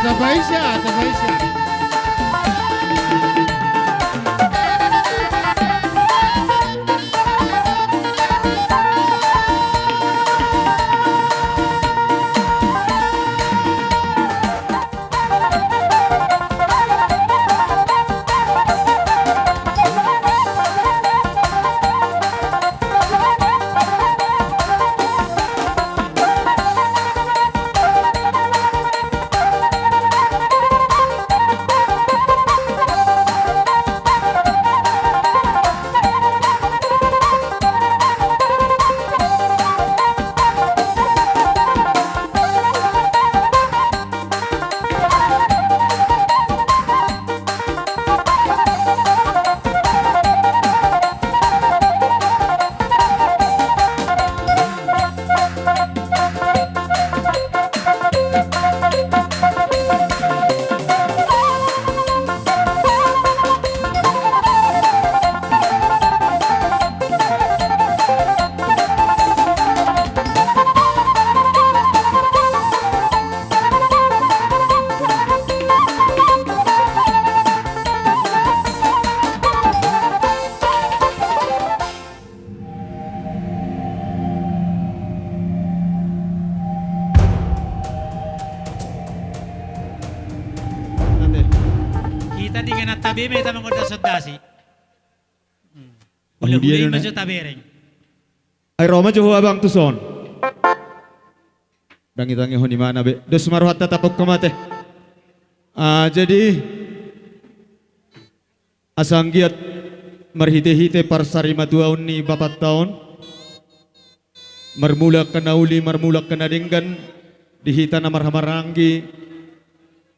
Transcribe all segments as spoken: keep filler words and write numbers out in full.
Tapaisa, tapaisa. Ate. Hita di kena tabe ma hita mangondasondasi. Hmm. Hula-hula i ma jo tabereng. Ai ro ma jo ho abang tuson. Ndang itangihon imana be. Dos ma rohanta, tangkok ma ate. Ah, jadi, asa anggiat marhite-hite parsarimatuaon ni bapanta on, marmula angka na uli, marmula angka na denggan di hita na marhahamaranggi,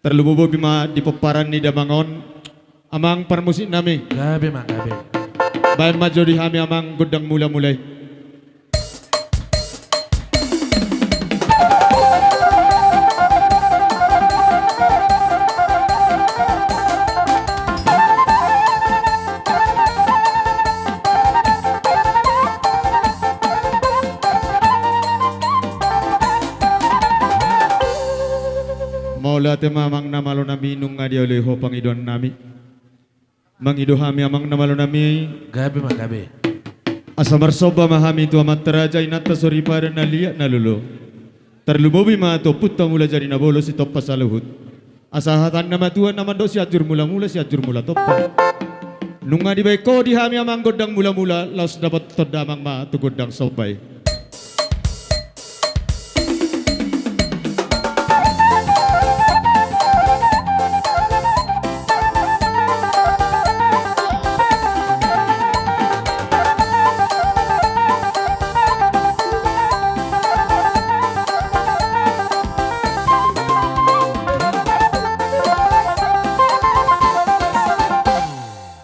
tarlumobi ma di pomparan ni damang on, amang parmusiknami. Gabe ma, gabe. Baen ma jo di hami amang gondang mula-mula i. Mauliate ma amang na malo nami, nunga dioloi ho pangidoan nami. Mangido hami amang na malo nami. Gabe ma, gabe. Asa marsomba ma hami tu amanta raja, inanta soripada na liat na lolo. Tarlumobi ma tu ompunta Mulajadi Nabolon Sitompa saluhut. Asa hata ni na matua na mandok Sianjur Mula-mula, Sianjur Mula Tompa. Nunga dibaen ho di hami amang gondang mula-mula, laos dapothon damang ma tu gondang somba i.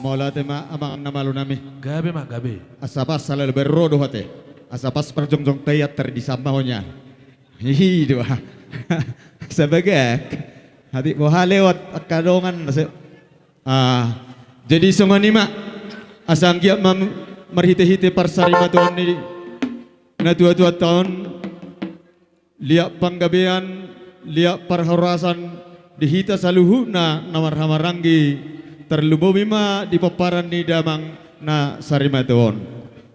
Mauliate ma amang na malo nami. Gabe ma, gabe. Asa pas sala lebar ro do hate. Asa pas parjongjong tai attar di sama ho nian. I do. Sabagak. Hati boha lewat angka dongan, asa. Ah, jadi songon i ma, asa anggiat ma marhite-hite parsarimatuaon ni natua-tuanta on, liat panggabean, liat parhorasan di hita saluhutna na marhahamaranggi, tarlumobi ma di pomparan ni damang na sarimatua on.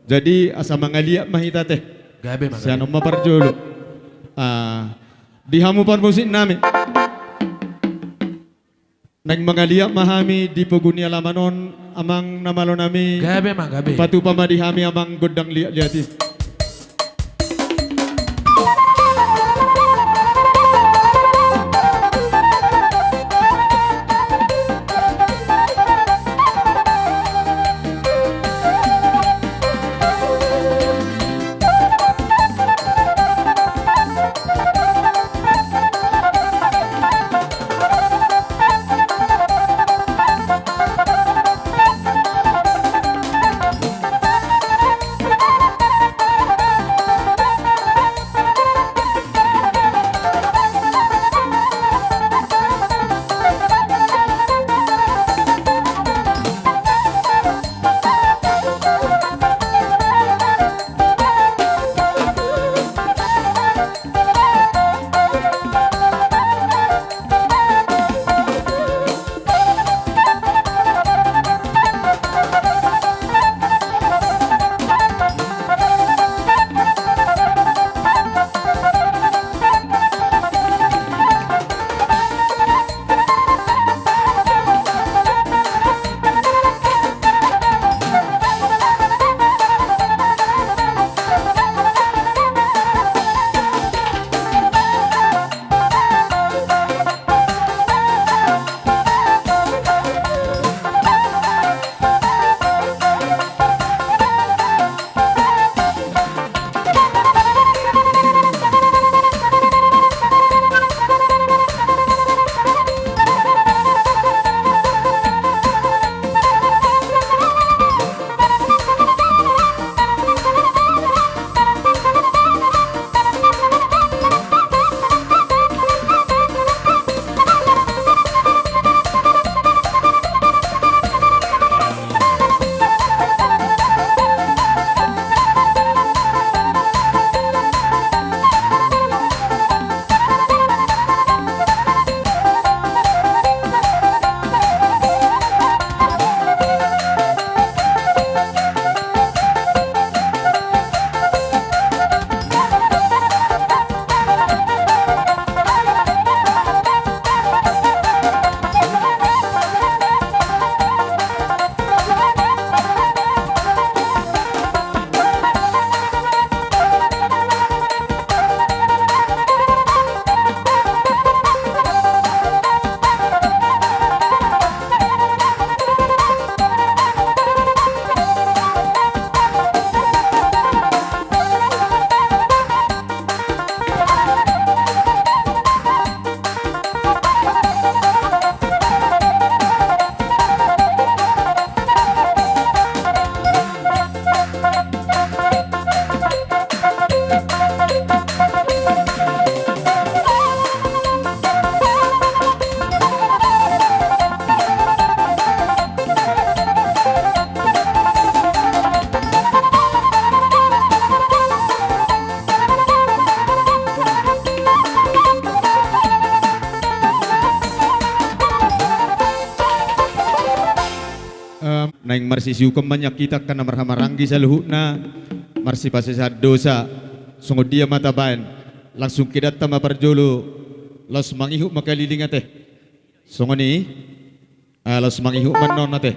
Jadi asa mangaliat ma hita ate. Gabe ma, gabe. Sian on ma parjolo. Ah, di hamu parmusiknami. Naeng mangaliat ma hami di pogu ni alaman on, amang na malo nami. Gabe ma, gabe. Patupa ma di hami amang gondang liat-liat i. Naeng marsisiukon ma nian hita angka na marhahamaranggi saluhutna, marsipasesaan dosa. Songon dia ma tabaen? Langsung hidanta ma parjolo, laos mangihut ma keliling ate. Songon i. Ah, laos mangihut ma annon ate.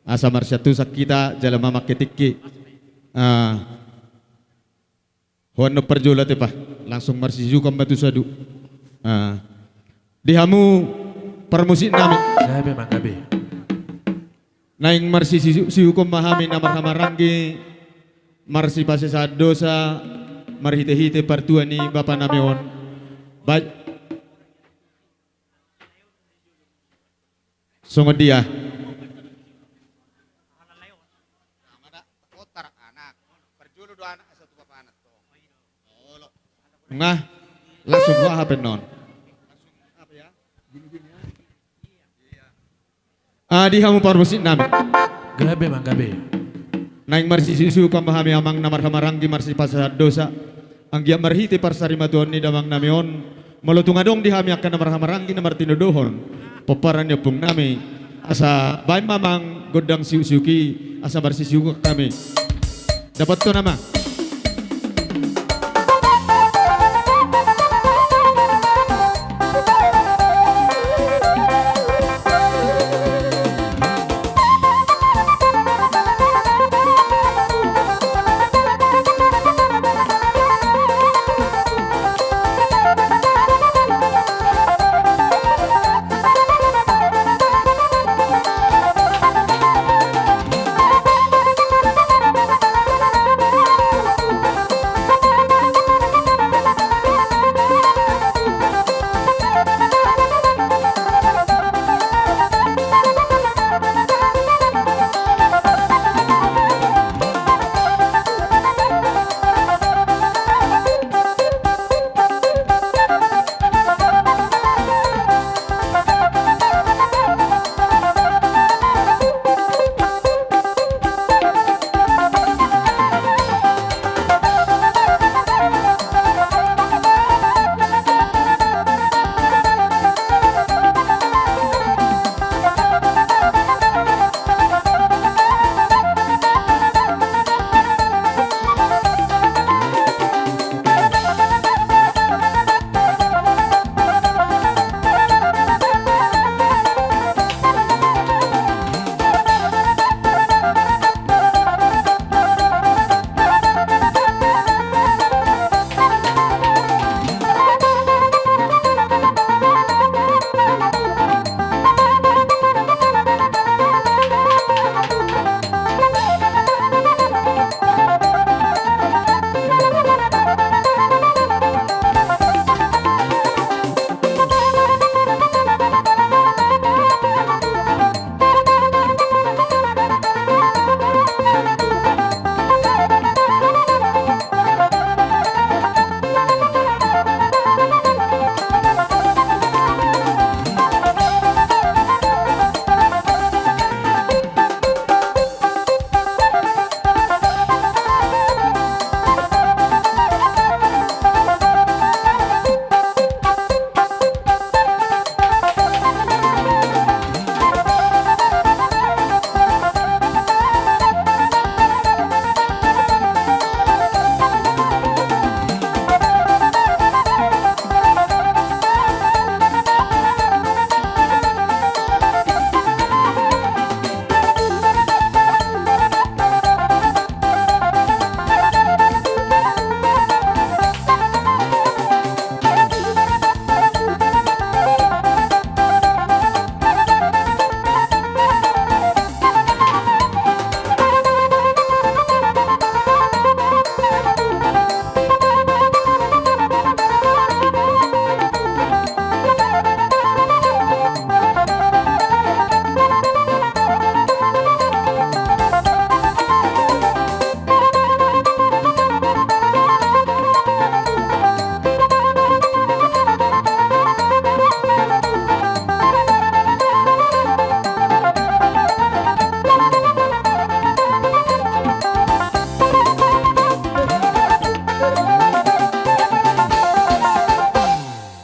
Asa marsiantusan hita jala mamangke tingki. Ah. Ho annon parjolo ate pa. Langsung marsisiukon ma tu sadun. Ah. Di hamu parmusiknami. Gabe ma gabe. Naeng marsisiukon ma hami na marhahamaranggi, marsipasesaan dosa, marhitehite partua ni bapanami on. Ba- Songon dia? Nga, langsung gua hape non. Ah, di hamu parmusiknami. Gabe ma gabe. Naeng marsisiukon ma hami amang na marhahamaranggi marsipasesaan dosa. Anggiat marhite parsarimatuaon ni damangnami on, molo tung adong di hami angka na marhahamaranggi na martinodohon pomparan ni ompungnami, asa baen ma amang gondang siuksiuk i, asa marsisiukon hami. Dapothon amang.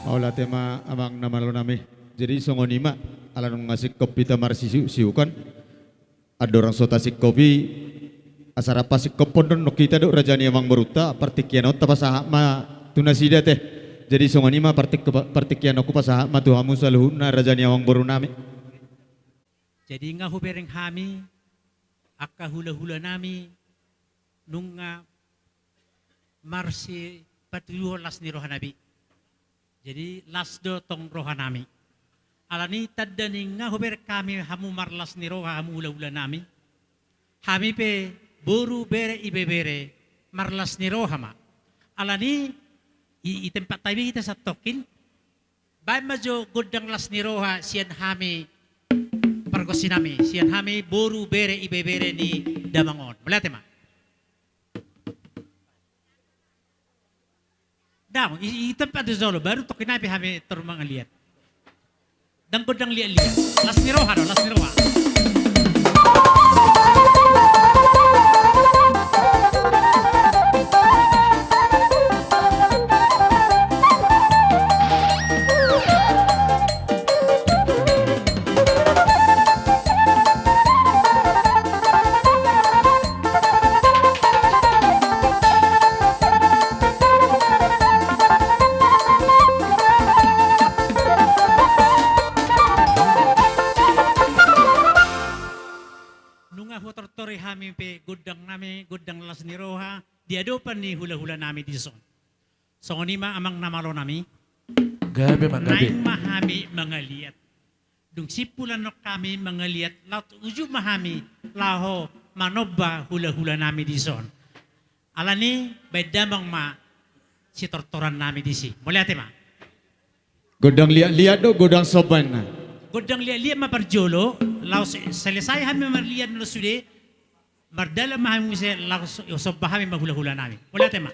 Mauliate ma amang na malo nami. Jadi songon i ma, ala nunga singkop hita marsisiuksiukon. Andorang so tasingkop i, asa rap pasingkophon do nangkin hita dohot raja ni amangborunta, partingkian on tapasahat ma tu nasida te. Jadi songon i ma partingki-, partingkian on hupasahat ma tu hamu saluhutna raja ni amangborunami. Jadi nga hubereng hami, angka hulahulanami, nunga marsipatuduhon las ni rohana be. Jadi las do tong rohanami. Alani tanda ni nga hubereng hami hamu marlas ni roha hamu hulahulanami. Hami pe boru bere ibebere marlas ni roha ma. Alani i, i tempat tabi hita satongkin. Baen ma jo gondang las ni roha sian hami pargonsinami, sian hami boru bere ibebere ni damang on. Mauliate ma. Dang, i, i tempat do jolo, baru tongkin nai pe hami tor mangaliat. Dang gondang liat-liat. Las ni roha do, las ni roha. Nunga hutortori hami pe gondangnami, gondang las ni roha, di adopan ni hulahulanami dison. Songon i ma amang na malonami. Gabe ma, gabe. Naeng ma hami mangaliat. Dung simpul annon hami mangaliat, laho tu ujung ma hami laho manomba hulahulanami dison. Alani baen damang ma sitortorannami disi. Mauliate ma. Gondang liat-liat do, gondang somba inna. Gondang liat-liat ma parjolo, laos se-, selesai hami marliat na sude, mardalan ma hami muse laos so-, somba hami ma hulahulanami. Mauliate ma.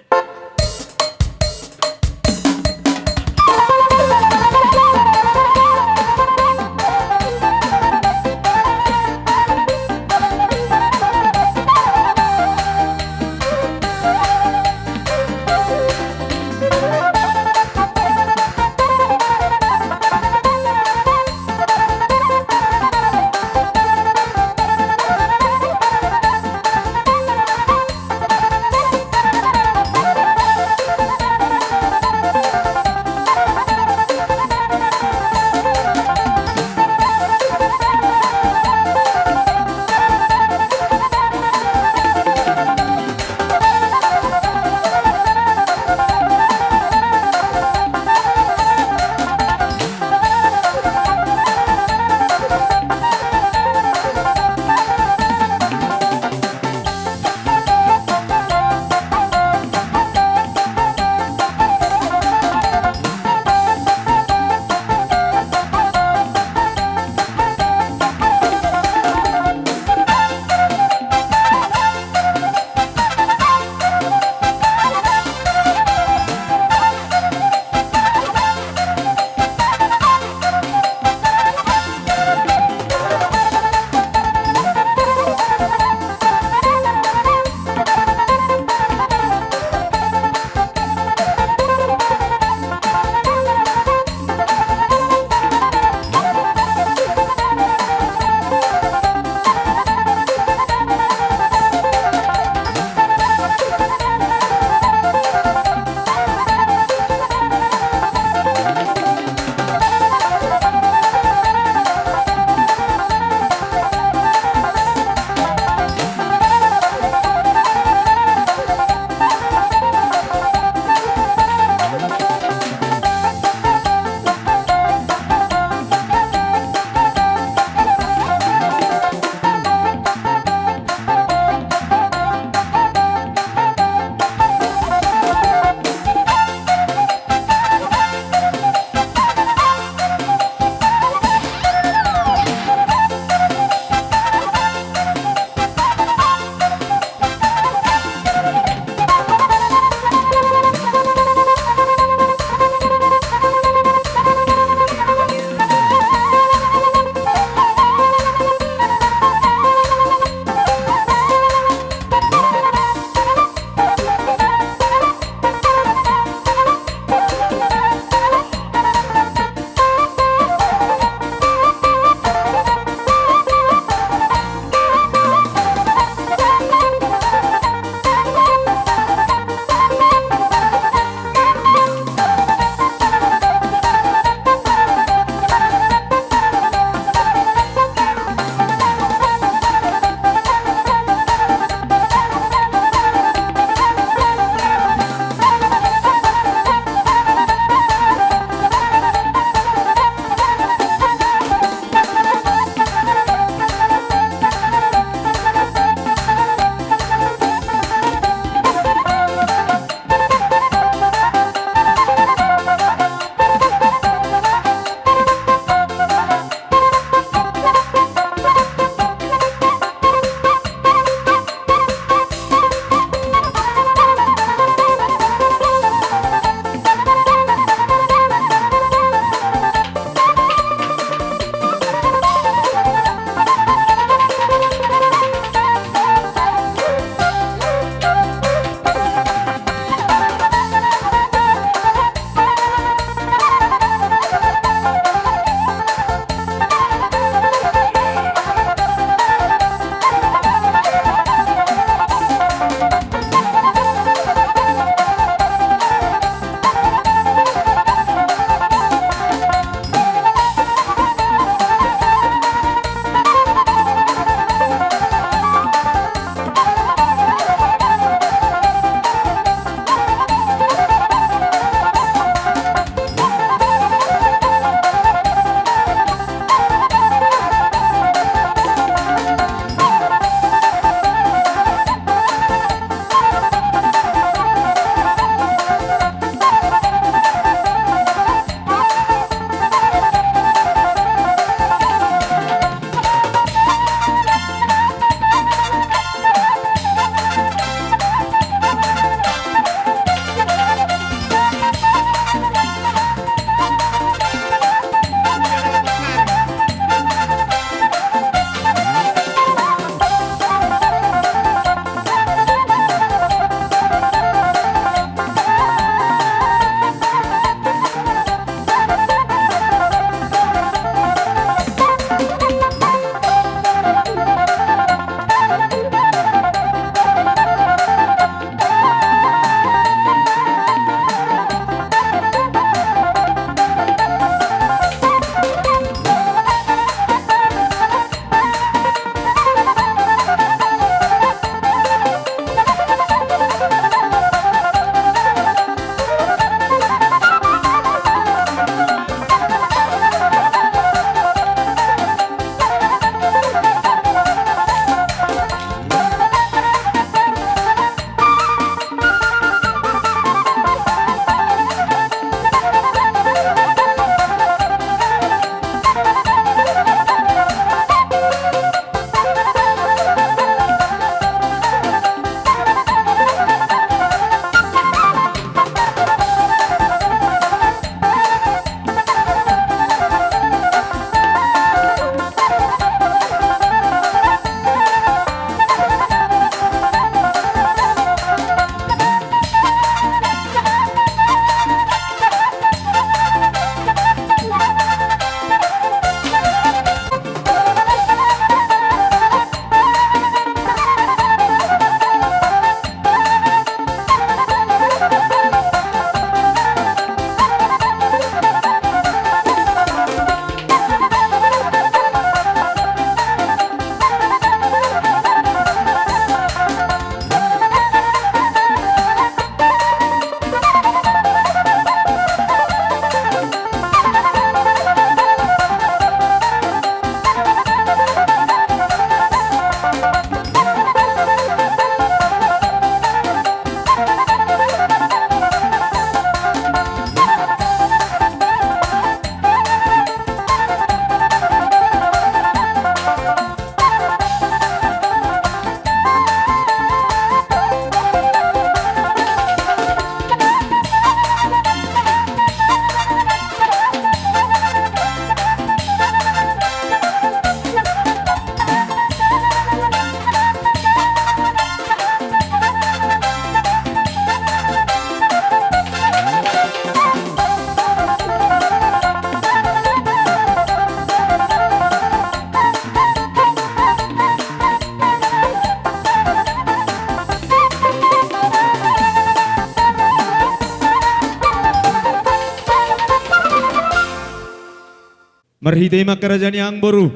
Marhite i ma angka raja ni amangboru,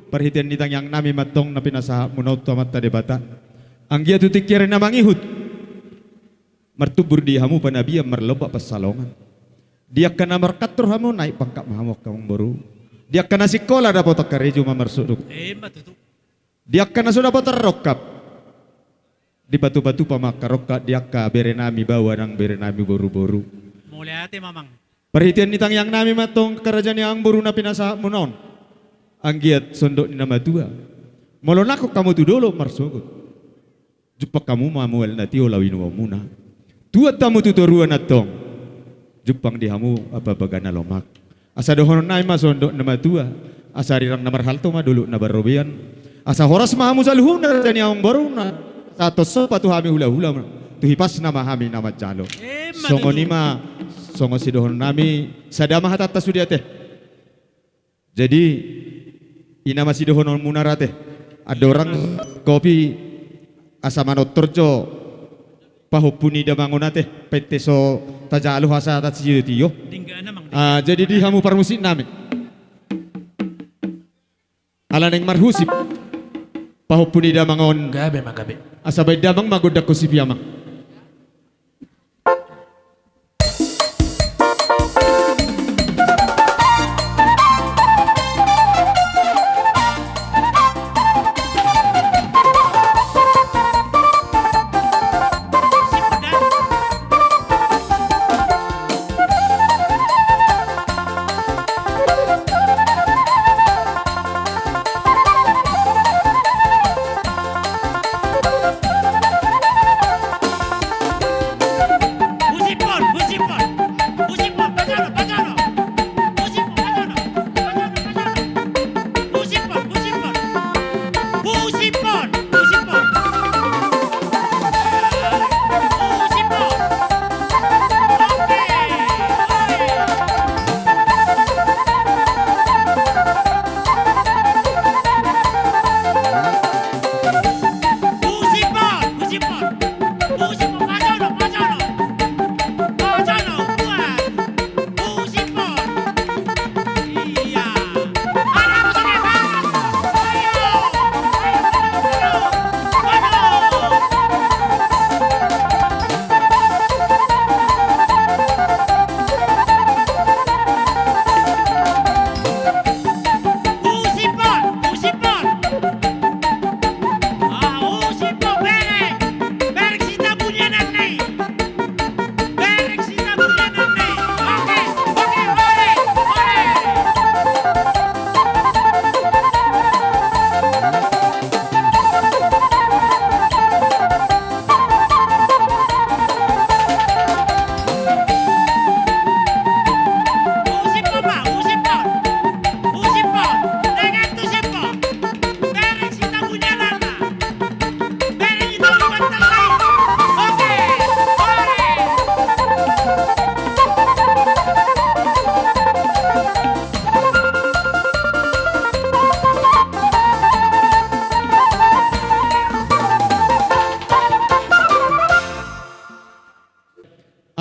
parhitean ni tangiang nami ma antong na pinasahat muna on tu Amanta Debata. Anggiat tu tingki ari na mangihut, martumbur di hamu panabian, marlomba pansalongan. Di angka na markantor hamu, naik pangkat ma hamu angka amangboru. Di angka na singkola, dapotan karejo ma marsuduk. Emma tutu. Di angka na so dapotan rongkap, dipatupatupa ma angka rongkap di angka bere nami baoa nang bere nami boruboru. Mauliate ma amang. Parhitean ni tangiang nami ma antong angka raja ni amangboru na pinasahat muna on. Anggiat sondok ni na matua. Molo nangkok hamu tu dolok marsogot, jumpang hamu ma mual na tio laho inumonmuna. Tuat hamu tu toruan antong, jumpang di hamu ampapaga na lomak. Asa dohonon nami ma sondok na matua, asa arirang na marhalto ma dolok na marrobean. Asa horas ma hamu saluhutna raja ni amangboruna. Asa tonsok ma tu hami hulahula, tu hipasna ma hami na manjalo. Emma tutu. Songon i ma, songon sidohonon nami, sada ma hatanta sude ate. Jadi, i nama sidohononmuna ra ate. Andorang kopi asa manortor jo pahompu ni damang on ate, pente so tajalo asa tasiotio. Dingga nama, ah, dingga. Jadi di hamu parmusik nami. Ala naeng marhusip pahompu ni damang on. Gabe ma, gabe. Asa baen damang ma gondang husip i amang.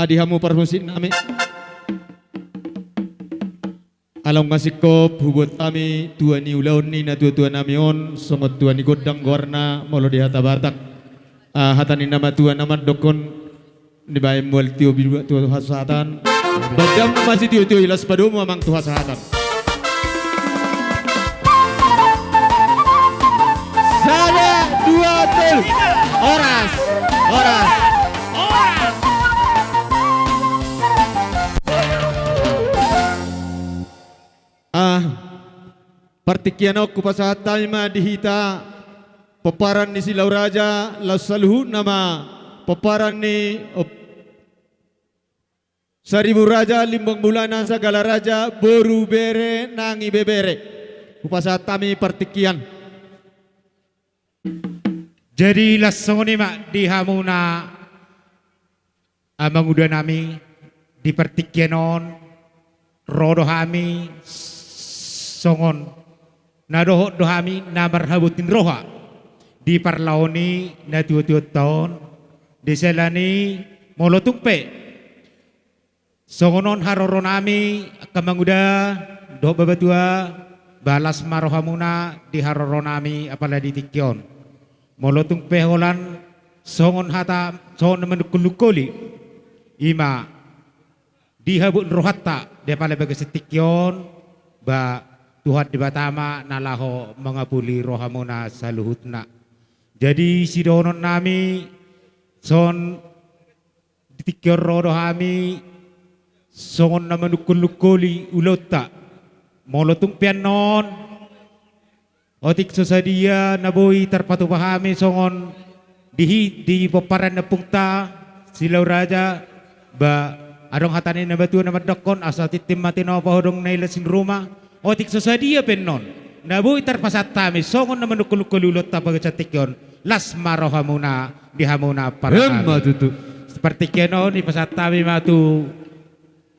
Adi hamu parmusik nami. Along masingkop hubuat hami tua ni ulaon ni natuatua nami on, songon tua ni gondang goarna molo di hata Batak. Ah, hata ni na matua na mandokkon, dibaen mual tio biduak tu hasahatan. Baen damang ma sitiotio i, laos padomu amang tu hasahatan. Sada, dua, tolu. Horas, horas. Ah, partingkian on hupasahat hami ma di hita pomparan ni Silau Raja, laos saluhutna ma pomparan ni op-, Saribu Raja, Limbong Bulana, Sagala Raja, boru, bere nang ibebere. Hupasahat hami partingkian. Jadi laos songon i ma di hamuna amanguda nami, di partingkian on ro do hami songon na dohot do hami na marhabotting roha di parlao ni natuatuanta on, di sela ni molo tung pe Songon on haroronami, angka manguda dohot babatua, ba las ma rohamuna di haroronami apala di tingki on. Molo tung pe holan songon hata, songon na manungkol-nungkoli, i ma di habot ni rohanta di apala bagasan tingki on, ba Tuhan Debata ma na laho mangapuli rohamuna saluhutna. Jadi sidohononnami, songon di tingki on ro do hami songon na manungkol-nungkoli ulaonta. Molo tung pe annon otik so sadia na boi tarpatupa hami songon di hi-, di pomparan ni ompungta Silau Raja, ba adong hata ni na matua na mandokkon, asa tintin ma tinopa, hodong na i las ni ruma. Otik so sadia pe annon na boi tarpasahat hami songon na manungkol-nungkoli ulaonta bagasan tingki on, las ma rohamuna di hamuna parhata. Emma tutu. Partingkian on dipasahat hami ma tu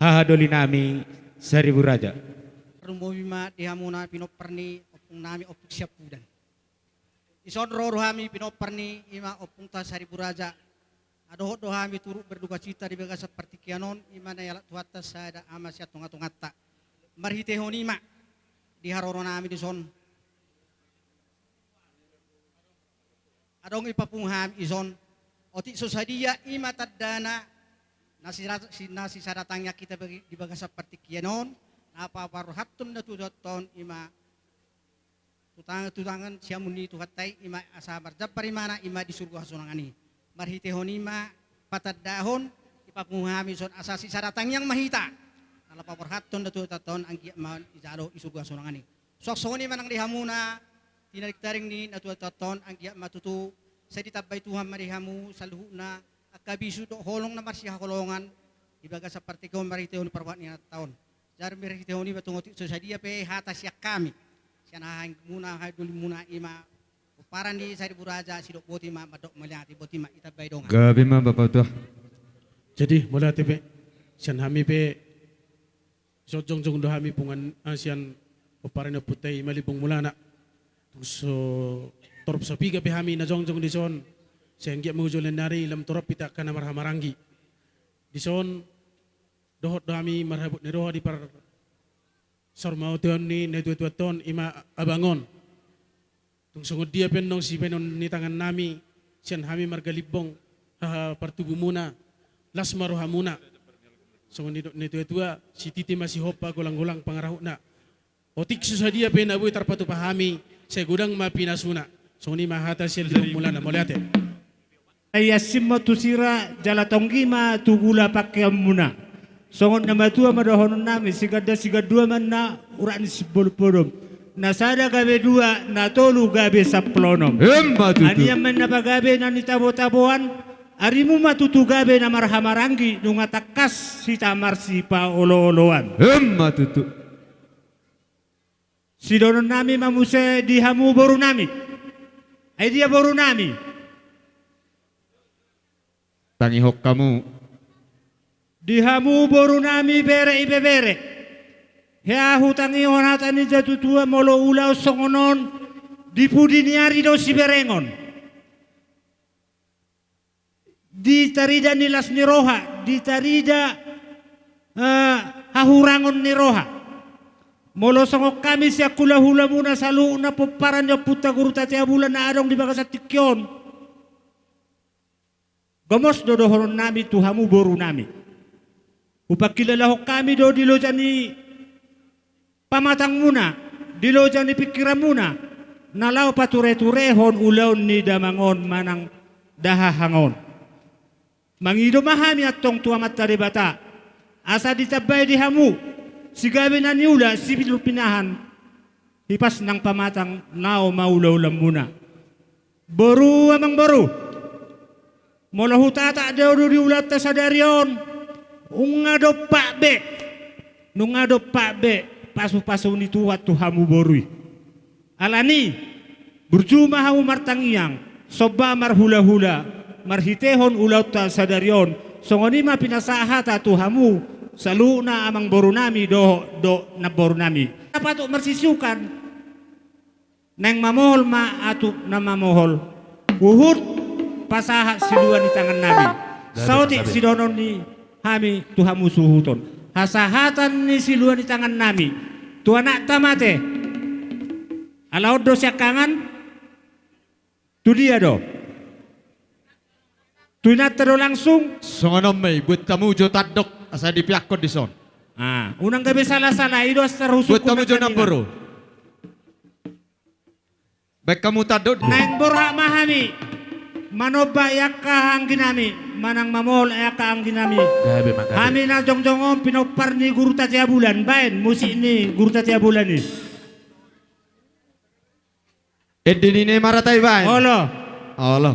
hahadolinami Saribu Raja. Tarlumobi ma di hamuna pinompar ni ompungnami, Ompung Siampudan. Dison ro do hami pinompar ni, i ma ompungta Saribu Raja. Dohot do hami turut berdukacita di bagasan partingkian on, i ma na dialap Tuhanta sada ama sian tonga-tonganta. Marhitehon i ma di haroronami dison, adong dipapungu hami dison, otik so sadia i ma tandana na sira-, si-, na sisada tangiang hita bagi-, di bagasan partingkian on, na paparrohathon na tutu antong i ma tu tang-, tu tangan siamun ni Tuhanta i, i ma asa marjambar imana, i ma di surgo hasonangan i. Marhitehon i ma patandahon, dipapungu hami dison asa sisada tangiang ma hita. Na laho paparrohathon na tutu antong anggiat ma dijalo di surgo hasonangan i. Suang songon i ma nang di hamuna tinading-tading ni na tutu antong, anggiat ma tutu sai ditambai Tuhan ma di hamu saluhutna angka bisuk dohot holong na marsihaholongan di bagasan partingkian on marhitehon parbuat ni Tuhanta on. Jala marhitehon i ma tung otik so sadia pe hata sian hami, sian hahaanggimuna, hahadolimuna, i ma pomparan ni Saribu Raja, sidok boti ma mandok mauliate, boti ma ditambai dongan. Gabe ma Bapak Tua. Jadi mauliate pe, sian hami pe, dison jongjong do hami punguan, ah, sian pomparan ni ompunta i, i ma Limbong Mulana. Tung so torop sapiga pe hami na jongjong dison, sai anggiat ma tu joloan ni ari lam torop hita angka na marhahamaranggi. Dison dohot do hami marhabot ni roha di parsaurmauteon ni na tutu antong, i ma abang on. Tung songon dia pe annon sibahenon ni tangannami, sian hami marga Limbong, haha partubumuna, las ma rohamuna. Songon nidok ni tua-tua, sititi ma sihompa, golang-golang pangarahutna. Otik so sadia pe na boi tarpatupa hami, sai godang ma pinasuna. Songon i ma hata sian Limbong Mulana, mauliate. Ai asing ma tu sira, jala tonggi ma tu gula pangkeonmuna. Songon na matua ma dohononnami, siganda sigandua ma na urat ni sibolom-bolom. Na sada gabe dua, na tolu gabe sampulu onom. Emma tutu. Anian ma na pagabe na nitabo-taboan, arimu ma tutu gabe na marhahamaranggi, nunga tangkas hita marsipaolo-oloan. Emma tutu. Sidohononnami ma muse di hamu borunami. Ai dia borunami? Tangihon hamu. Di hamu borunami, bere, ibebere. Hea hutangihon hata ni natuatua, molo ulaon songon on, di pudi ni ari do siberengon. Di tarida ni las ni roha, di tarida, eh, hahurangon ni roha. Molo songon hami sian hulahulamuna saluhutna pomparan ni ompunta Guru Tatea Bulan na adong di bagasan tingki on, gomos do dohononnami tu hamu borunami. Hupangkilalahon hami do di loja ni pamatangmuna, di loja ni pingkiranmuna, na laho pature-turehon ulaon ni damang on manang dahahang on. Mangido ma hami antong tu Amanta Debata, asa ditambai di hamu sigabe na niula, sipilu pinahan, hipas nang pamatang, laho ma ulaulaonmuna. Boru, amang boru, molo hutatak do di ulaonta sadari on, nunga dompak be, nunga dompak be pasupasu ni Tuhan tu hamu boru i. Alani, burju ma hamu martangiang, somba marhulahula, marhitehon ulaonta sadari on, songon i ma pinasahat hata tu hamu saluhutna amang borunami dohot namborunami. Patut marsisiukan. Naeng mamohol ma atuk na mamohol, huhut pasahat silua ni tangannami. Saotik sidohonon ni hami tu hamu suhuton hasahatan ni silua ni tangannami tu anakta mate. Ala on do siangkangan. Tu dia do? Tu inanta do langsung? Songon on ma i, buat hamu jo tandok asa dipeakhon dison. Ah, unang gabe salasala, i do as tarhusungkun. Buat hamu jo nangkiningan. Namboru. Baen hamu tandok. Naeng borhat ma hami manomba i angka angginami manang mamola i angka angginami. Gabe ma, gabe. Hami na jongjong on pinompar ni Guru Tatea Bulan, baen musik ni Guru Tatea Bulan i. Ende ni na i ma rata i baen. Olo. Olo.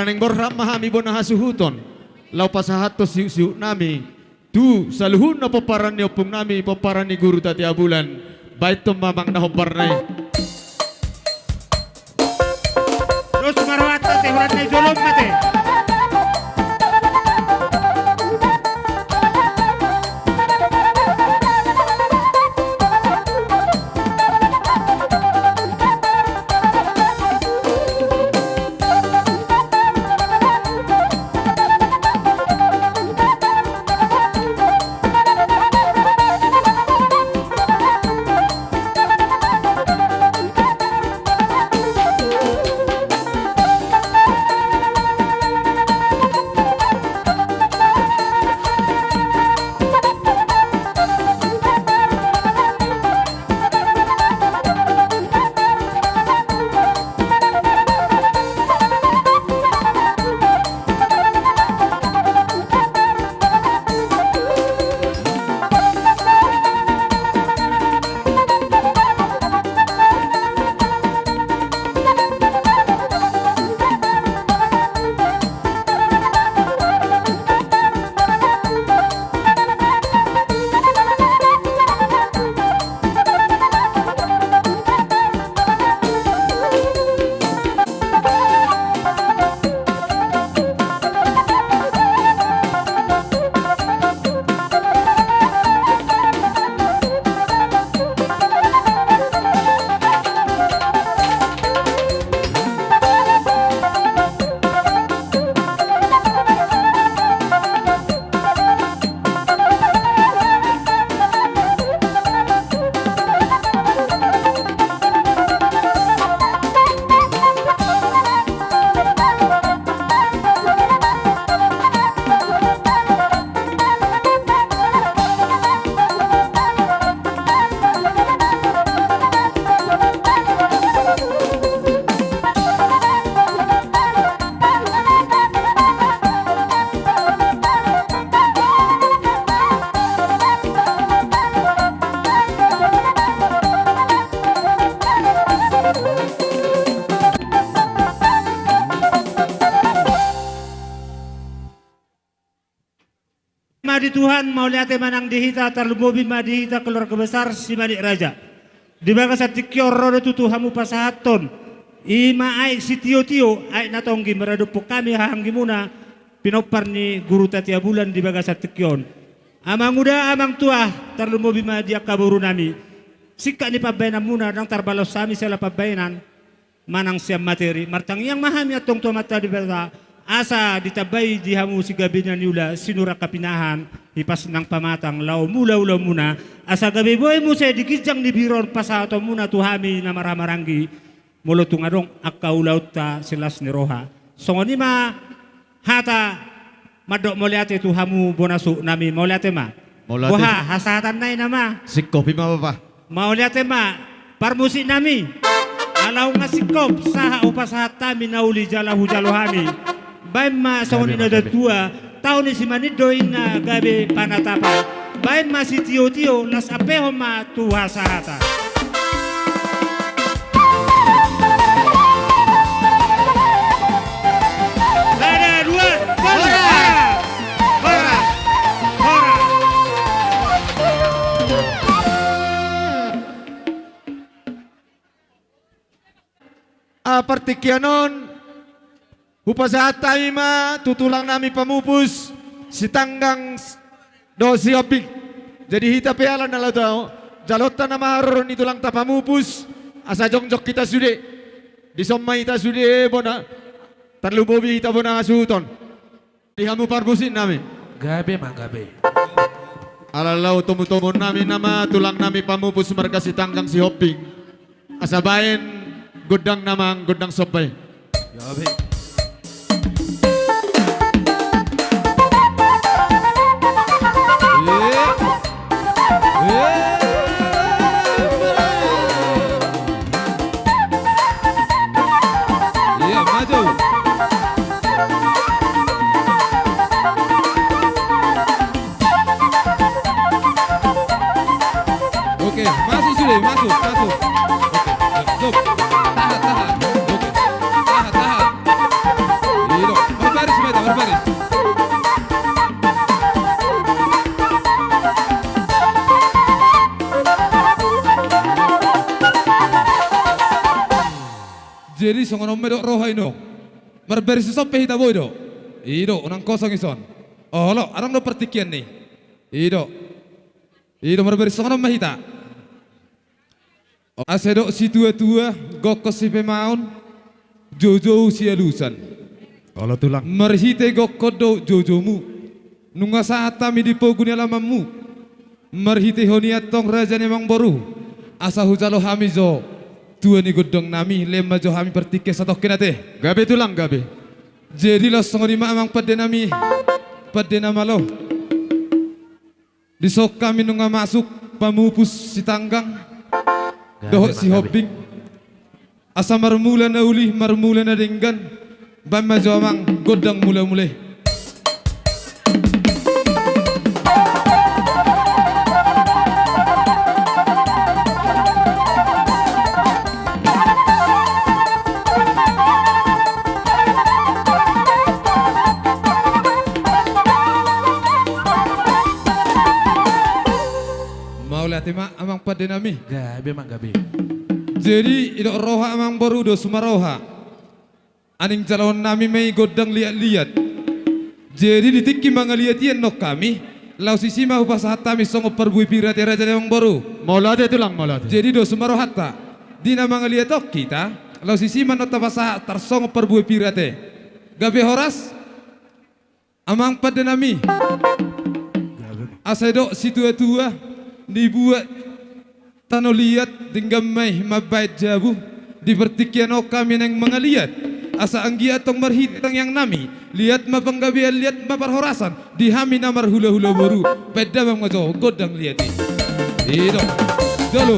Naeng borhat ma hami bona hasuhuton, laho pasahathon sihut-sihut nami tu saluhutna pomparan ni ompung nami, pomparan ni Guru Tatea Bulan. Baen ma amang na hombar na i. Dos ma rohanta te, holan na i jolom ma te. Ma di Tuhan, mauliate ma nang di hita, tarlumobi ma di hita keluarga besar Simanit Raja. Di bagasan tingki on ro do tutu hamu pasahathon, i ma aek sitio-tio, aek na tonggi maradophon hami hahaanggimuna, pinompar ni Guru Tatea Bulan di bagasan tingki on. Amanguda, amangtua, tarlumobi ma di angka borunami. Singkat ni pambaenanmuna, ndang tarbalos hami siala pambaenan manang sian materi. Martangiang ma hami antong tu Amanta Debata, asa ditambai di hamu sigabe na niula, sinur angka pinahan, hipas nang pamatang, laho mula ulaonmuna, asa gabe boi muse di ginjang ni biro on pasahatonmuna tu hami na marhahamaranggi, molo tung adong angka ulaonta silas ni roha. Songon i ma hata mandok mauliate tu hamu bona suhutnami, mauliate ma. Mauliate. Boha, hasahatan nai nama. Singkop i ma, Bapa. Mauliate ma, parmusiknami. Ala nunga singkop, sahat hupasahat hami na uli jala hujalo hami. Baen ma songon i na tuatua, tao ni Simanit do i na gabe panatapan. Baen ma sitio-tio, las ampehon ma tu hasahatan. Sada, dua, tolu. Horas! Horas! Horas! Ah, partingkian on, hupasahat hami ma tu tulang nami pamupus, Sitanggang s-, dohot Sihombing. Jadi hita pe ala na laho tau, jaloonta nama haroro ni tulangta pamupus, asa jongjong hita sude. Dison ma hita sude bona, tarlumobi hita bona hasuhuton. Di hamu parmusiknami. Gabe ma, gabe. Ala laho tomutomuonnami nama tulang nami pamupus marga Sitanggang Sihombing. Asa baen gondang nama, gondang somba i. Gabe. Iya. Iya. Iya, maju. Oke, masuk sudah, masuk, masuk. Oke, stop. Tahan, tahan. Oke. Tahan, tahan. Jadi songon on ma i do roha, ino. Marbaris dison pe hita boi do. I do, unang kosong dison. Olo, adong do partingkian ni. I do. I do, marbaris songon on ma hita. Asa didok situa-tua, gokhon sipemaon, joujou sialusan. Olo tulang. Marhite gokhon do joujoumu, nunga sahat hami di pogu ni alamanmu. Marhitehon i antong raja ni amangboru, asa hujalo hami jo tua ni gondang nami, lehon ma jo hami partingkian satongkin ate. Gabe tulang, gabe. Jadi laos songon i ma amang pande nami, pande na malo. Dison hami nunga masuk pamupus Sitanggang dohot Sihombing. Asa marmula na uli, marmula na denggan, baen ma jo amang gondang mula-mula i. Mauliate ma amang pande nami. Gabe ma gabe. Jadi didok roha amangboru, dos ma roha. Aning jaloon nami ma i gondang liat-liat. Jadi di tingki mangaliat i annon hami, laos disi ma hupasahat hami songon parbue pir ate raja ni amangboru. Mauliate tulang, mauliate. Jadi dos ma rohanta. Di na mangaliat on hita, laos disi ma annon tapasahat tarsongon parbue pir ate. Gabe horas. Amang pande nami. Asa didok situa-tua, nibuat tano liat, denggan ma i mambahen jabu. Di partingkian on hami naeng mangaliat. Asa anggiat tong marhite tangiang nami, liat ma panggabean, liat ma parhorasan di hami na marhula-hula boru. Baen damang ma jo gondang liat i. I do. Jolo.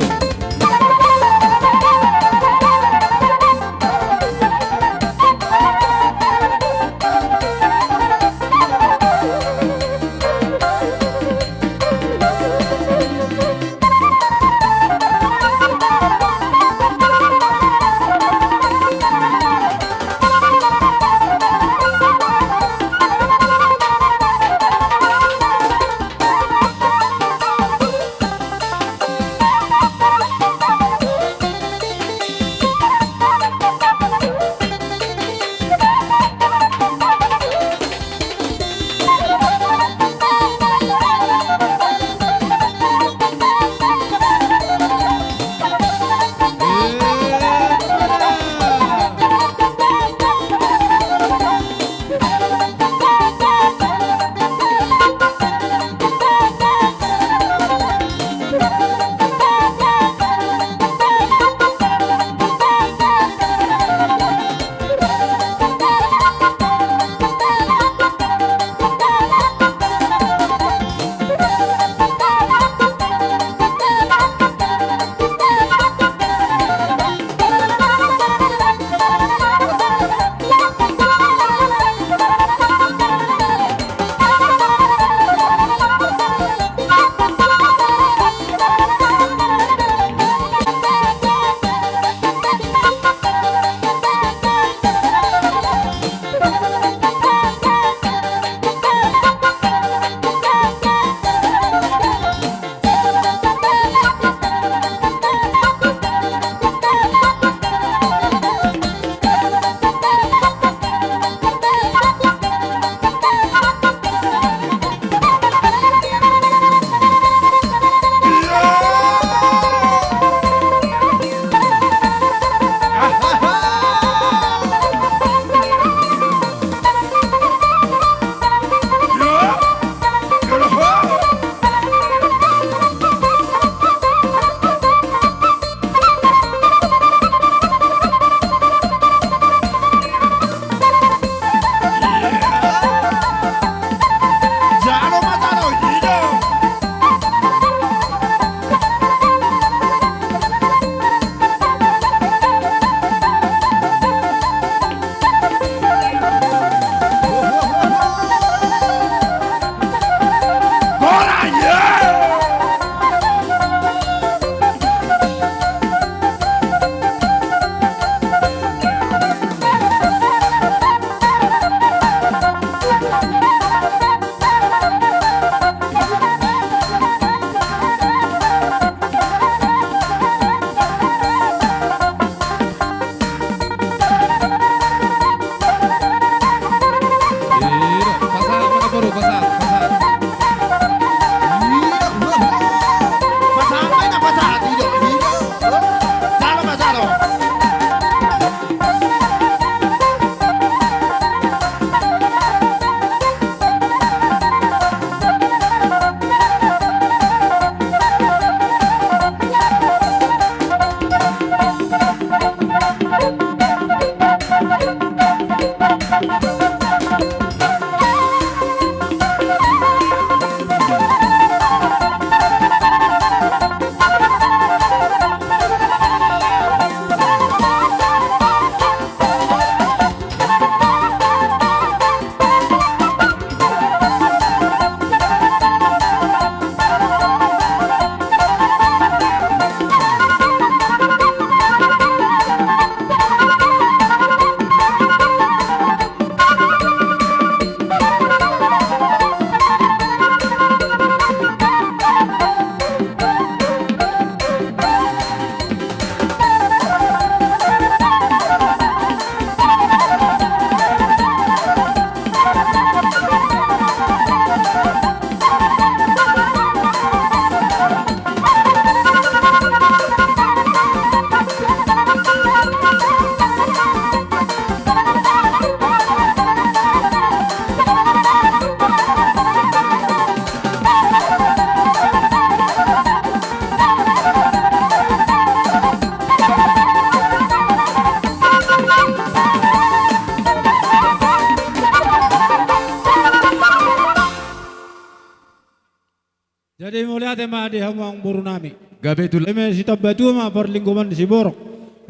Ate ma di hamu amangboru nami. Gabe tulang. Eme sitambatua ma parlinggoman ni siborok.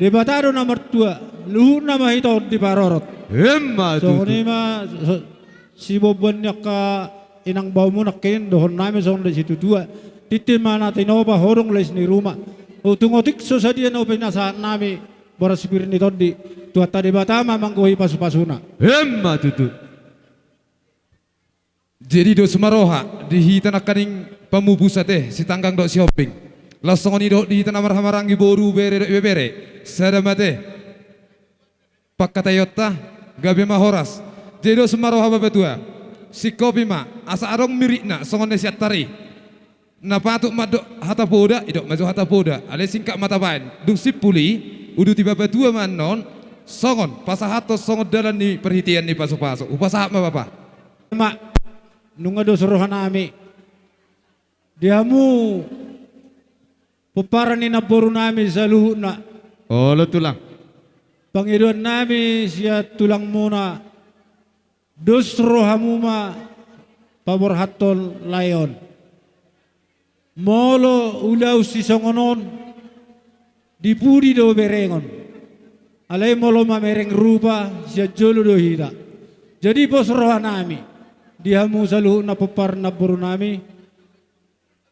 Debata do na martua, luhutna ma hita on diparorot. Emma tutu. Songon i ma so-, sibomboan ni angka inang baomu nangkin dohonon nami songon na situatua. Tintin ma na tinopa, hodong lais ni ruma. Tung otik so sadia na pinasahat nami boras pir ni tondi. Tuhanta Debata ma manggohi pasupasuna. Emma tutu. Jadi dos ma roha di hita nangkaning pamupus ate, Sitanggang dohot Sihombing. Laos songon i dohot di hita na marhahamaranggi, boru, bere dohot ibebere, sada ma ate pangkataionta, gabe ma horas. Jadi dos ma roha bapatua. Singkopi ma, asa adong miritna songon na siantar i. Na patut mandok hata poda, idok ma jo hata poda. Alai singkat ma tabaen. Dung simpul i, uduti bapatua ma annon songon pasahathon songon dalan ni parhitean ni pasupasu. Hupasahat ma bapa. Ma, nunga dos roha nami di hamu pomparan ni namboru nami saluhutna. Olo tulang. Pangidoan nami sian tulangmuna, dos rohamu ma paborhathon lae on. Molo ulaon sisongon on, di pudi do berengon. Alai molo mamereng rupa, sian jolo do hita. Jadi pos roha nami di hamu saluhutna pomparan namboru nami,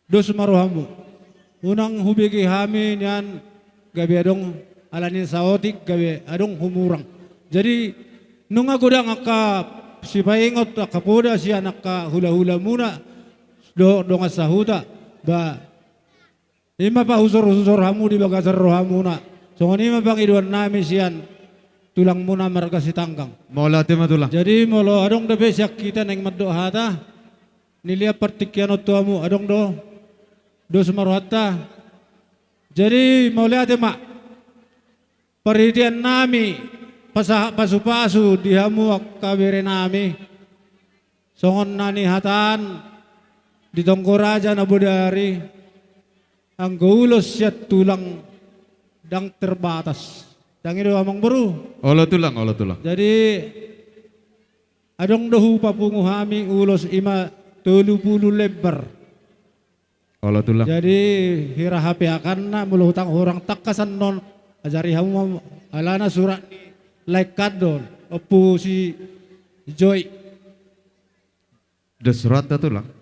dos ma rohamu. Unang hubege hami nian gabe adong ala ni saotik gabe adong humurang. Jadi nunga godang angka sipaingot, angka poda sian angka hulahulamuna dohot dongan sahuta. Ba, i ma pahusorhusor hamu di bagasan rohamuna. Songon i ma pangidoan nami sian tulangmuna marga Sitanggang. Mauliate ma tulang. Jadi molo adong dope sian hita naeng mandok hata, nilehon partingkian on tu hamu, adong do? Dos ma rohanta. Jadi mauliate ma. Parhitean nami pasahat pasupasu di hamu angka bere nami. Songon na nihataan di tonggo raja na bodari, anggo ulos sian tulang ndang terbatas. Ndang i do amangboru? Olo tulang, olo tulang. Jadi adong do hupapungu hami ulos, i ma tolu pulu lembar. Olo tulang. Jadi hira hape akanna molo hutang hurang tangkas annon, ajari hamu ma, alana surat ni laengkan do on, ompu si Joy. Dos rohanta tulang.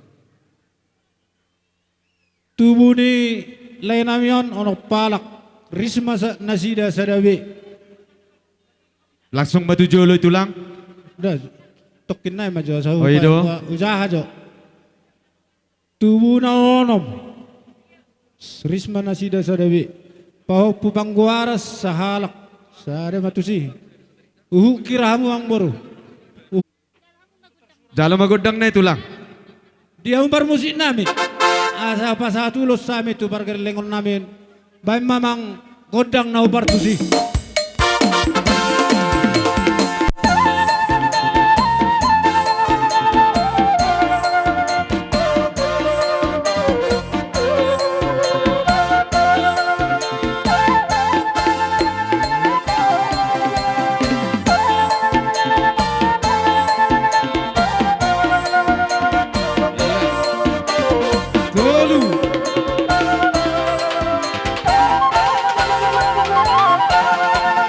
Tubu ni lae nami on onom halak, ris ma sa-, nasida sada be. Langsung ma tu jolo i tulang. Da, tokkin nai ma jo, asa. Oh, i do. Upa-, upa-, ujaha jo. Tubu na onom, ris ma nasida sada be. Pahompu panggoaran sahalak, sada ma tusi. Uhuk hira hamu amangboru. Jalo ma gondang nai tulang. Di hamu parmusik nami, asa pasahat ulos hami tu pargellengon nami. Baen ma amang gondang na hupartusi. Tolu.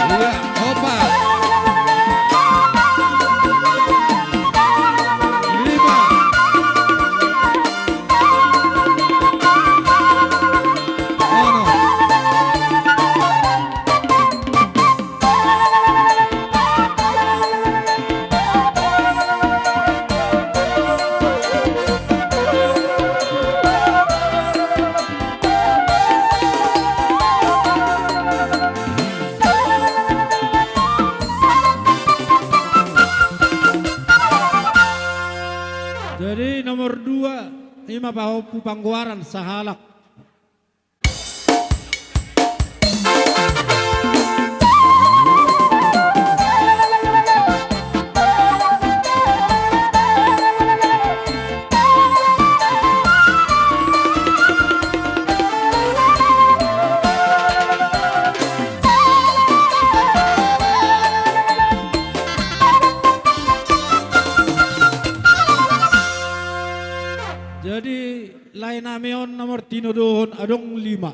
Iya, opat. Lima. Onom. Jadi nomor dua, i ma pahompu panggoaran sahalak. Jadi, lae Nami on na martinodohon adong lima.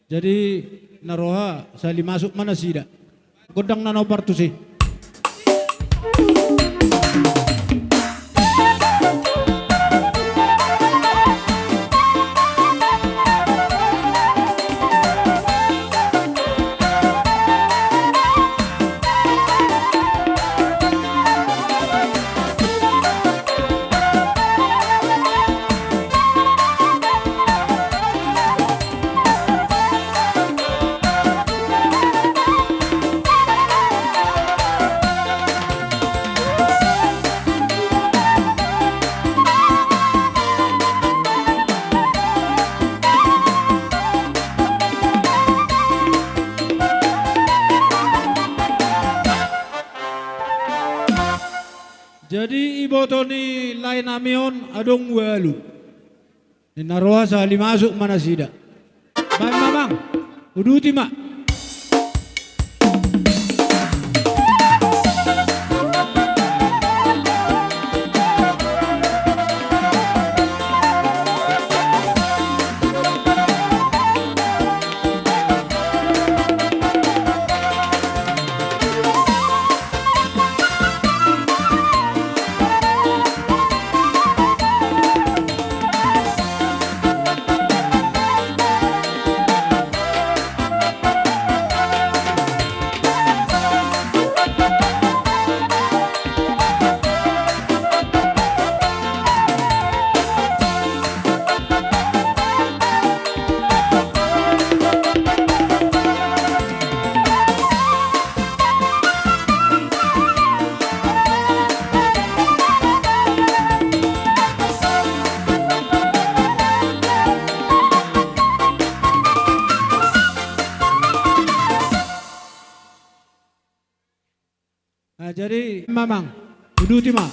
Jadi na roha sahali masuk ma nasida. Gondang na napartusi. Jadi iboto ni lae nami on adong ualu. Ninna roha sahali masuk ma nasida. Baen ma amang, uduti ma. Nah, jadi mamang, uduti ma.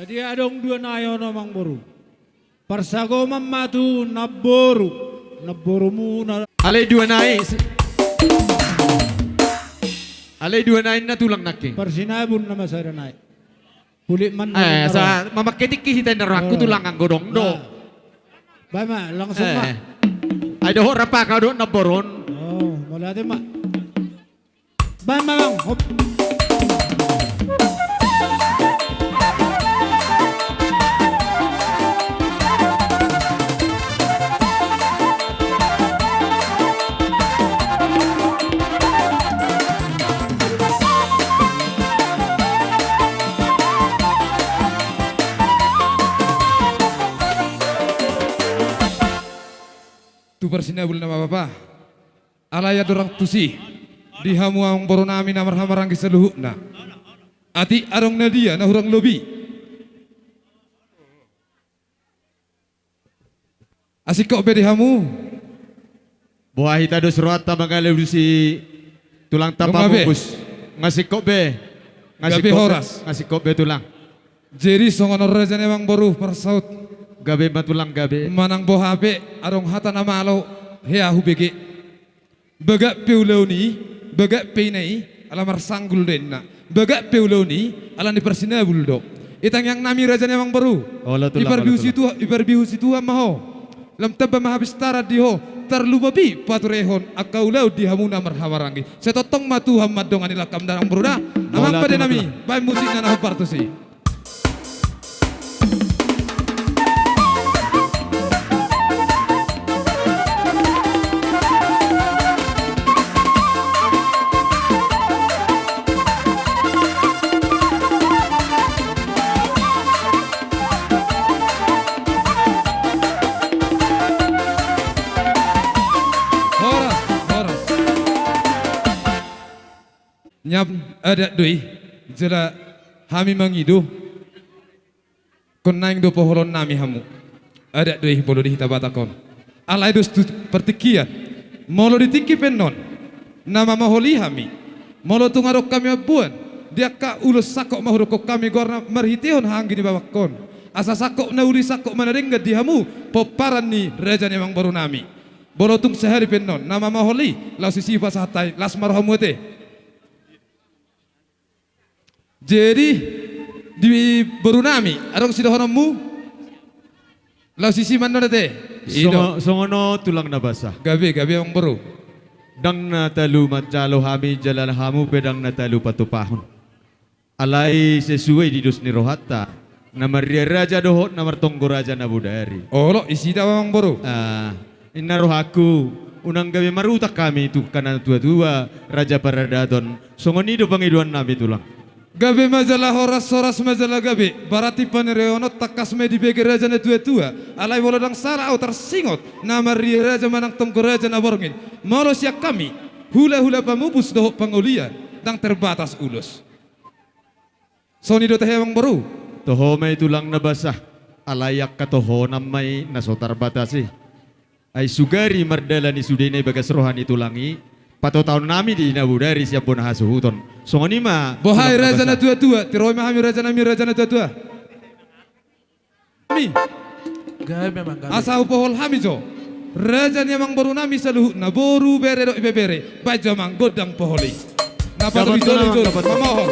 Jadi adong dua nai on amang boru. Parsagoman ma tu namboru, namborumuna. Alai dua nai. Alai dua nai na tulang nangkin. Parsinabul nama sada nai. Kulit man. Eh, sa mamangke tingki hita inda rohangku tulang anggo dong do. Baen ma langsung ma. Ai dohot rap angka dohot namboru on. Oh, mauliate ma. Baen ma amang, hop. Tu parsinabul nama bapa. Alai andorang tusi di hamu amang boru nami na marhahamaranggi saluhutna. Atik adong na dia na hurang lobi. Asingkop be di hamu. Boha hita dos rohanta mangalusi tulangta Pamungkus. Nga singkop be. Nga singkop be tulang. Jadi songon on raja ni amang boru parsaut. Gabe ma tulang gabe. Manang boha pe adong hata na malo hea hubege. Bagak pe ulaon i, bagak pe ina i, ala marsanggul do inna. Bagak pe ulaon i, ala ni parsinabul do. I tangiang nami raja ni amang boru. Olo tulang, iparbihus i Tuhan ma ho. Lam tamba ma hapistaran di ho, tarlumobi paturehon angka ulaon di hamu na marhahamaranggi. Sai tongtong ma Tuhan mandongani langkam da amang boru da. Amang pande nami, baen musikna na hombar tusi. Adat do i, jala hami mangido. Kon naeng do poholon nami hamu. Adat do i molo di hita Batak on. Alai dos tu partingkian. Molo di tingki pe annon na mamoholi hami. Molo tung adong hami mamboan di angka ulos sangkop ma hudokhon hami goarna marhitehon hahaanggi ni babangkon. Asa sangkop na uli sangkop ma na denggan di hamu pomparan ni raja ni amangboru nami. Molo tung sahali pe annon na mamoholi laos disi pasahat hami, las ma rohamu ate. Jadi di boru nami adong sidohononmu? Laos disi ma annon ate. I do. Songon, songon on tulang na basa. Gabe, gabe amangboru. Ndang na talu manjalo hami jala hamu pe ndang na talu patupahon. Alai sesuai di dos ni rohanta. Na marria raja dohot na martonggo raja na bodari. Olo, disi da amangboru. Ah, inna rohangku, unang gabe marutang hami tu angka na tuatua, raja paradaton. Songon i do pangidoan nami tulang. Gabe ma jala horas, horas ma jala gabe. Berarti panirion on tangkas ma i dibege raja na tuatua. Alai molo ndang sala au tarsingot na marria raja manang tonggo raja na borngin. Molo sian hami, hulahula pamupus dohot pangolian, ndang terbatas ulos. Songon i do tahe amangboru. Toho ma i tulang na basa. Alai angka tohonan ma i na so tarbatas i. Ai sugari mardalani sudena i bagas roha ni tulang i, patotaon nami di na bodari sian bona hasuhuton. Songon i ma. Boha i tulang na basa. Raja na tuatua, tiroi ma hami raja nami, raja na tuatua. Hami. Gabe amang, gabe. Asa hupohol hami jo raja ni amangboru nami saluhutna, boru, bere dohot ibebere. Baen jo amang gondang pohol i. Na patut i jolo i jolo. Dapat, dapat. Pamohol.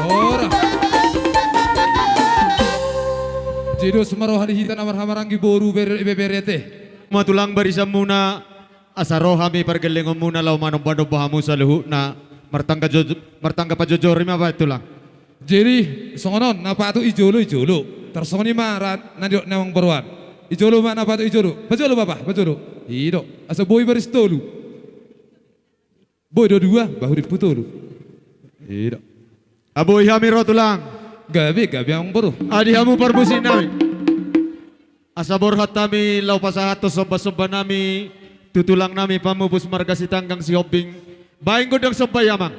Ora. Jadi dos ma roha ni hita na marhahamaranggi, boru, bere, ibebere ate. Ma tulang barisanmuna, asa ro hami pargellengonmuna laho manombanomba hamu saluhutna. Martangga jo-, martangga pajojori ma baen tulang. Jadi songon on, na patut i jolo, i jolo. Tarsongon i ma ra na nidok ni amangboru an. I jolo ma na patut i jolo. Pajolo bapa, pajolo. I do. Asa boi baris tolu. Boi do dua, bahu rimpu tolu. I do. Ah, boi hami ro tulang. Gabe, gabe amang boru. Adi hamu parmusik nami. Asa borhat hami laho pasahathon somba-somba nami tu tulang nami pamupus marga Sitanggang Sihombing. Baen gondang somba i amang.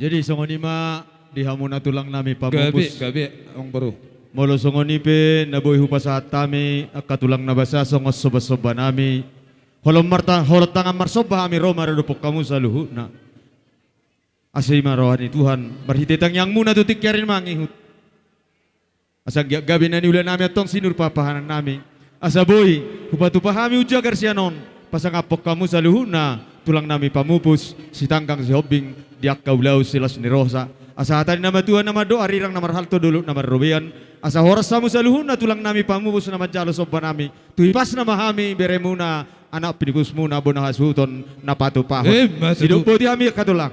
Jadi songon i ma di hamuna tulang nami pamupus. Gabe, gabe, amang boru. Molo songon i pe na boi hupasahat hami angka tulang na basa songon somba-somba nami. Holong marta-, holong tangan marsomba hami ro maradophon hamu saluhutna. Asa i ma roha ni Tuhan marhite tangiangmuna tu tingki ari mangihut. Asa anggiat gabe na niula nami antong sinur papahangan nami. Asa boi hupatupa hami unjagar sian on pasangaphon hamu saluhutna tulang nami pamupus Sitanggang Sihombing di angka ulaon silas ni roha. Asa hata ni na matua na mandok, arirang na marhalto, dolok na marrobean. Asa horas hamu saluhutna tulang nami pamupus na manjalo somba nami. Tu hipasna ma hami beremuna, anak pinipusmuna, bona hasuhuton na patupahon. Emma tutu. Sidok boti hami angka tulang.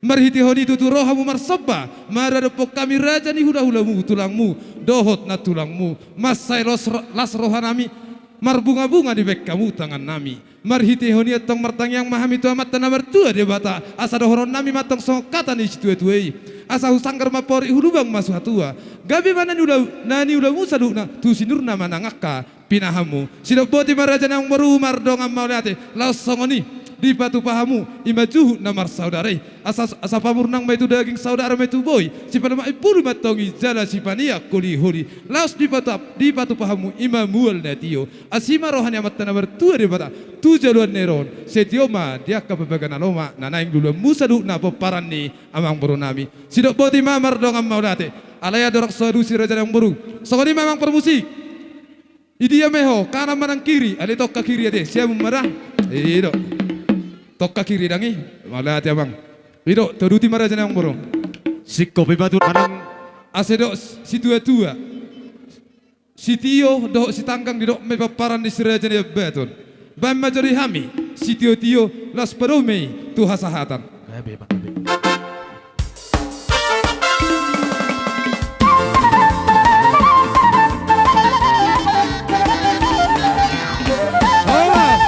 Marhitehon i tutu ro hamu marsomba maradophon hami raja ni hulahulamu, tulangmu dohot nantulangmu. Mansai los ro-, las roha nami, marbungabunga dibaen hamu tangan nami. Marhitehon i antong martangiang ma hami tu Amanta na martua Debata, asa dohonon nami ma antong songon hata ni situatua i: Asa husanggar ma amporik, hulubang ma suhatua. Gabe ma na niula-, na niulamu saluhutna, tu sinurna ma nang angka pinahanmu. Sidok boti ma raja ni amangboru, mardongan mauliate. Laos songon i dipatupa hamu, i ma juhut na marsaudara i. Asa, asa pamurnang ma i tu daging, saudara ma i tu boi. Sipalumak impulu ma antong i jala sipaniak holiholi. Laos dipatu-, dipatupa hamu i ma mual na tio. Asi ma roha ni Amanta na martua Debata tu joloan na ro on. Sai tio ma di angka pambaga na lomak na naeng luluanmu saluhutna pomparan ni amangboru nami. Sidok boti ma, mardongan mauliate. Alai andorang so alusi raja ni amangboru, songon i ma amang parmusik. Idia ma ho, kanan manang kiri? Alai tongka kiri ate, siamun ma da. I do. Tongka kiri dang i. Mauliate amang. I do, toduti ma raja ni amangboru. Singkop i ma tulang. Asa didok situatua: Sitio dohot sitanggang didok ma i pomparan ni si Raja Naiambaton. Baen ma jo di hami sitiotio, laos padomu ma i tu hasahatan. Gabe, Bang, gabe. Horas,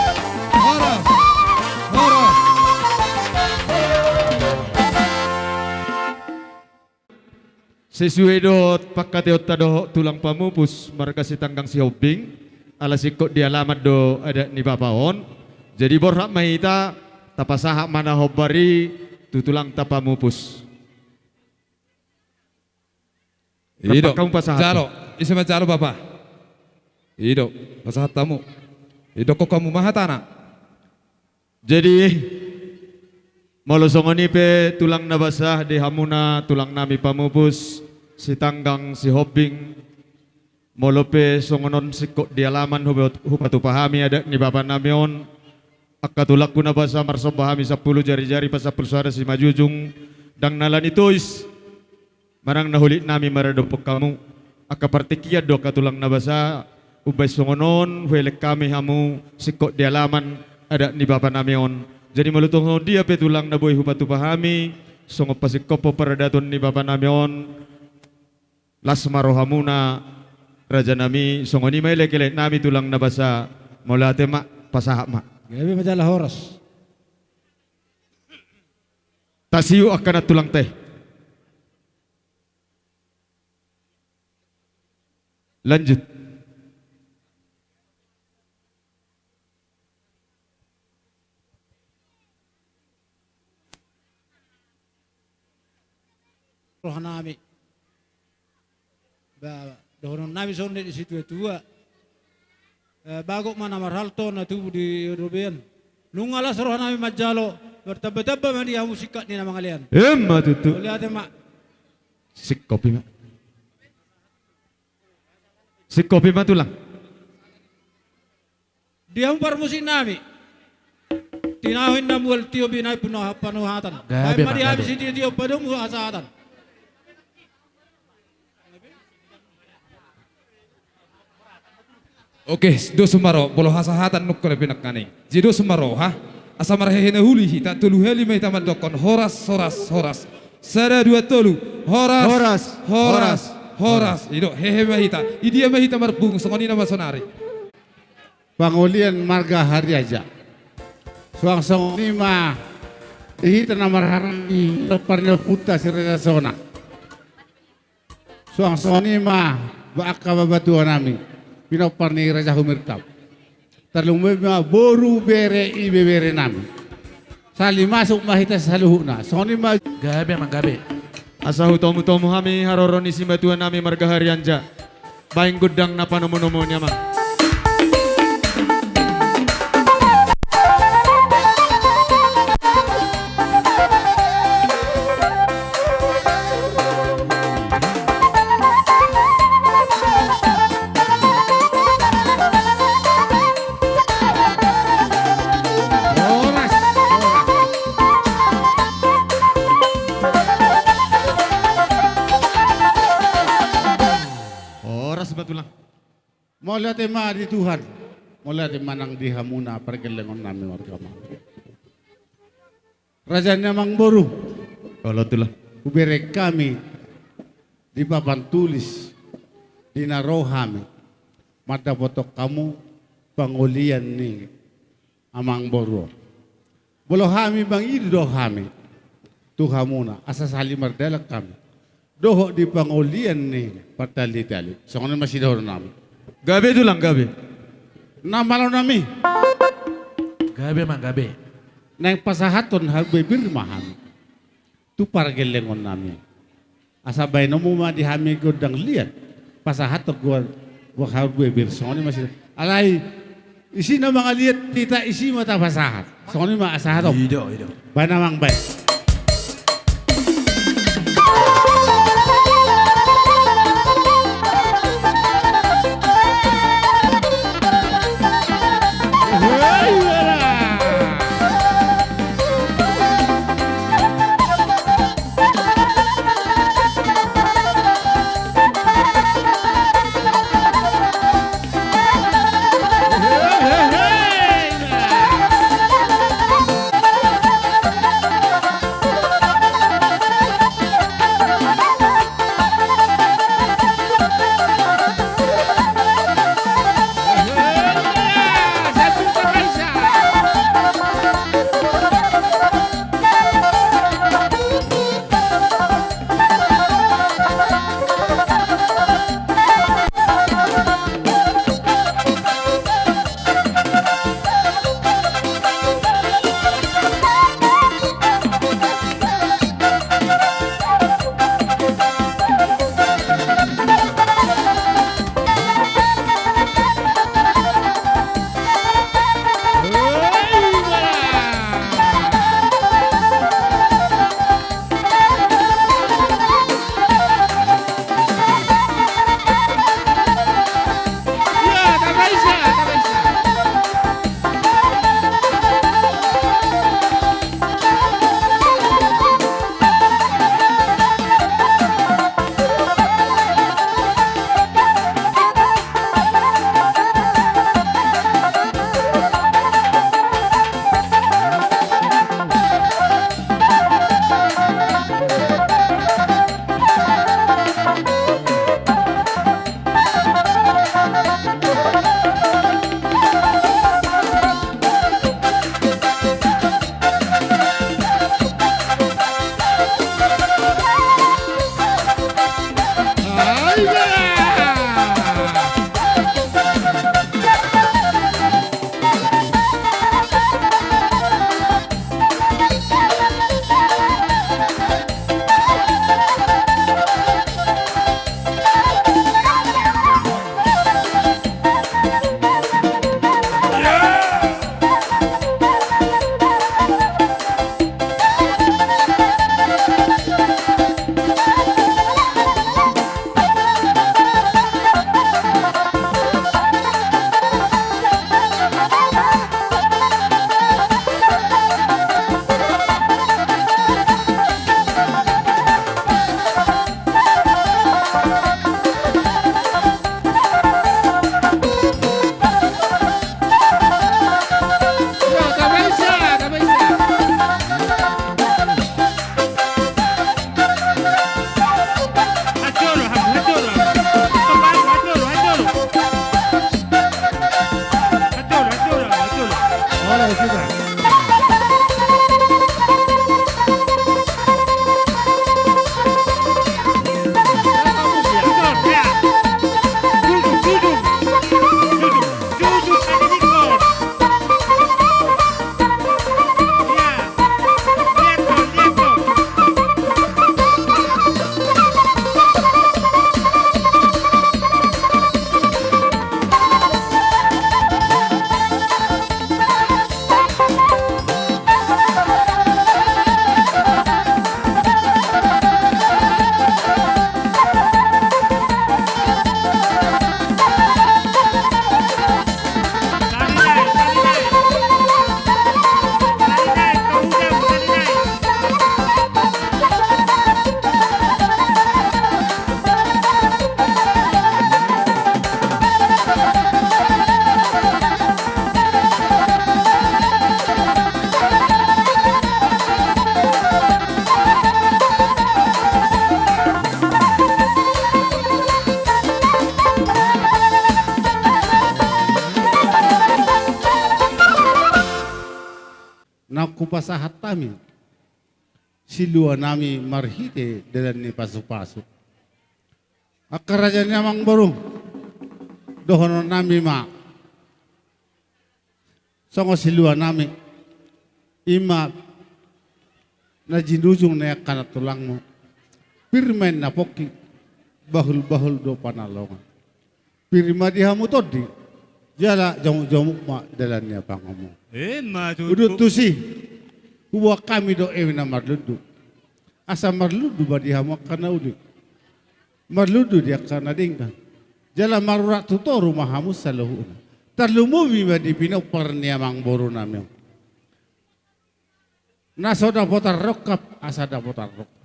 horas, horas. Sesuai dohot pangkataionta dohot tulang pamupus marga Sitanggang Sihombing, ala singkop di alaman do adat ni bapa on. Jadi borhat ma hita, tapasahat ma na hombar i tu tulangta pamupus. I do. Rap hamu pasahat. Jalo, ise manjalo, bapa? I do, pasahat hamu. I do, dokkon hamu ma hatana. Jadi, molo songon i pe tulang na basa di hamuna tulang nami pamupus Sitanggang Sihombing, molo pe songon on singkop di alaman hupa-, hupatupa hami adat ni bapa nami on, angka tulangku na basa, marsomba hami sampulu jarijari pasampulu sada simanjujung, ndang na ala ni tois. Manang na holit nami maradophon hamu, angka partingkian do angka tulang na basa, umbaen songon on huelek hami hamu singkop di alaman adat ni bapa nami on. Jadi molo tung songon dia pe tulang na boi hupatupa hami songon pasingkophon paradaton ni bapa nami on, las ma rohamuna, raja nami. Songon i ma elekelek nami tulang na basa, mauliate ma, pasahat ma. Gabe ma jala horas. Tasiu angka na tulang te. Lanjut. Roha nami. Ba, dohonon nami songon na nidok ni situatua. Eh, bagot ma na marhalto, na tubu di robean. Nunga las roha nami manjalo, martambatamba ma di hamu singkat ni na mangalean. Emma tutu. Mauliate ma. Singkop i ma. Singkop i ma tulang. Di hamu parmusik nami. Tinaho inna mual tio, binahen panuhatan. Gabe ma, gabe. Baen ma di hami sitiotio, padomu hasahatan. Oke, dos ma ro, molo hasahatan nunga na pinangkaning. Jadi dos ma ro, ha? Asa marhehe na uli hita, tolu hali ma hita mandokkon horas, horas, horas. Sada, dua, tolu. Horas, horas, horas, horas, horas. I do, hehe ma hita. Idia ma hita marpungu, songon i nama sonari. Pangolian marga Harianja. Suang songon i ma di hita na marhaha-, di pinompar ni ompunta si Raja Sona. Suang songon i ma ba angka bapatua nami, pinompar ni Raja Humirtap. Tarlumobi ma boru, bere, ibebere nami. Sali masuk ma hita saluhutna. Songon i ma. Gabe, amang, gabe. Asa hutomutomu hami haroro ni simatua nami marga Harianja. Baen gondang na panomunomu ni amang. Mauliate ma di Tuhan. Mauliate ma nang di hamuna pargellengon nami marga Amang. Raja ni Amangboru. Olo tulang. Hubereng hami di papan tulis di na ro hami mandapothon hamu pangolian ni Amangboru on. Molo hami mangido do hami tu hamuna asa sahali mardalan hami dohot di pangolian ni partali-tali. Songon i ma sidohonon nami. Gabe tulang, gabe. Na malo nami. Gabe ma gabe. Naeng pasahathon harbue bir ma hami tu pargellengon nami. Asa baenonmu ma di hami gondang liat pasahathon goar, goar harbue bir, songon i ma si. Alai isi na mangaliat hita, isi ma tapasahat. Songon i ma, asa hatop. I do, i do. Baen Amang, baen. naung hupasahat hami siluanami marhite dalan ni pasupasu. Angka raja ni amangboru, dohononnami ma songon siluanami, i ma na jinujung ni angka na tulangmu. Pir ma inna pongki, bahulbahul do panalongan. Pir ma di hamu tondi, jala jomukjomuk ma dalan ni pangomoan. Ima tutu. Udut tusi, huboan hami do eme na marlundu. Asa marlundu ma di hamu angka na uli, marlundu di angka na denggan. Jala marurat tu toru ma hamu saluhutna. Tarlumobi ma di pinompar ni amangborunami on. Na so dapotan rongkap, asa dapotan rongkap.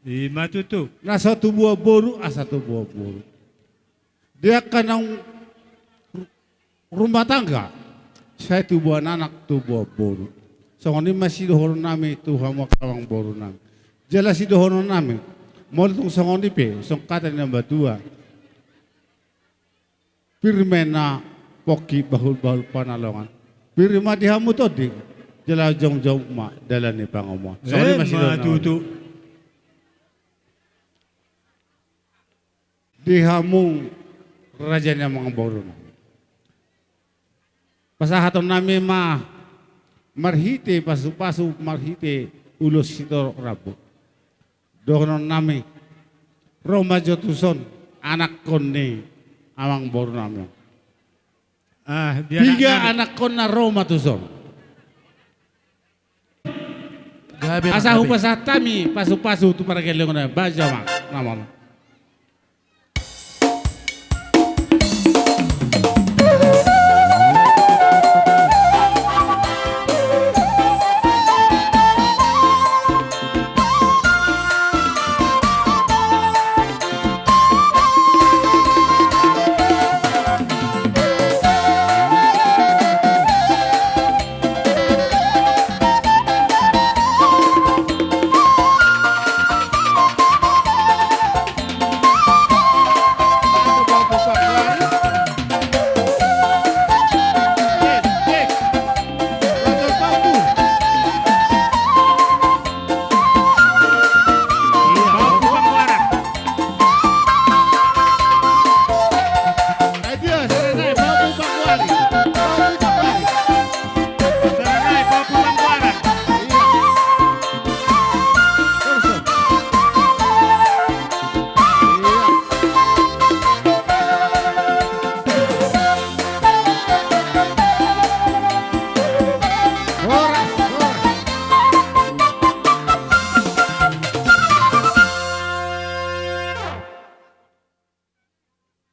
Ima tutu. Na so tubuan boru, asa tubuan boru. Di angka naung ru-, rumah tangga, sai tubuan anak, tubuan boru. Songon i ma sidohononnami tu hamu angka amangborunami. Jala sidohononnami, molo tung songon i pe, songon hata ni na matua. Pir ma inna pongki, bahulbahul panalongan. Pir ma di hamu tondi, jala jomukjomuk ma dalan ni pangomoan. Songon i ma sidohononnami. Ima tutu. Di hamu raja ni amangborunami, pasahatonnami ma marhite pasupasu, marhite ulos sitorop rambu. Dohononnami, ro ma jo tuson anakkon ni amangborunami. Ah, dia piga anakkonna ro ma tuson. Gabe, asa gabe. Hupasahat hami pasupasu tu pargellengon, baja ma namon.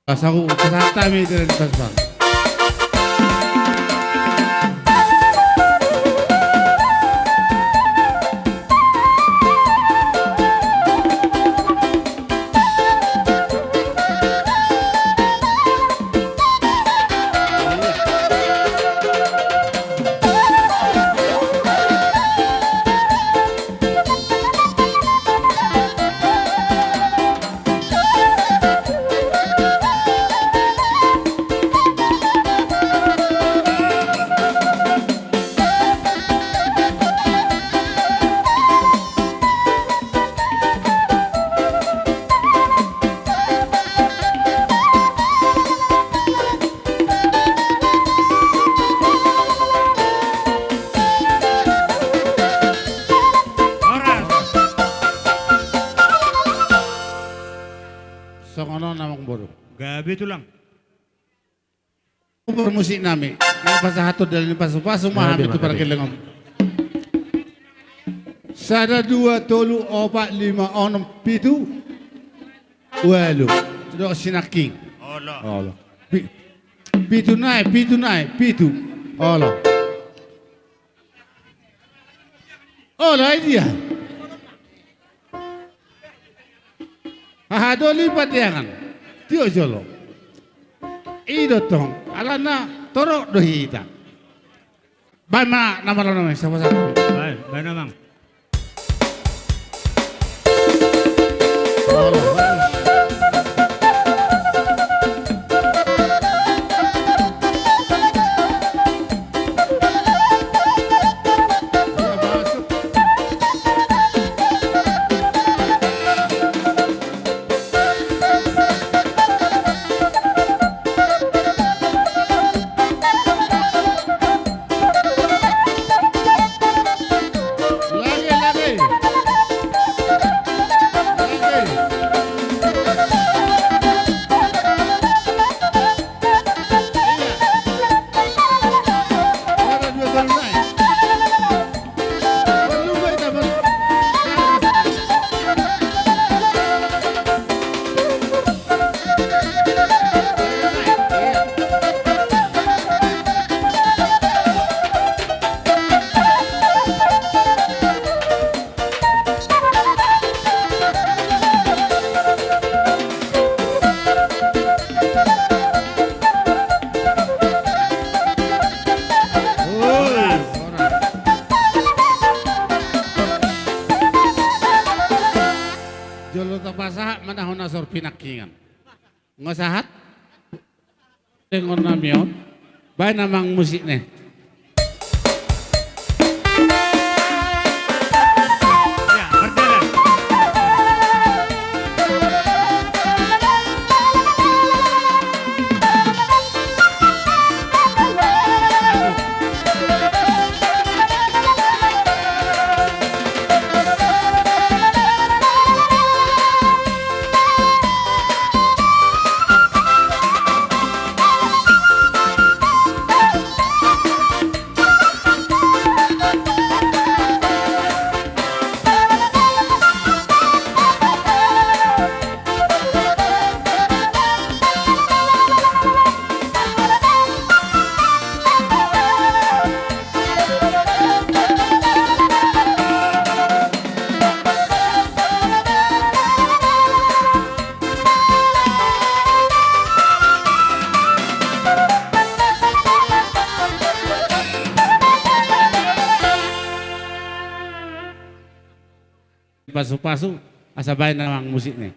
Asa hupasahat hami dalan ni pasupasu. Songon on amangboru. Gabe tulang. Parmusik nami, na pasahathon dalan ni pasupasu ma hami tu pargellengon. Sada, dua, tolu, opat, lima, onom, pitu, ualu. Sudo sinangking. Olo. Olo. Pi-, pitu nai, pitu nai, pitu. Olo. Olo, ai dia. Haha doli pateangan. Tio jolo. I do tong. Alana torop do hita. Baen ma na malo nami, sapa sapa. Baen, baen amang. pinangkingan. Nga sahat? Dengon nami on. Baen amang musikna i. Pasu-pasu, asa baen amang musikna i.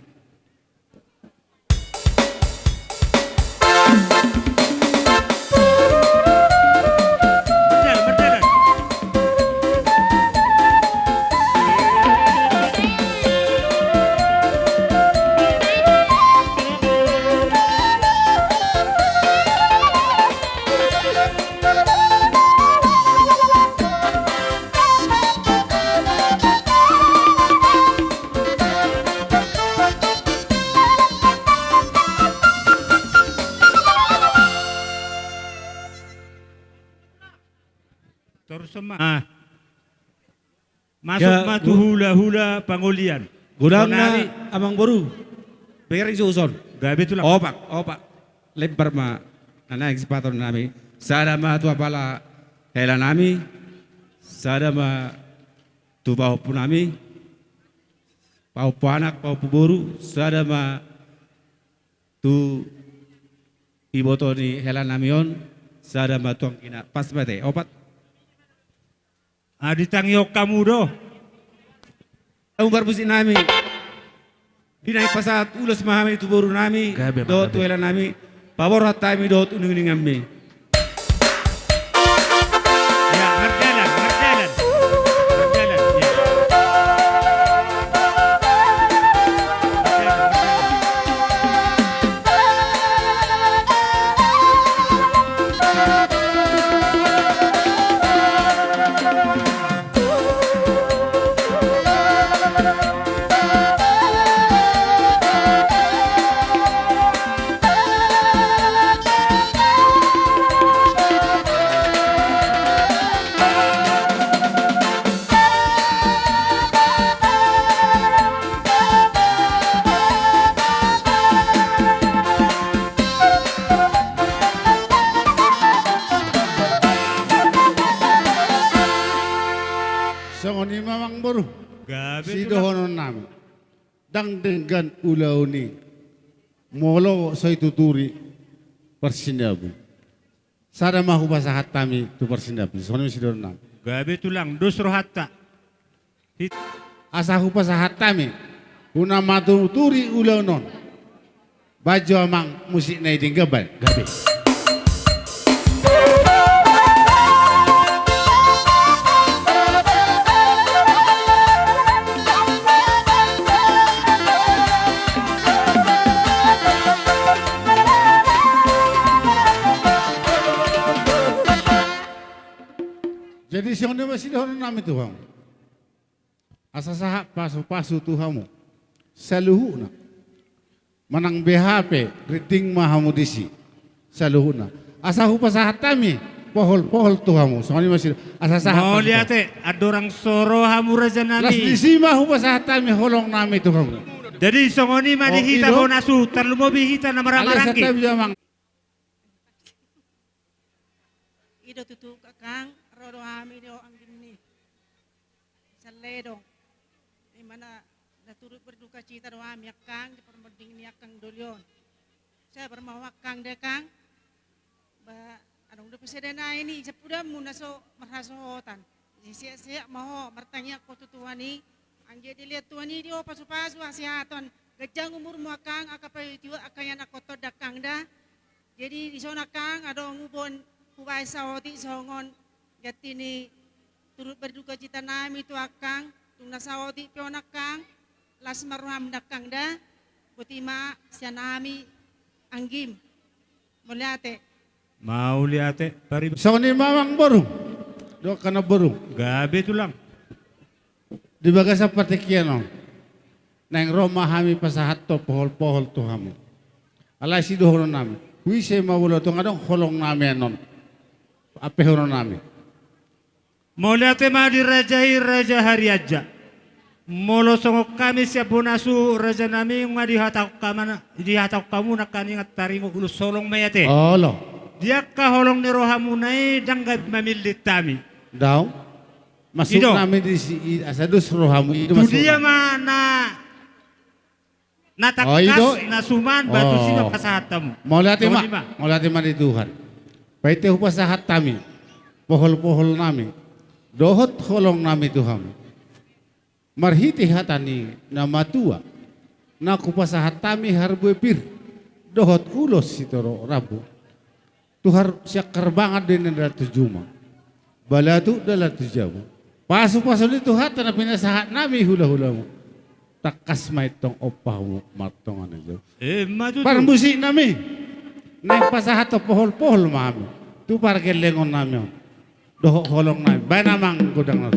Torus ma. Ah. Masuk ma tu hula-hula pangolian. Godang na, amang boru. Beger i suson. Gabe tulang. Opak, opak. Lempar ma na naeng sipatar nami. Sada ma tu apala hela nami. Sada ma tu pahompu nami. Pahompu anak, pahompu boru. Sada ma tu iboto ni hela nami on. Sada ma tu anggina. Pas ma ate. Opat. Ah, ditangihon hamu do. Umbar musik nami. Di na pasahat ulos ma hami tu boru nami, dohot tu hela nami, paborhat hami dohot uning-uninganmi. Ya, mardalan, mardalan. Mardalan, ya. Songon i ma amang boru. Gabe sidohonon nami. Ndang denggan ulaon i molo so dituturi parsinabung. Sada ma hupasahat hami tu parsinabung. Songon i ma sidohonon nami. Gabe tulang, dos rohanta. Asa hupasahat hami, unang ma tuturi ulaon on. Baen jo amang musikna i, denggan baen. Gabe. Jadi songon i ma sidohonon nami tu hamu. Asa sahat pasu-pasu tu hamu saluhutna. Manang beha pe, rinting ma hamu disi saluhutna. Asa hupasahat hami pohol-pohol tu hamu. Songon i ma si, asa sahat pasu-pasu. Mauliate, andorang so ro hamu raja nami. Las disi ma hupasahat hami holong nami tu hamu. Jadi songon i ma di hita bonasu, tarlumobi hita na marhahamaranggi. I do tutu kakang, ro do hami do anggini. Salledong. Imana na turut berduka cita do hami angkang di parmonding ni angkang doli on. Sabar ma ho angkang de kang. Ba adong dope sada nai ni sapudanmu na so marhasohotan. Sehat-sehat ma ho, martangiang ho tu Tuhan i. Anggiat dilehon Tuhan i di ho pasu-pasu, hasehaton. Ganjang umurmu angkang, angka pajujiu angkang ianakhonton da angkang da. Jadi dison angkang adong hubaen hubaen saotik songon ganti ni turut berduka cita nami tu angkang, tung na saotik pe on angkang, las ma roham da angkang da, boti ma sian hami anggim. Mauliate. Mauliate. Pari- Songon i ma amangboru. Dohot angka namboru. Gabe tulang. Di bagasan partingkian on. Naeng ro ma hami pasahathon pohol-pohol tu hamu. Alai sidohonon nami. Huise ma molo tung adong holong nami annon. Ampehon nami. Mauliate ma di raja i, Raja Harianja. Molo songon hami sian bona suhut raja nami, nunga dihatahon hamu, dihatahon hamu nangkaningan taringot ulos holong ma i ate. Olo. Di angka holong ni rohamuna i ndang gabe mamillit hami. Daong. Masuk nami di si, i, asa dos rohamu i. Tu dia ma na Na tangkas, na suman, batu si ma pasahat hamu. Mauliate ma. Mauliate ma di Tuhan. Paite hupasahat hami pohol-pohol nami dohot holong nami tu hamu. Marhite hata ni na matua na hupasahat hami harbue pir dohot ulos sitorop rambu. Tu har sian harbangan do i na dalan tu juma. Balatuk dalan tu jabu. Pasu-pasu ni Tuhanta na pinasahat nami hula-hulamu. Tangkas ma i tong ompa hamu martonga na jabu. Emma tutu. Parmusik nami. Naeng pasahat pohol-pohol ma hami. Tu pargellengon nami on. Dohot holong nami. Baen amang godang na.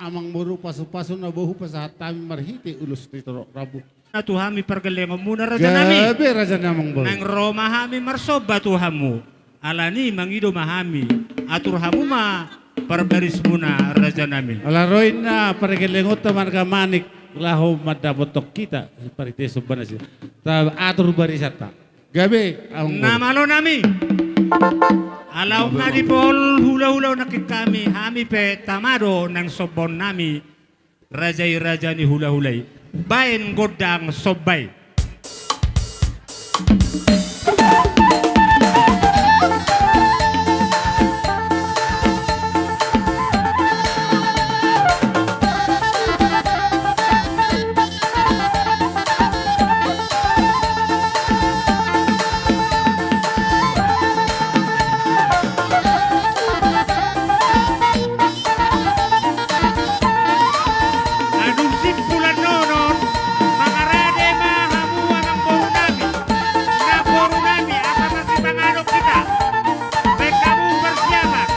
Amangboru, pasupasu na boi hupasahat hami marhite ulos ni torop rambu. Na tu hami pargellengonmuna, rajanami. Gabe, rajanami, amangboru. Naeng ro ma hami marsomba tu hamu. Alani mangido ma hami, atur hamu ma parbarismuna, rajanami. Ala ro inna pargellengonta marga Manik laho mandapothon hita, marhite sombana si. Taatur barisanta. Gabe, amangboru. Na malonami. Ala umma dipol hulahula nangkin hami, hami pe tama do naeng sombaonnami. Raja i raja ni hulahula i. Baen gondang somba i. Adong simpulan nonon, mangarade ma hamu amangborunami, namborunami, asa marsipanganon hita. Baen hamu parsiapan.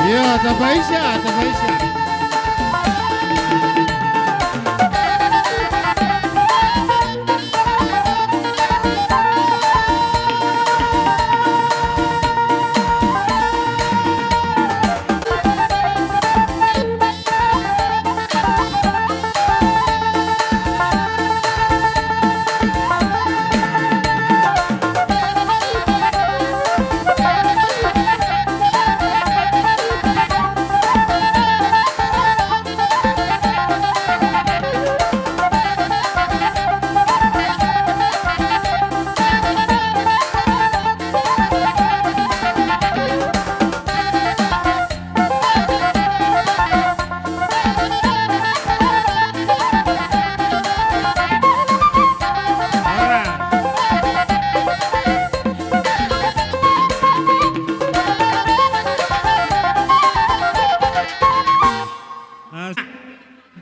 Ia, tapaisa, tapaisa.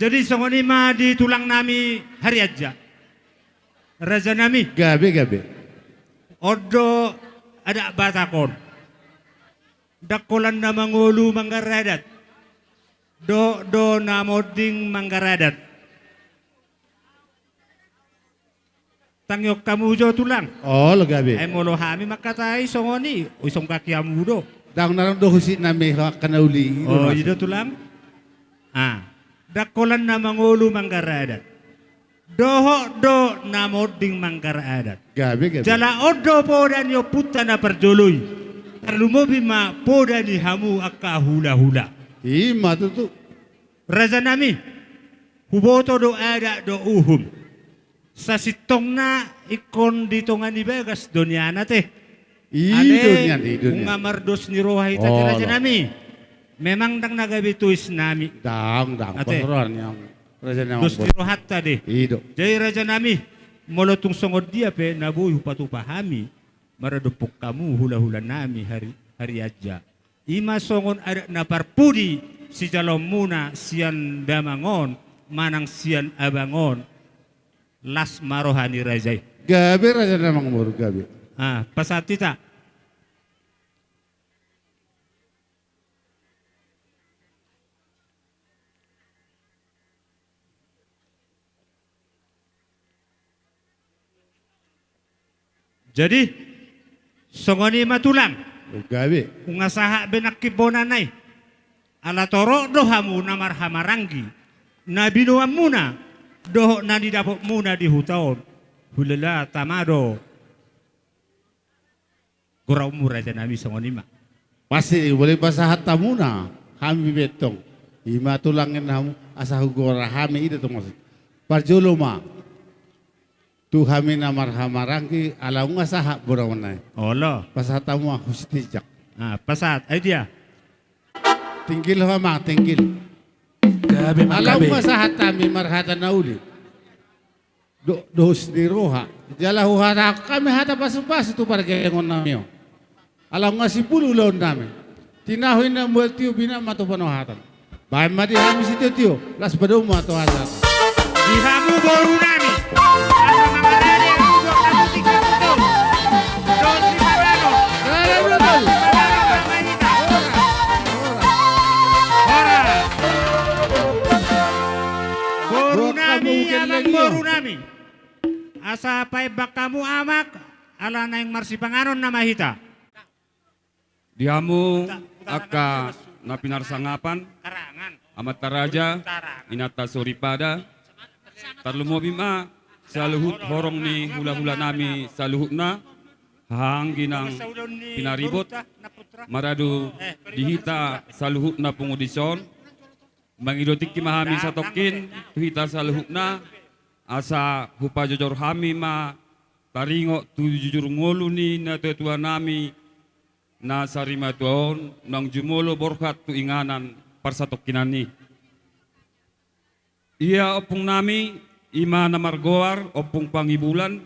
Jadi songon i ma di tulang nami Harianja. Raja nami. Gabe, gabe. On do adat Batak on. Ndang holan na mangolu manggaradat, dohot do na monding manggaradat. Tangion hamu jo tulang. Olo gabe. Ai molo hami mangkatai songon i, oi songgaki hamu do. Ndang na ro do husik nami ho angka na uli. O i do tulang. Ah. Ndang holan na mangolu manggarar adat. Dohot do na monding manggarar adat. Gabe gabe. Jala on do poda ni ompunta na parjolo i. Tarlumobi ma poda ni hamu angka hulahula. I ma tutu. Raja nami, huboto do adat dohot uhum. Sasintongna ingkon di tonga ni bagas do nian ate. I do nian, i do nian. Nunga mardos ni roha hita ate raja nami. Memang ndang na gabe tois nami. Ndang ndang. Ate. Dos ni rohanta do i. I do. Jadi raja nami, molo tung songon dia pe na boi hupatupa hami maradophon hamu hulahula nami hari, hari aja. I ma songon adat na parpudi sijaloonmuna sian damang on manang sian abang on. Las ma roha ni raja i. Gabe raja na mangolu gabe. Ah, pasahat hita. Jadi songon i ma tulang. Gabe. Nunga sahat be nangkin bona nai. Ala torop do hamu na marhahamaranggi na binoanmuna dohot na nidapotmuna di huta on. Hulala tama do. Goraonmu raja nami songon i ma. Pasti boi pasahat hamuna hami be tong. I ma tulang ninna hamu asa hugora hami i do tong maksud. Parjolo ma tu hami na marhahamaranggi ala nunga sahat bona on nai. Olo. Pasahat hamu ma husik tinjak. Ah, pasahat ai dia. Tinggil ho ma tinggil. Gabe ma gabe. Ala nunga sahat hami marhata na uli. Do, dos ni roha. Jala huhatahon hami hata pasupasu tu pargenggon nami on. Ala nunga sipul ulaon nami. Tinahu inna mual tio bina ma tu panohatan. Baen ma di hami sitiotio. Las padomu ma tu hata. Di hamu boru nami. Asa mangarade hamu boru nami tinggal betul. Dos ni padanon. Dos ni padanon. Hora. Boru nami, amang boru nami. Asa paembang hamu amak, ala naeng marsipanganon nama hita. Di hamu angka na pinarsangapan, amanta raja, inanta soripada, tarlumobi ma saluhut horong ni hulahula nami saluhutna, hahaanggi nang pinaribot, maradu di hita saluhutna pungu dison. Mangido tingki ma hami satongkin tu hita saluhutna, asa hupajojor hami ma taringot tu jujur ngolu ni natuatua nami na sarimatua on naung jumolo borhat tu inganan parsatongkinan i. Ia ompung nami i ma na margoar Ompung Pangibulan,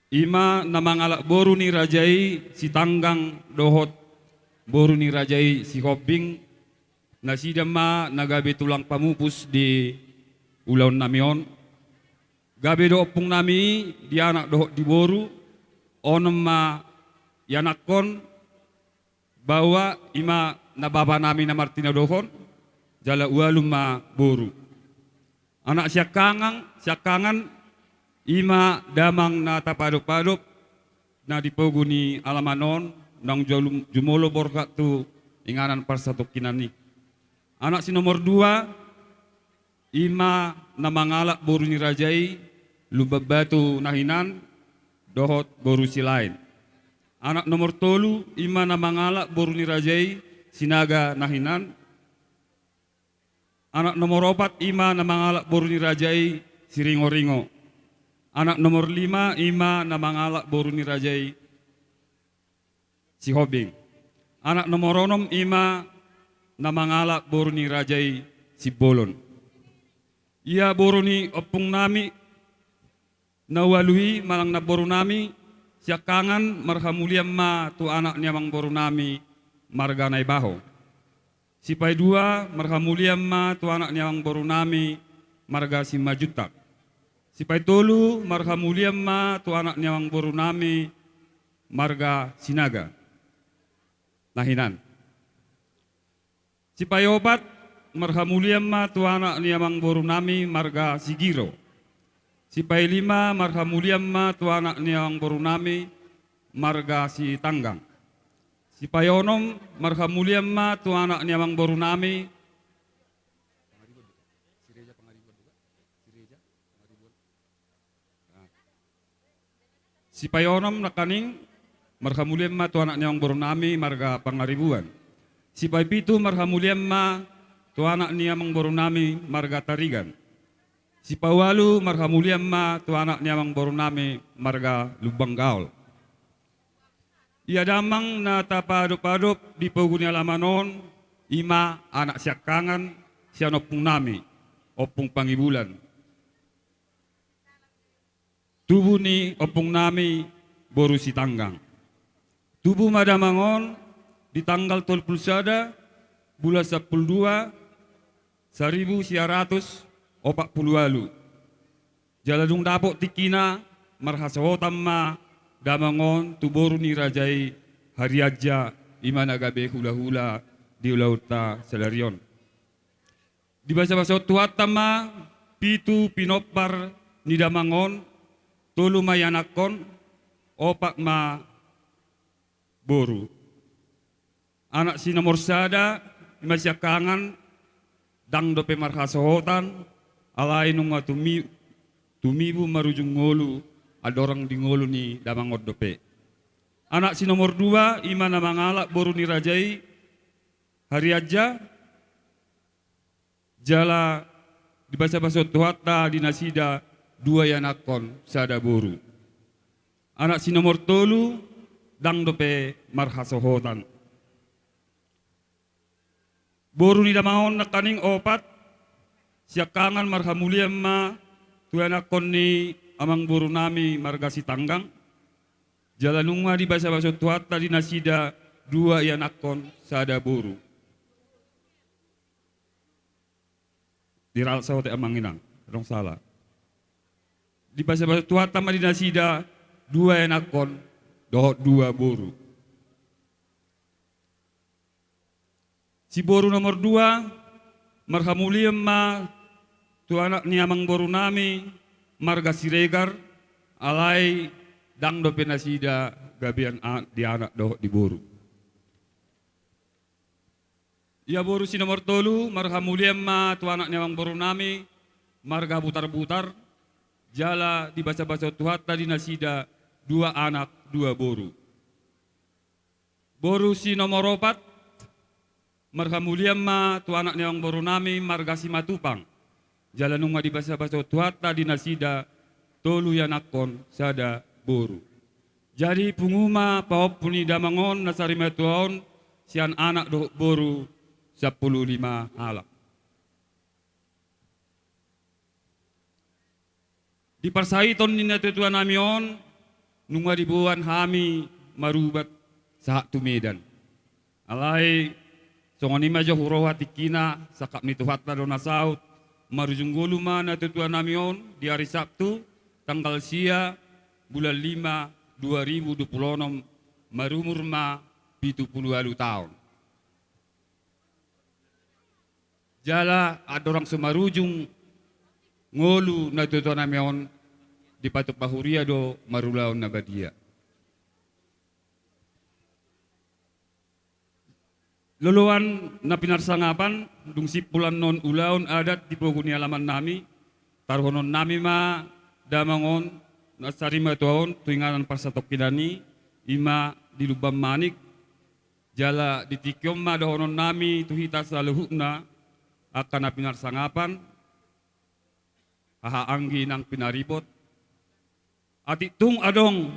i ma na mangalap boru ni raja i Sitanggang dohot boru ni raja i Sihombing, nasida ma na gabe tulang pamupus di ulaon nami on. Gabe do ompung nami i di anak dohot di boru, onom ma ianakhon, baoa i ma na bapa nami na martinodohon, jala ualu ma boru. Anak siangkangan, siangkangan i ma damang na tapadopadop na di pogu ni alaman on, naung jolum-, jumolo borhat tu inganan parsatongkinan i. Anak si nomor dua, i ma na mangalap boru ni raja i Lumban Batu na hinan dohot boru Silaen. Anak nomor tolu, i ma na mangalap boru ni raja i Sinaga na hinan. Anak nomor opat, i ma na mangalap boru ni raja i Siringoringo. Anak nomor lima, i ma na mangalap boru ni raja i Sihombing. Anak nomor onom, i ma na mangalap boru ni raja i Simbolon. Ia boru ni ompung nami na ualu i manang namboru nami, siangkangan marhamulian ma tu anak ni amangboru nami marga Naibaho. Sipaidua marhamulian ma tu anak ni amangboru nami marga Simanjuntak. Sipaitolu marhamulian ma tu anak ni amangboru nami marga Sinaga na hinan. Sipaiopat marhamulian ma tu anak ni amangboru nami marga Sigiro. Sipailima, marhamulian ma tu anak ni amangborunami marga Sitanggang. Sipaionom, marhamulian ma tu anak ni amangborunami. Sipaionom nangkaning, marhamulian ma tu anak ni amangborunami marga Pangaribuan. Sipaipitu, marhamulian ma tu anak ni amangborunami marga Tarigan. Sipaualu, marhamulian ma tu anak ni amangborunami marga Lumban Gaol. Ia damang na tapaadop-adop di pogu ni alaman on, i ma anak siangkangan sian ompungnami, Ompung Pangibulan, tubu ni ompungnami boru Sitanggang. Tubu ma damang on di tanggal tolu pulu sada bulan sampulu dua, saribu sia ratus opat pulu ualu. Jala dung dapot tingkina, marhasohotan ma damang on tu boru ni raja i, Harianja, i ma na gabe hula-hula di ulaonta sadari on. Dibasabasahon Tuhanta ma pitu pinompar ni damang on, tolu ma ianakhon, opat ma boru. Anak si nomor sada, i ma siangkangan, ndang dope marhasohotan, alai nunga tumi-, tumibu marujung ngolu, andorang di ngolu ni damang on dope. Anak si nomor dua, i ma na mangalap boru ni raja i, Harianja, jala dibasabasahon Tuhanta di nasida dua ianakhon sada boru. Anak si nomor tolu, ndang dope marhasohotan. Boru ni damang on nangkaning opat, siangkangan marhamulian ma tu ianakhon ni amangborunami marga Sitanggang, jala nunga dibasabasahon Tuhanta di nasida dua ianakhon sada boru. Diralsa ote amang inang, adong sala. Dibasabasahon Tuhanta ma di nasida dua ianakhon dohot dua boru. Si boru nomor dua, marhamulian ma tu anak ni amangborunami marga Siregar, alai ndang dope nasida gabean a-, di anak dohot di boru. Ia boru si nomor tolu, marhamulian ma tu anak ni amangborunami marga Butarbutar, jala dibasabasahon Tuhanta di nasida dua anak dua boru. Boru si nomor opat, marhamulian ma tu anak ni amangborunami marga Simatupang, jala nunga dibasabasahon Tuhanta di nasida tolu ianakhon sada boru. Jadi pungu ma pahompu ni damang on na sarimatua on sian anak dohot boru sampulu lima halak. Di parsahiton ni natuatuanami on, nunga diboan hami marubat sahat tu Medan. Alai songon i ma jo huroha tingkina, sangkap ni Tuhanta do na saut, marujung ngolu ma natuatuanami on di ari Sabtu, tanggal sia, bulan lima, dua ribu dua pulu onom, marumur ma pitu pulu ualu taon. Jala andorang so marujung ngolu natuatuanami on, dipatupa huria do marulaon na badia. Loloan na pinarsangapan, dung simpul annon ulaon adat di pogu ni alamannami, taruhononnami ma damang on na sarimatua on tu inganan parsatongkinan i, i ma di Lumban Manik, jala di tingki on ma dohononnami tu hita saluhutna angka na pinarsangapan, haha anggi nang pinaribot. Atik tung adong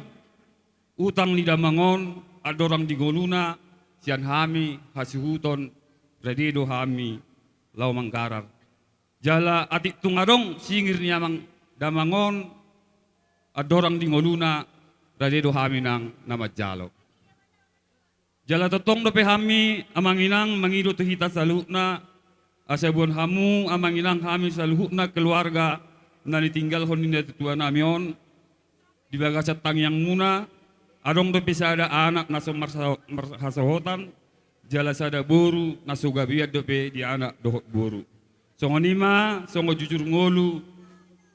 utang ni damang on andorang di ngoluna sian hami hasuhuton, rade do hami laho manggarar. Jala atik tung adong singir ni amang damang on andorang di ngoluna, rade do hami nang na manjalo. Jala tongtong dope hami amang inang mangido tu hita saluhutna, asa boan hamu amang inang hami saluhutna keluarga na nitinggalhon ni natuatuanami on, di bagasan tangiangmuna, adong dope sada anak na so marsa-, marhasohotan, jala sada boru na so gabean dope di anak dohot boru. Songon i ma, songon jujur ngolu,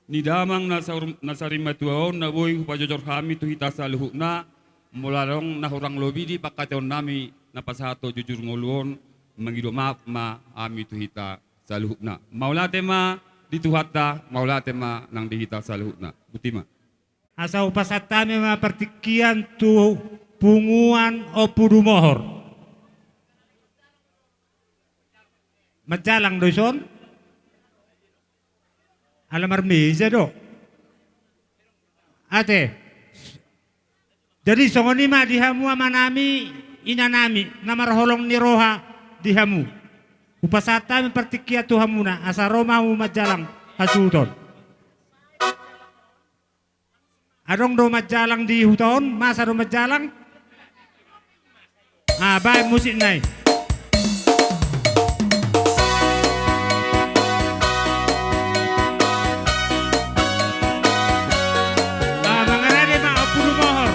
ni damang na saur-, na sarimatua on na boi hupajojor hami tu hita saluhutna, molo adong na hurang lobi di pangkataionnami na pasahat tu jujur ngolu on, mangido maaf ma hami tu hita saluhutna. Mauliate ma di Tuhanta, mauliate ma nang di hita saluhutna. Boti ma. Asa hupasahat hami ma partingkian tu punguan Ompu Dumohor. Manjalang do dison? Ala marmeja do. Ate. Jadi songon i ma di hamu amanami, inanami, na marholong ni roha di hamu. Hupasahat hami partingkian tu hamuna, asa ro ma hamu manjalang hasuhuton. Adong do manjalang di huta on, masa do manjalang? Ah, baen musik nai. Ah, mangarade ma Ompu Dumohor.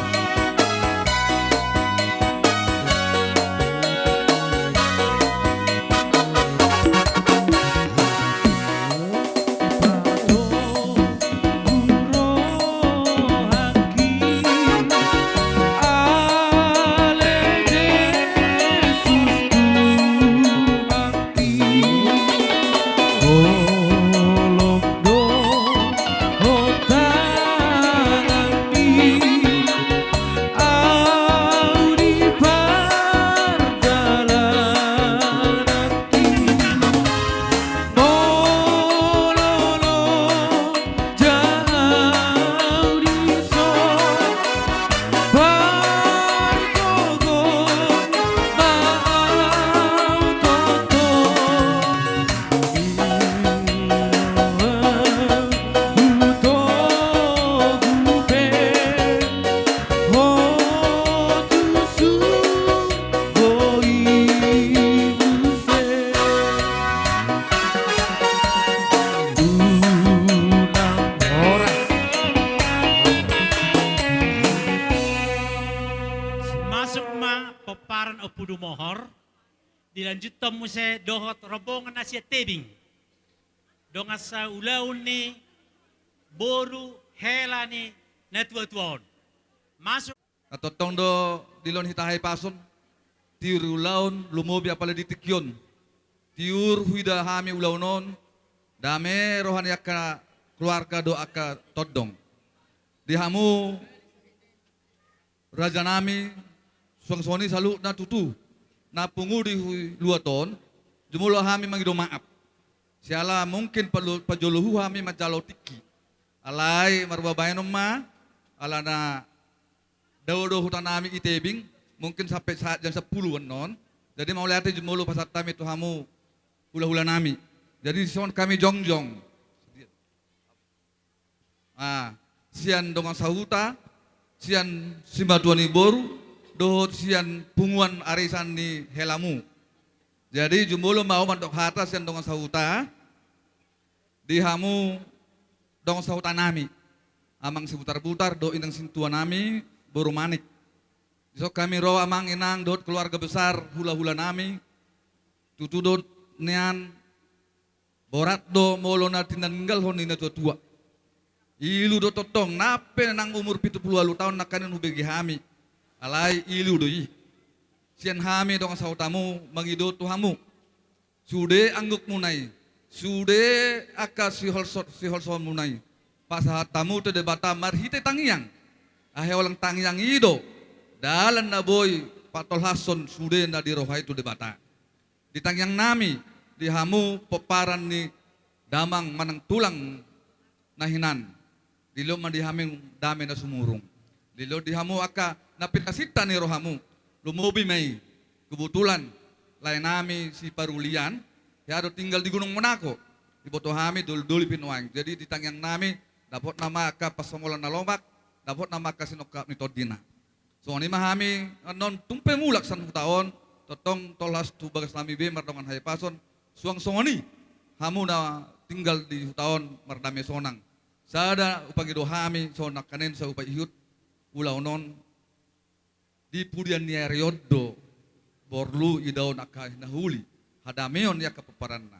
Masuk ma pomparan Ompu Dumohor. Dilanjuthon muse dohot rombongan na sian Tebing. Dongan saulaon ni boru hela ni natuatua on. Masuk. Na tongtong do dilehon hita hahipason, tiur ulaon, lumobi apala di tingki on. Tiur huida hami ulaon on, dame roha ni angka keluarga dohot angka tondong. Di hamu rajanami, suang songon i saluhutna tutu na pungu di hu-, luat on, jumolo hami mangido maaf. Siala mungkin palu-, pajolo hu hami manjalo tingki. Alai marbabaenon ma, alana dao do hutanami i Tebing, mungkin sampe sahat jam sampulu annon. Jadi mauliate jumolo pasahat hami tu hamu hulahulanami. Jadi songon hami jongjong. Ah, sian dongan sahuta, sian simatua ni boru, dohot sian punguan arisan ni helamu. Jadi jumolo ma au mandok hata sian dongan sahuta, di hamu dongan sahutanami, amang Sibutarbutar dohot inang sintuanami, boru Manik. Dison hami ro amang inang dohot keluarga besar hulahulanami, tutu dohot nian. Borat do molo na tinanggalhon ni natuatua. Ilu do tongtong, nang pe nang umur pitu pulu ualu taon nangkaning hubege hami. Alai ilu do i. Sian hami dongan sahutamu mangido tu hamu. Sude anggukmuna i. Sude angka siholso-, siholsoanmuna i. Pasahat hamu tu Debata marhite tangiang. Haheolan tangiang i do dalan na boi patolhashon sude na di roha i tu Debata. Di tangiangnami, di hamu pomparan ni damang manang tulang na hinan, dilehon ma di hami dame na sumurung. Dilehon di hamu angka na pinasinta ni rohamu, lumobi ma i, kebetulan laenami si Parulian, hea do tinggal di Gunung Monaco, diboto hami doli-doli pe nuaeng. Jadi di tangiangnami, dapotna ma angka parsongolan na lomak, dapotna ma angka sinongkap ni tondina. Songon i ma hami annon tung pe mulak sian huta on, tongtong tolhas tu bagasnami be mardongan hahipason, suang songon i hamu na tinggal di huta on mardame sonang. Sada hupangido hami songon nangkaning sai hupaihut ulaon on, di pudian ni ari on do porlu idaon angka na uli, hadameon ni angka pomparanna.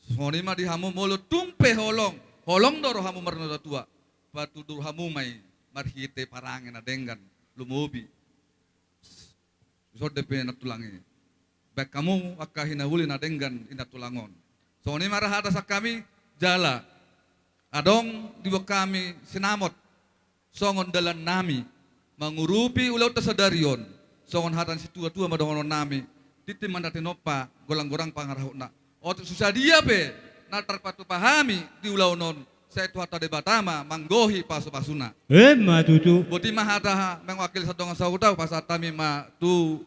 Songon i ma di hamu molo tung pe holong Holong do rohamu marnatuatua, patudu hamu ma i marhite parange na denggan lumobi. Songon i pe nantulang i. Baen hamu angka hinauli na denggan di nantulang on. Songon i ma ra hata sian hami, jala adong diboan hami sinamot songon dalannami mangurupi ulaonta sadari on, songon hata ni situatua ma dohononnami, tintin ma na tinompa, golang-golang pangarahutna. Otik so sadia pe na tarpatupa hami di ulaon on, sai Tuhanta Debata ma manggohi pasu-pasuna. Emma tutu. Boti ma hata mewakili sandongan sahuta, hupasahat hami ma tu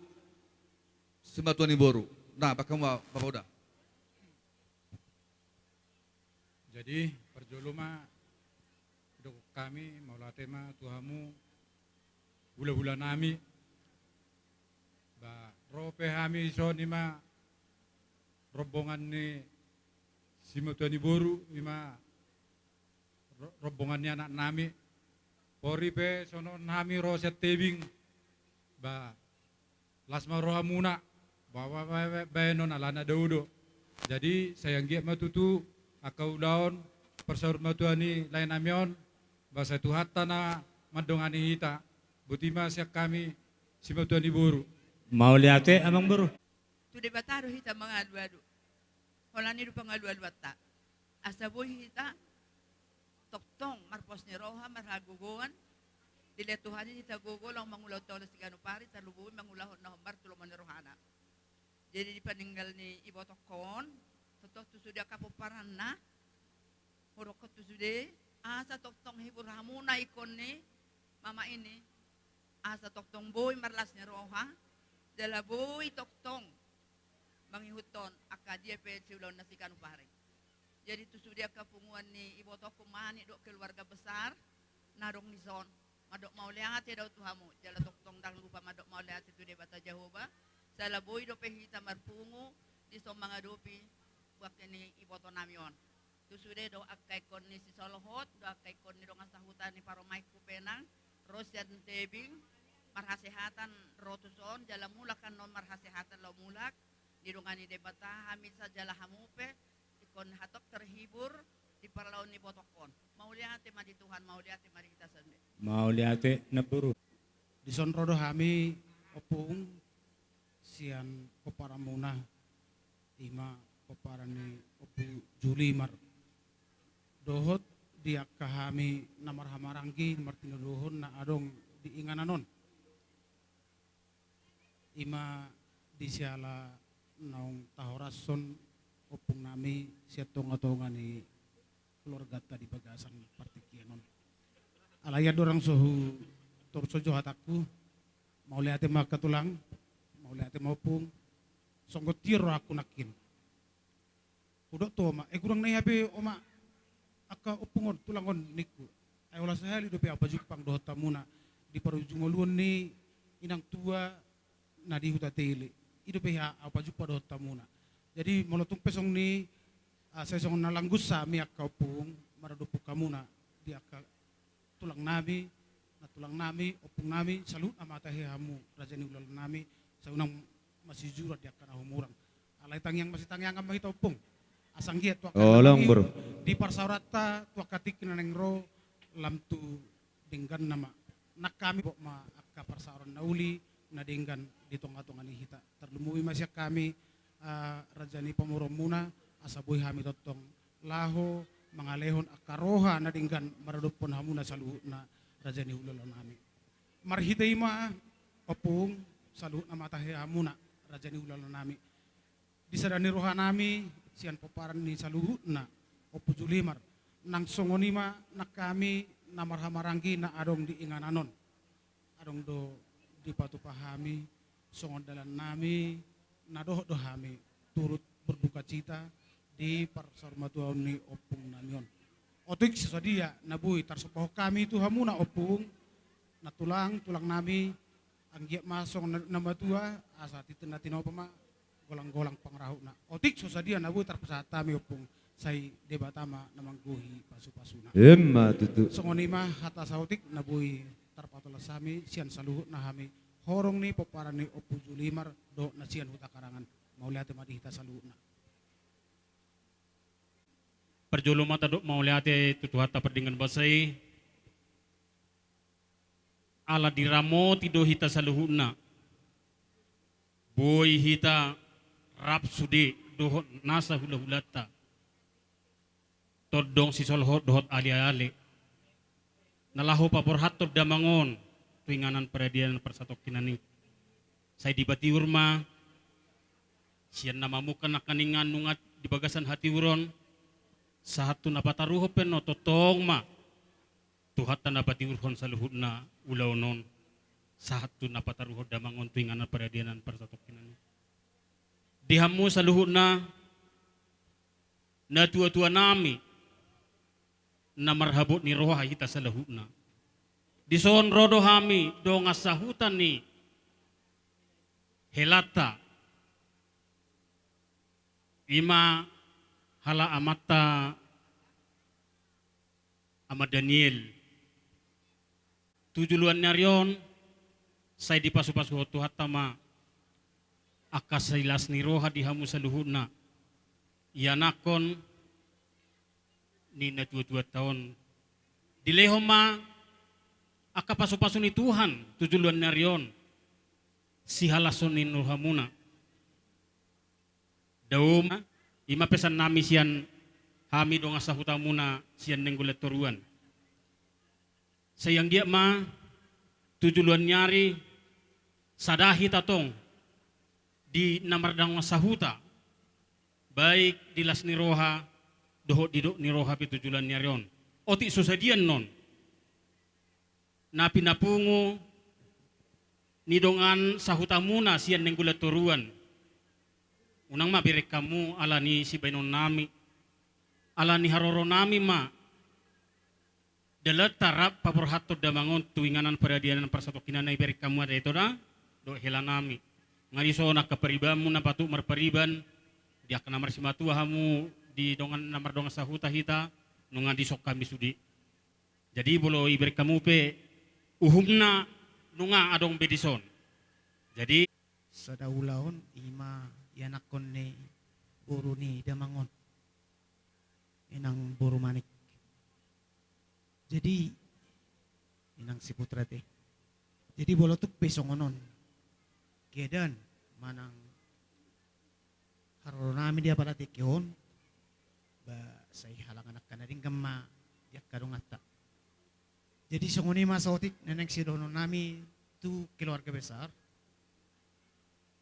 simatua ni boru. Nah, baen hamu ma, Bapa Uda. Jadi, parjolo ma didok hami, mauliate ma tu hamu, hula-hulanami. Ba, ro pe hami songon i ma rombongan ni simatua ni boru, i ma ro-, rombongan ni anaknami. Pori pe songon hami ro sian tebing. Ba, las ma rohamuna, ba, ba, ba, ba, baenon alana dao do. Jadi, sai anggiat ma tutu angka ulaon parsaurmatua ni laenami on, ba sai Tuhanta na mandongani hita, boti ma sian hami simatua ni boru. Mauliate, Amang Boru. Tu Debata do hita mangalualu. Holan i do pangalualuanta. Asa boi hita tongtong marpos ni roha, marhagogoon, dilehon Tuhan i hita gogo laho mangulahon na siganup ari, tarlumobi mangulahon na hombar tu lomo ni rohana. Jadi di paninggal ni ibotongkon, tongtong tu sude angka pomparanna, hudokhon tu sude, asa tongtong hibur hamuna ingkon ni mama ini, asa tongtong boi marlas ni roha, jala boi tongtong mangihuthon angka dia pe siulaon na siganup ari. Jadi tu sude angka punguan ni ibotongku, manik dohot keluarga besar na adong dison, mandok mauliate do au tu hamu, jala tongtong ndang lupa mandok mauliate tu Debata Jahowa, sala boi dope hita marpungu dison mangadopi bakti ni ibotonami on. Tu sude do angka ingkon ni sisolohot, do angka ingkon ni dongan sahuta ni parumaenku pe nang ro sian tebing, marhasehatan ro tuson, jala mulak annon marhasehatan laho mulak, didongani Debata hami sa jala hamu pe, ingkon hatop terhibur di parlaon ni ibotongkon. Mauliate ma di Tuhan, mauliate ma di hita saluhutna. Mauliate, Namboru. Dison ro do hami, Ompung, sian pomparanmuna, i ma pomparan ni Ompu Julimar. Dohot di angka hami na marhahamaranggi, martinodohon na adong di inganan on. I ma di siala naung tahorashon ompungnami sian tonga-tonga ni keluarganta di bagasan partingkian on. Alai andorang so hutorus jo hatangku, mauliate ma angka tulang, mauliate ma ompung, songon tiar rohangku nangkin. Hudok tu oma, eh, godang na i hape oma, angka ompung on, tulang on ningku. Ai holan sahali dope au pajumpang dohot hamuna di parujung ngoluon ni inang tua na di Huta Tele. I dope au pajumpang dohot hamuna. Jadi molo tung pe songon i, ah, sai songon na langgus hami angka ompung maradophon hamuna di angka tulangnami, nantulangnami, ompungnami, saluhutna ma tahe hamu, raja ni hulahulannami, sai unang masijuran di angka na humurang. Alai tangiang masitangiangan ma hita ompung. Asa anggiat tu angka na mangido di parsaoranta, tu angka tingki na naeng ro, lam tu dengganna ma. Nang hami, bot ma angka parsaoran na uli, na denggan di tonga-tonga ni hita. Tarlumobi ma sian hami, ah, raja ni pamoruonmuna, asa boi hami tongtong laho mangalehon angka roha na denggan maradophon hamuna saluhutna raja ni hulahulannami. Marhite i ma ompung, saluhutna ma tahe hamuna raja ni hulahulannami. Di sada ni rohanami sian pomparan ni saluhutna Ompu Julimar, nang songon i ma nang hami na marhahamaranggi na adong di inganan on. Adong do dipatupa hami songon dalannami, na dohot do hami turut berdukacita di parsaurmatuaon ni ompungnami on. Otik so sadia na boi tarsombahon hami tu hamuna ompung, nantulang, tulangnami, anggiat ma songon na, na matua, asa tintin na tinopa ma, golang-golang pangarahutna. Otik so sadia na boi tarpasahat hami ompung, sai Debata ma na manggohi pasu-pasuna. Emma tutu. Songon i ma hata saotik na boi tarpatolas hami sian saluhutna hami horong ni pomparan ni Ompu Julimar dohot na sian Huta Karangan. Mauliate ma di hita saluhutna. Parjolo ma tadok mauliate tu Tuhanta pardenggan basa i, ala diramoti do hita saluhutna. Boi hita rap sude dohot nasa hulahulanta, tondong sisolhot dohot aleale, na laho paborhathon damang on tu inganan paradianan parsatongkinan i. Sai dipatiur ma sian na mamungka nangkaningan nunga di bagasan hatiuron, sahat tu na pataruhon pe annon, tongtong ma Tuhanta na patiurhon saluhutna ulaon on, sahat tu na pataruhon damang on tu inganan paradianan parsatongkinan i. Di hamu saluhutna natuatuanami, na marhabot ni roha hita saluhutna. Dison ro do hami dongan sahuta ni helanta, i ma hala amanta Ama Daniel. Tu joloan ni ari on, sai dipasupasuhon Tuhanta ma angka silas ni roha di hamu saluhutna, ianakhon ni natuatuanta on. Dilehon ma angka pasupasu ni Tuhan tu joloan ni ari on, sihalashon ni rohamuna. Dao ma, i ma pesan nami sian hami dongan sahutamuna sian Nainggolan Toruan. Sai anggiat ma tu joloan ni ari, sada hita tong di na mardongan sahuta, baik di las ni roha dohot di dok ni roha pe tu joloan ni ari on. Otik so sadia annon na pinapungu ni dongan sahutamuna sian Nainggolan Toruan. Unang ma bereng hamu ala ni sibahenonnami, ala ni haroronami ma dalanta rap paborhathon damang on tu inganan paradianan parsatongkinan i, bereng hamu ate, ito da, dohot helanami. Nga dison angka paribanmu na patut marpariban, di angka na marsimatua hamu di dongan na mardongan sahuta hita, nunga dison hami sude. Jadi molo ibereng hamu pe uhumna, nunga adong be dison. Jadi sada ulaon, i ma ianakhon ni boru ni damang on, inang boru Manik. Jadi inang Siputra ate. Jadi molo tung pe songon on keadaan manang haroronami di apala tingki on, ba sai halangan angka na denggan ma di angka donganta. Jadi songon i ma saotik na naeng sidohononnami tu keluarga besar.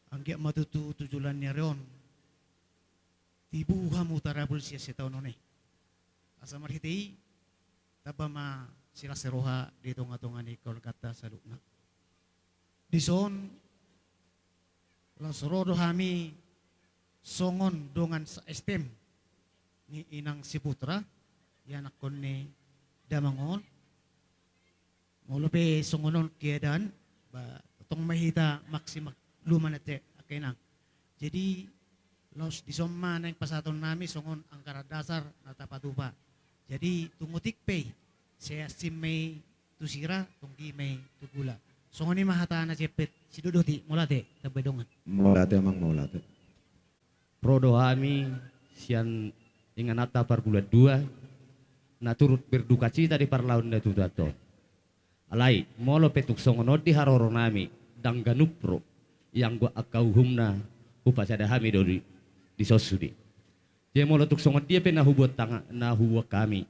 Anggiat ma tutu tu joloan ni ari on tibu hamu tarabul sian sitaonon i. Asa marhite i tamba ma silas ni roha di tongatonga ni keluarganta saluhutna. Dison laos ro do hami songon dongan sa-S T M ni inang Siputra, ianakhon ni damang on. Molo pe songon on keadaan, ba tong ma hita maksimal luman ate, angka inang. Jadi laos dison ma naeng pasahatonnami songon anggaran dasar na tapatupa. Jadi tung otik pe i, sai asing ma i tu sira, tonggi ma i tu gula. Songon i ma hata na siempet, sidok do otik, mauliate, tamba dongan. Mauliate amang, mauliate. Ro do hami sian ingananta Parbulan Dua, na turut berdukacita di parlaon na tutu on. Alai molo pe tung songon on di haroronami, ndang ganup ro, ianggo angka uhumna hupasada hami do di, dison sude. Jadi molo tung songon dia pe na hubuat tanga, na hubuat hami,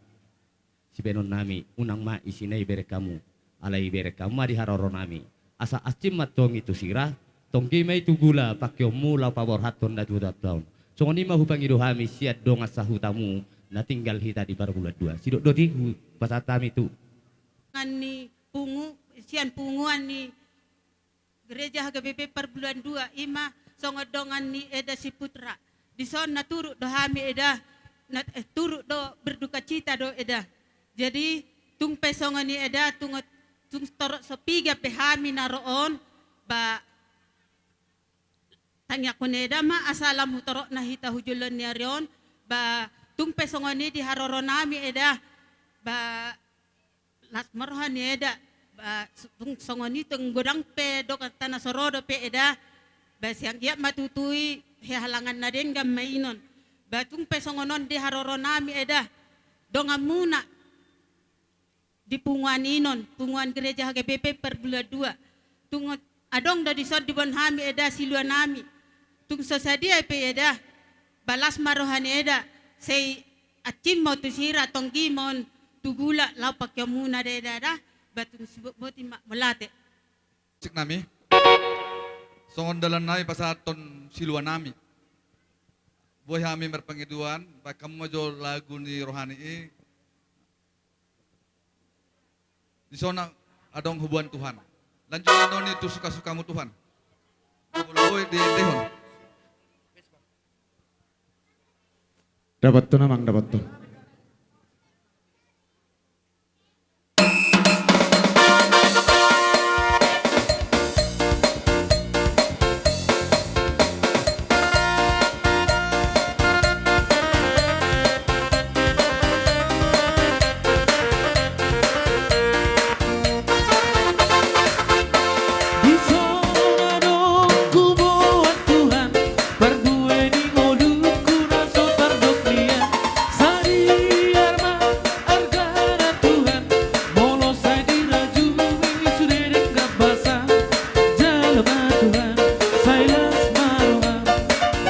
sibahenonnami, unang ma isina ibereng hamu. Alai ibereng hamu ma di haroronami, asa asing ma tonggi tu sira, tonggi ma i tu gula pangkeonmu laho paborhathon na tutu on. Songon i ma hupangido hami sian dongan sahutamu na tinggal hita di Parbulan Dua. Sidok do otik hupasahat hami tu dongan ni pungu, sian punguan ni Gereja H K B P Parbulan Dua, i ma songon dongan ni eda Siputra. Dison na turut do hami eda, na, eh, turut do berdukacita do eda. Jadi tung pe songon i eda, tung, tung torop so piga pe hami na ro on, ba tangiangkon eda ma asa lam hutorop na hita hu joloan ni ari on, ba tung pe songon i di haroronami eda, ba las ma roha ni eda, ba, su-, tung songon i tung godang pe donganta na so ro dope eda, ba sai anggiat ma tutu i halangan na denggan ma i non. Ba tung pe songon on di haroronami eda, donganmuna di punguan inon, punguan gereja H K B P Parbulan Dua. Tung adong do dison dibon hami eda siluanami. Tung so sadia pe eda, ba las ma roha ni eda, sai ancim ma on tu sira, tonggi ma on tu gula laho pangkeonmuna da eda da. Ba tung sibotboti ma, mauliate. Musik nami. Songon dalan nami pasahathon siluanami. Boi hami marpangidoan, bahen hamu ma jo lagu ni rohani i. Dison adong huboan Tuhan. Lanjut annon i tu suka-sukamu Tuhan. Boi diendehon. Dapothon amang, dapothon. Dison adong huboan Tuhan, parbue ni ngolungku na so tardok nian. Sariar ma argana Tuhan, molo sai dirajumi sude denggan basa. Jalo ma Tuhan, sai las ma roham.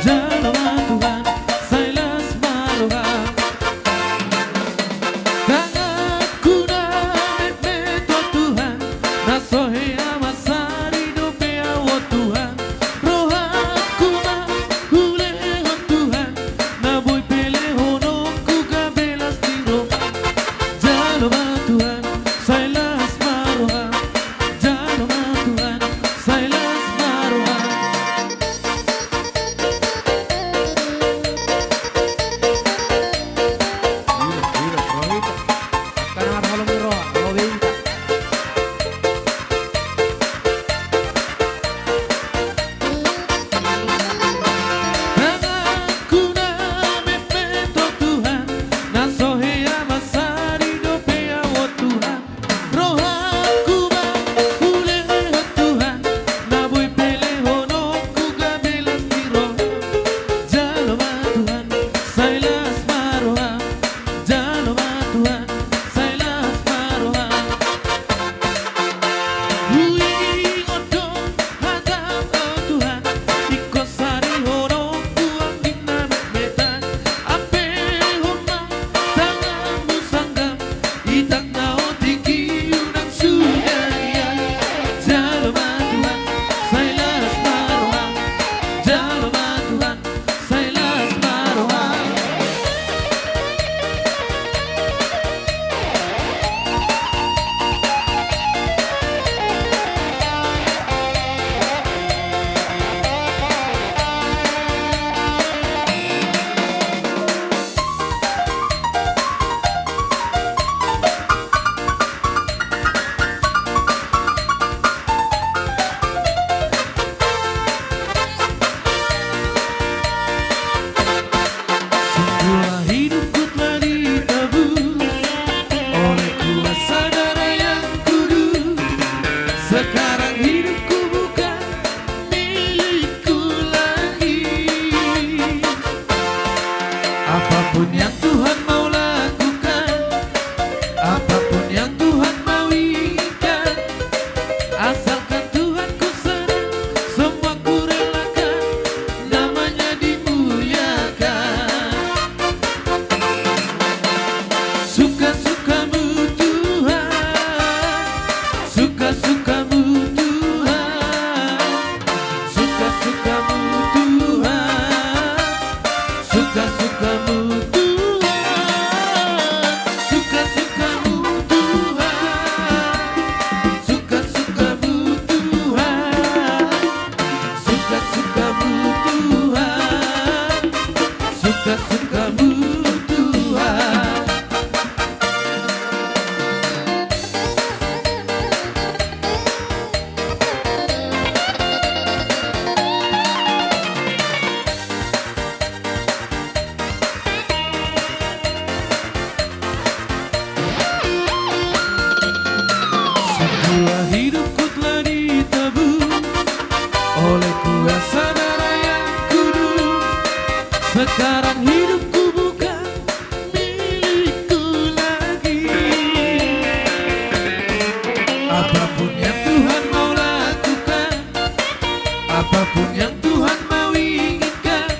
Jalo ma Tuhan, sai las ma roham. Tanganku na metmet tu Tuhan, na so hea mansari dope au Tuhan. Rohangku ma hulehon Tuhan, na boi pe lehononku gabe las ni roha. Jalo ma Tuhan, sai las ma roha. Jalo ma Tuhan, sai las ma roha. Tanganku na metmet tu Tuhan, na so hea mansari dope au Tuhan. Rohangku ma hulehon Tuhan, na boi pe lehononku gabe las ni roha. Jalo ma Tuhan, sai las ma roha. Jalo ma Tuhan, sai las ma roha. Huingot do hatam, o Tuhan, ingkon sarihononku anggi na metmetan. Ampehon ma tanganmu sangkap, i tangna otik i unang suda ia. Jalo ma Tuhan, sai las ma roha. Jalo ma Tuhan, sai las ma roha. Semua hidupku telah ditebus oleh kuasa darah yang kudus. Sekarang hidupku bukan milikku lagi. Apapun yang Tuhan mau lakukan, apapun yang Tuhan mau izinkan, asalkan Tuhanku senang, semua kurelakan, namanya dimuliakan. Suka-sukamu Tuhan, suka-sukamu Tuhan, suka-sukamu Tuhan, suka-sukamu Tuhan, suka-sukamu Tuhan, suka-sukamu Tuhan, suka-sukamu Tuhan, suka-sukamu Tuhan. Semua hidupku telah ditebus oleh kuasa darah yang kudus. Sekarang hidupku bukan milikku lagi. Apapun yang Tuhan mau lakukan, apapun yang Tuhan mau inginkan,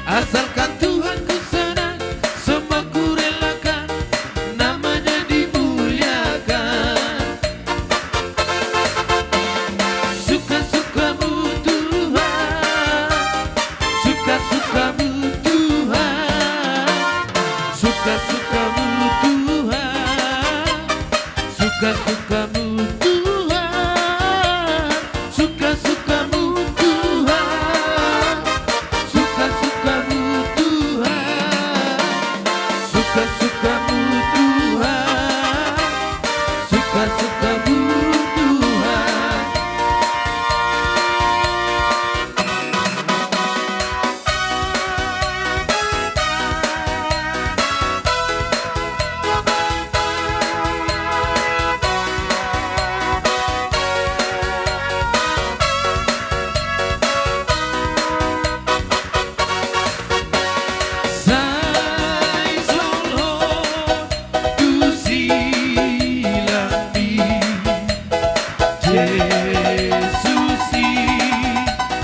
asalkan Tuhanku senang, semua kurelakan, namanya dimuliakan. Suka-sukamu Tuhan, suka-sukamu Tuhan, suka-sukamu Tuhan, suka-sukamu Tuhan, suka-sukamu Tuhan, suka-sukamu Tuhan, suka-sukamu Tuhan, suka-sukamu Tuhan. Sai songon tu silangni, Jesus i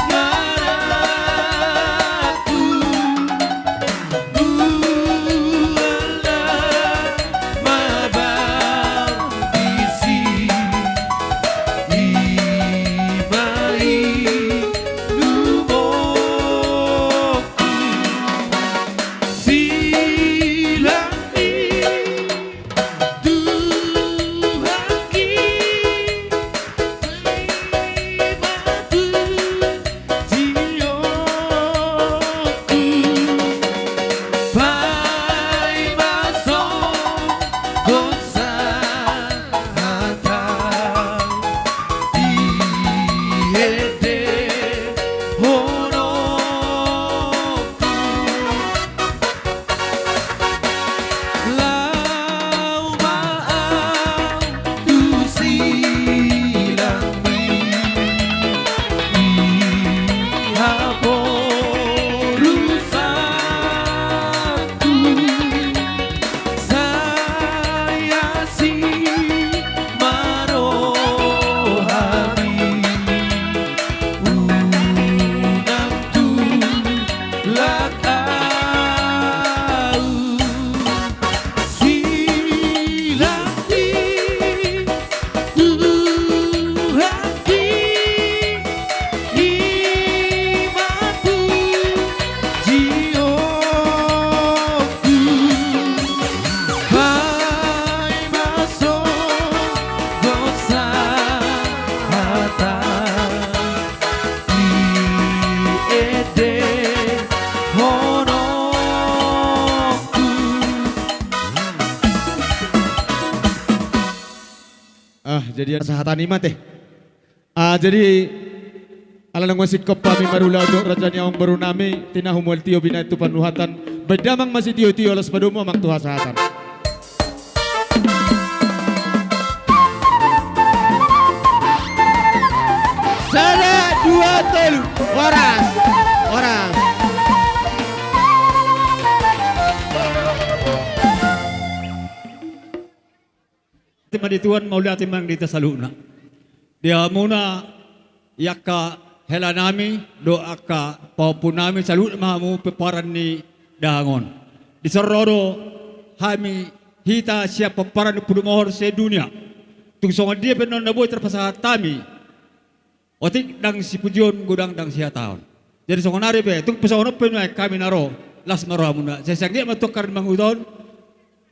ngaranku, hualat ma bangkisi, i ma inumon. Silangni Tuhanki, i ma pujionku, paima songon sahata, i endehononku. Laho ma au tu silangni, i haporusangku, sai asi ma rohami, unang tulak au. Silangni Tuhanki, i ma pujionku, paima songon sahata, i endehononku. Ah, jadi sahata ni mate. Ah, jadi ala naung singkop hami marulaon dohot raja ni amangboru nami, tinahu mual tio binahen tu panuhatan, baen damang ma sitiotio, laos padomu amang tu hasahatan. Sada, dua, tolu. Horas. Horas. Mauliate ma di Tuhan, mauliate ma di hita saluhutna. Di hamuna, di angka hela nami dohot angka pahompu nami, saluhut ma hamu pomparan ni dahahang on. Dison ro do hami, hita sian pomparan ni Ompu Dumohor se-Dunia. Tung songon dia pe annon na boi tarpasahat hami, otik ndang sipujion, godang ndang sihatahon. Jadi songon ari pe, tung pe songon on pe nuaeng hami na ro, las ma rohamuna. Sai sian dia ma tung angka na mangihut on,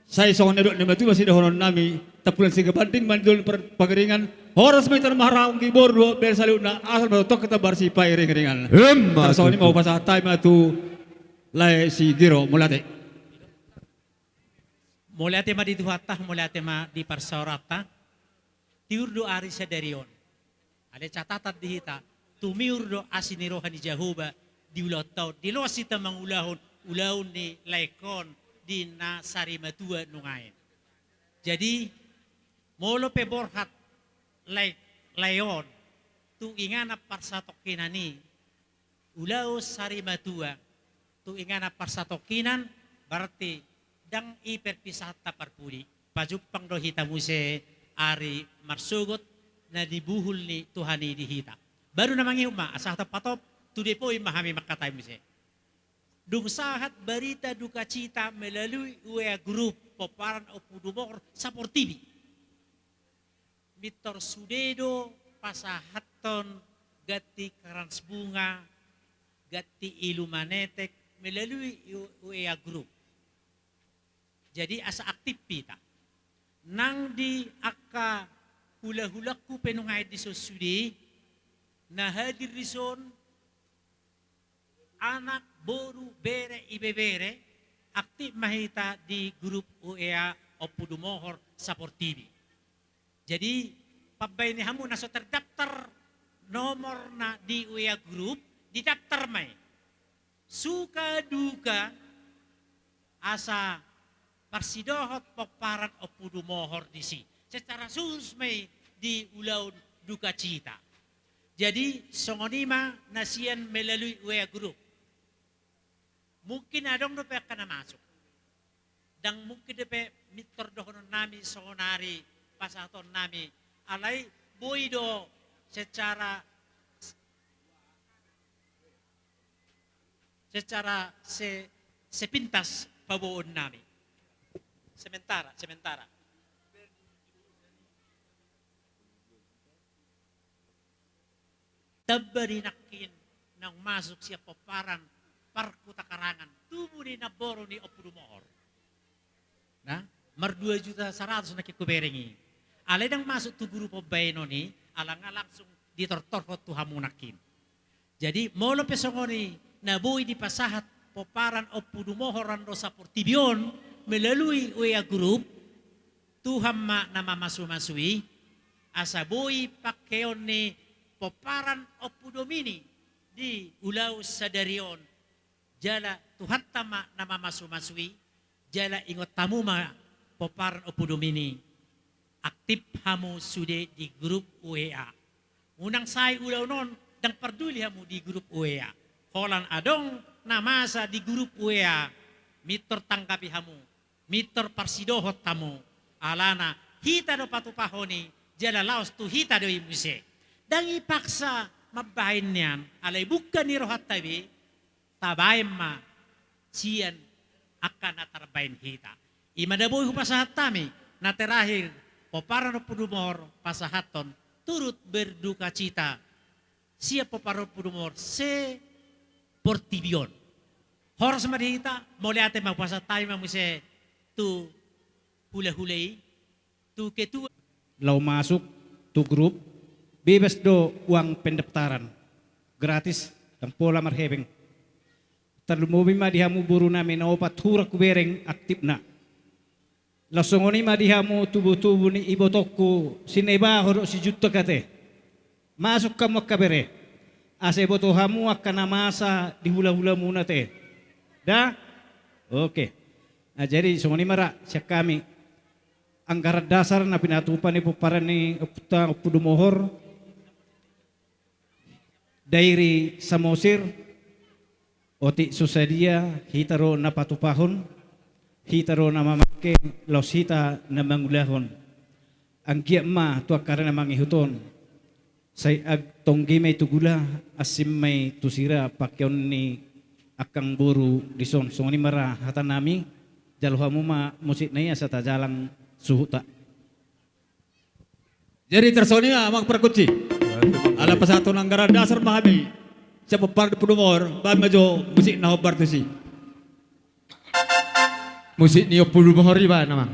sai songon na nidok ni natua ma sidohonon nami, tampulan sigabanding ma di dolok ni par-, pangiringan, horas ma hita na marhaha anggi boru dohot bere saluhutna, asal ma tongtong hita marsipairingiringan. Emma tutu. Tar songon i ma hupasahat hami ma tu lae si Giro, mauliate. Mauliate ma di Tuhanta, mauliate ma di parsaoranta. Tiur do ari sadari on. Alai catatan di hita, tumiur do asi ni roha ni Jahowa di ulaonta on, di loas hita mangulahon ulaon ni laengkon di na sarimatua nuaeng. Jadi, molo pe borhat lae, lae on tu inganan parsatongkinan i, ulaon sarimatua, tu inganan parsatongkinan, berarti ndang i perpisahanta parpudi. Pajumpang do hita muse ari marsogot na nibuhul ni Tuhan i di hita. Baru na mangihut ma, asa hatop-hatop, to the point ma hami mangkatai muse. Dung sahat barita duka cita melalui W A grup pomparan Ompu Dumor saportibi. Mintor sude do pasahathon ganti krans bunga, ganti ilu manetek melalui W A grup. Jadi asa aktif hita. Nang di angka hulahulangku pe nuaeng dison sude, na hadir dison, anak, boru, bere, ibebere, aktif ma hita di grup W A Ompu Dumor saportibi. Jadi, pambahen ni hamu na so terdaftar nomorna di W A grup, didaftar ma i. Suka duka asa parsidohot pomparan Ompu Dumor disi. Secara khusus ma i di ulaon duka cita. Jadi, songon i ma na sian melalui W A grup. Mungkin adong dope angka na masuk. Ndang mungkin dope mintor dohonon nami songon ari pasahaton nami. Alai boi do secara, secara se-, sepintas paboaon nami. Sementara, sementara. Tamba ni nangkin naung masuk sian pomparan parhutakarangan, tubu ni namboru ni Ompu Dumor. Nah, mardua juta saratus nangkin hubereng i. Alai ndang masuk tu grup pambahenon i, ala nga langsung ditortorhon tu hamu nangkin. Jadi, molo pe songon i na boi dipasahat pomparan Ompu Dumor on do saportibi on melalui W A grup, Tuhan ma na mamasumasu i, asa boi pangkeon ni pomparan Ompu Domini di ulaon sadari on, jala Tuhanta ma na mamasumasu i, jala ingot hamu ma pomparan Ompu Domini, aktif hamu sude di grup W A. Unang sai ulaon on, ndang parduli hamu di grup W A. Holan adong na masa di grup W A, mintor tanggapi hamu, mintor parsidohot hamu, alana hita do patupahon i, jala laos tu hita do i muse. Ndang dipaksa mambahen nian, alai buka ni rohanta be, tabahen ma sian angka na tarbahen hita. I ma na boi hupasahat hami, na terakhir, pomparan Ompu Dumor pasahathon turut berduka cita sian pomparan Ompu Dumor saportibi on. Horas ma di hita, mauliate ma, hupasahat hami ma muse tu hulahula i, tu ketua. Laho masuk tu grup, bebas do uang pendaftaran. Gratis, ndang pola marhepeng. Tarlumobi ma di hamu boru nami na opat hurang hubereng aktifna. Laos songon i ma di hamu tubutubu ni ibotongku, si Naibaho dohot si Juntak ate. Masuk hamu angka bere. Asa iboto hamu angka na masa di hulahulamuna ate. Da? Oke. Nah, jadi songon i ma ra sian hami. Anggaran dasar na pinatupa ni pomparan ni Ompunta Ompu Dumor, Dairi Samosir, otik so sadia, hita do na patupahon, hita do na mamangke, laos hita na mangulahon. Anggiat ma tu angka ari na mangihut on, sai ag-, tonggi ma i tu gula, asing ma i tu sira pangkeon ni angkang boru dison. Songon i ma ra hata nami, jalo hamu ma musikna i asa tajalang suhuta. Jadi tarsongon i ma, amang pargonsi. Ala pasahathon anggaran dasar ma hami sian pomparan ni Ompu Dumor, bahen ma jo musik na hombar tusi. Musik ni Ompu Dumor i bahen, amang.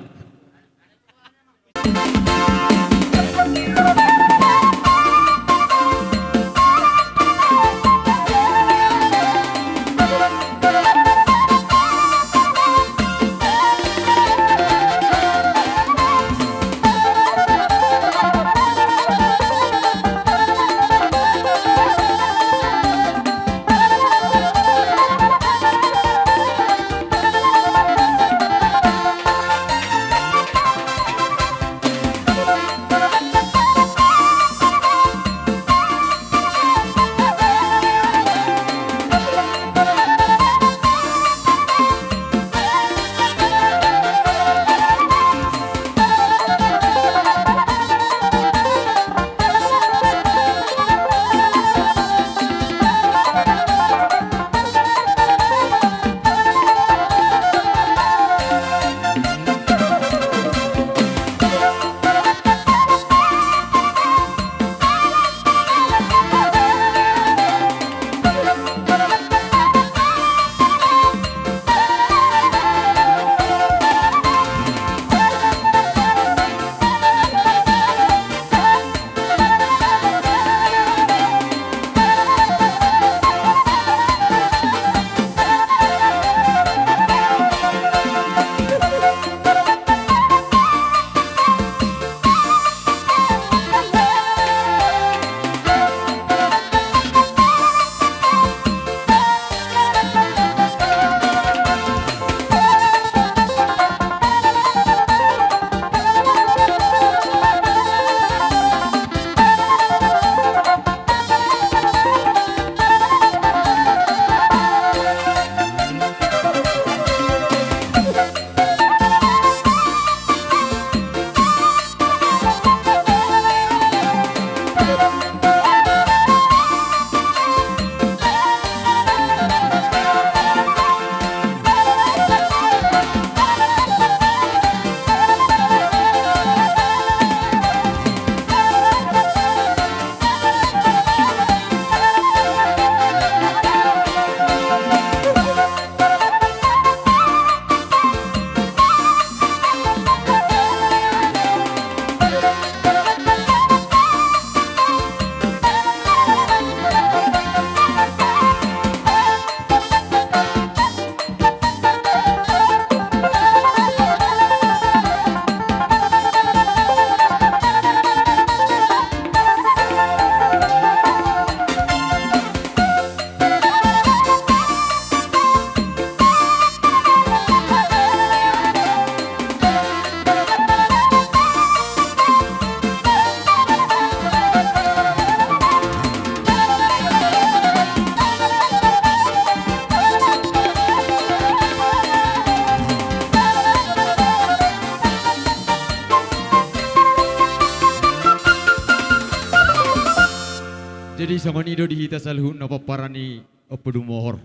Songon i do di hita saluhutna pomparan ni Ompu Dumohor.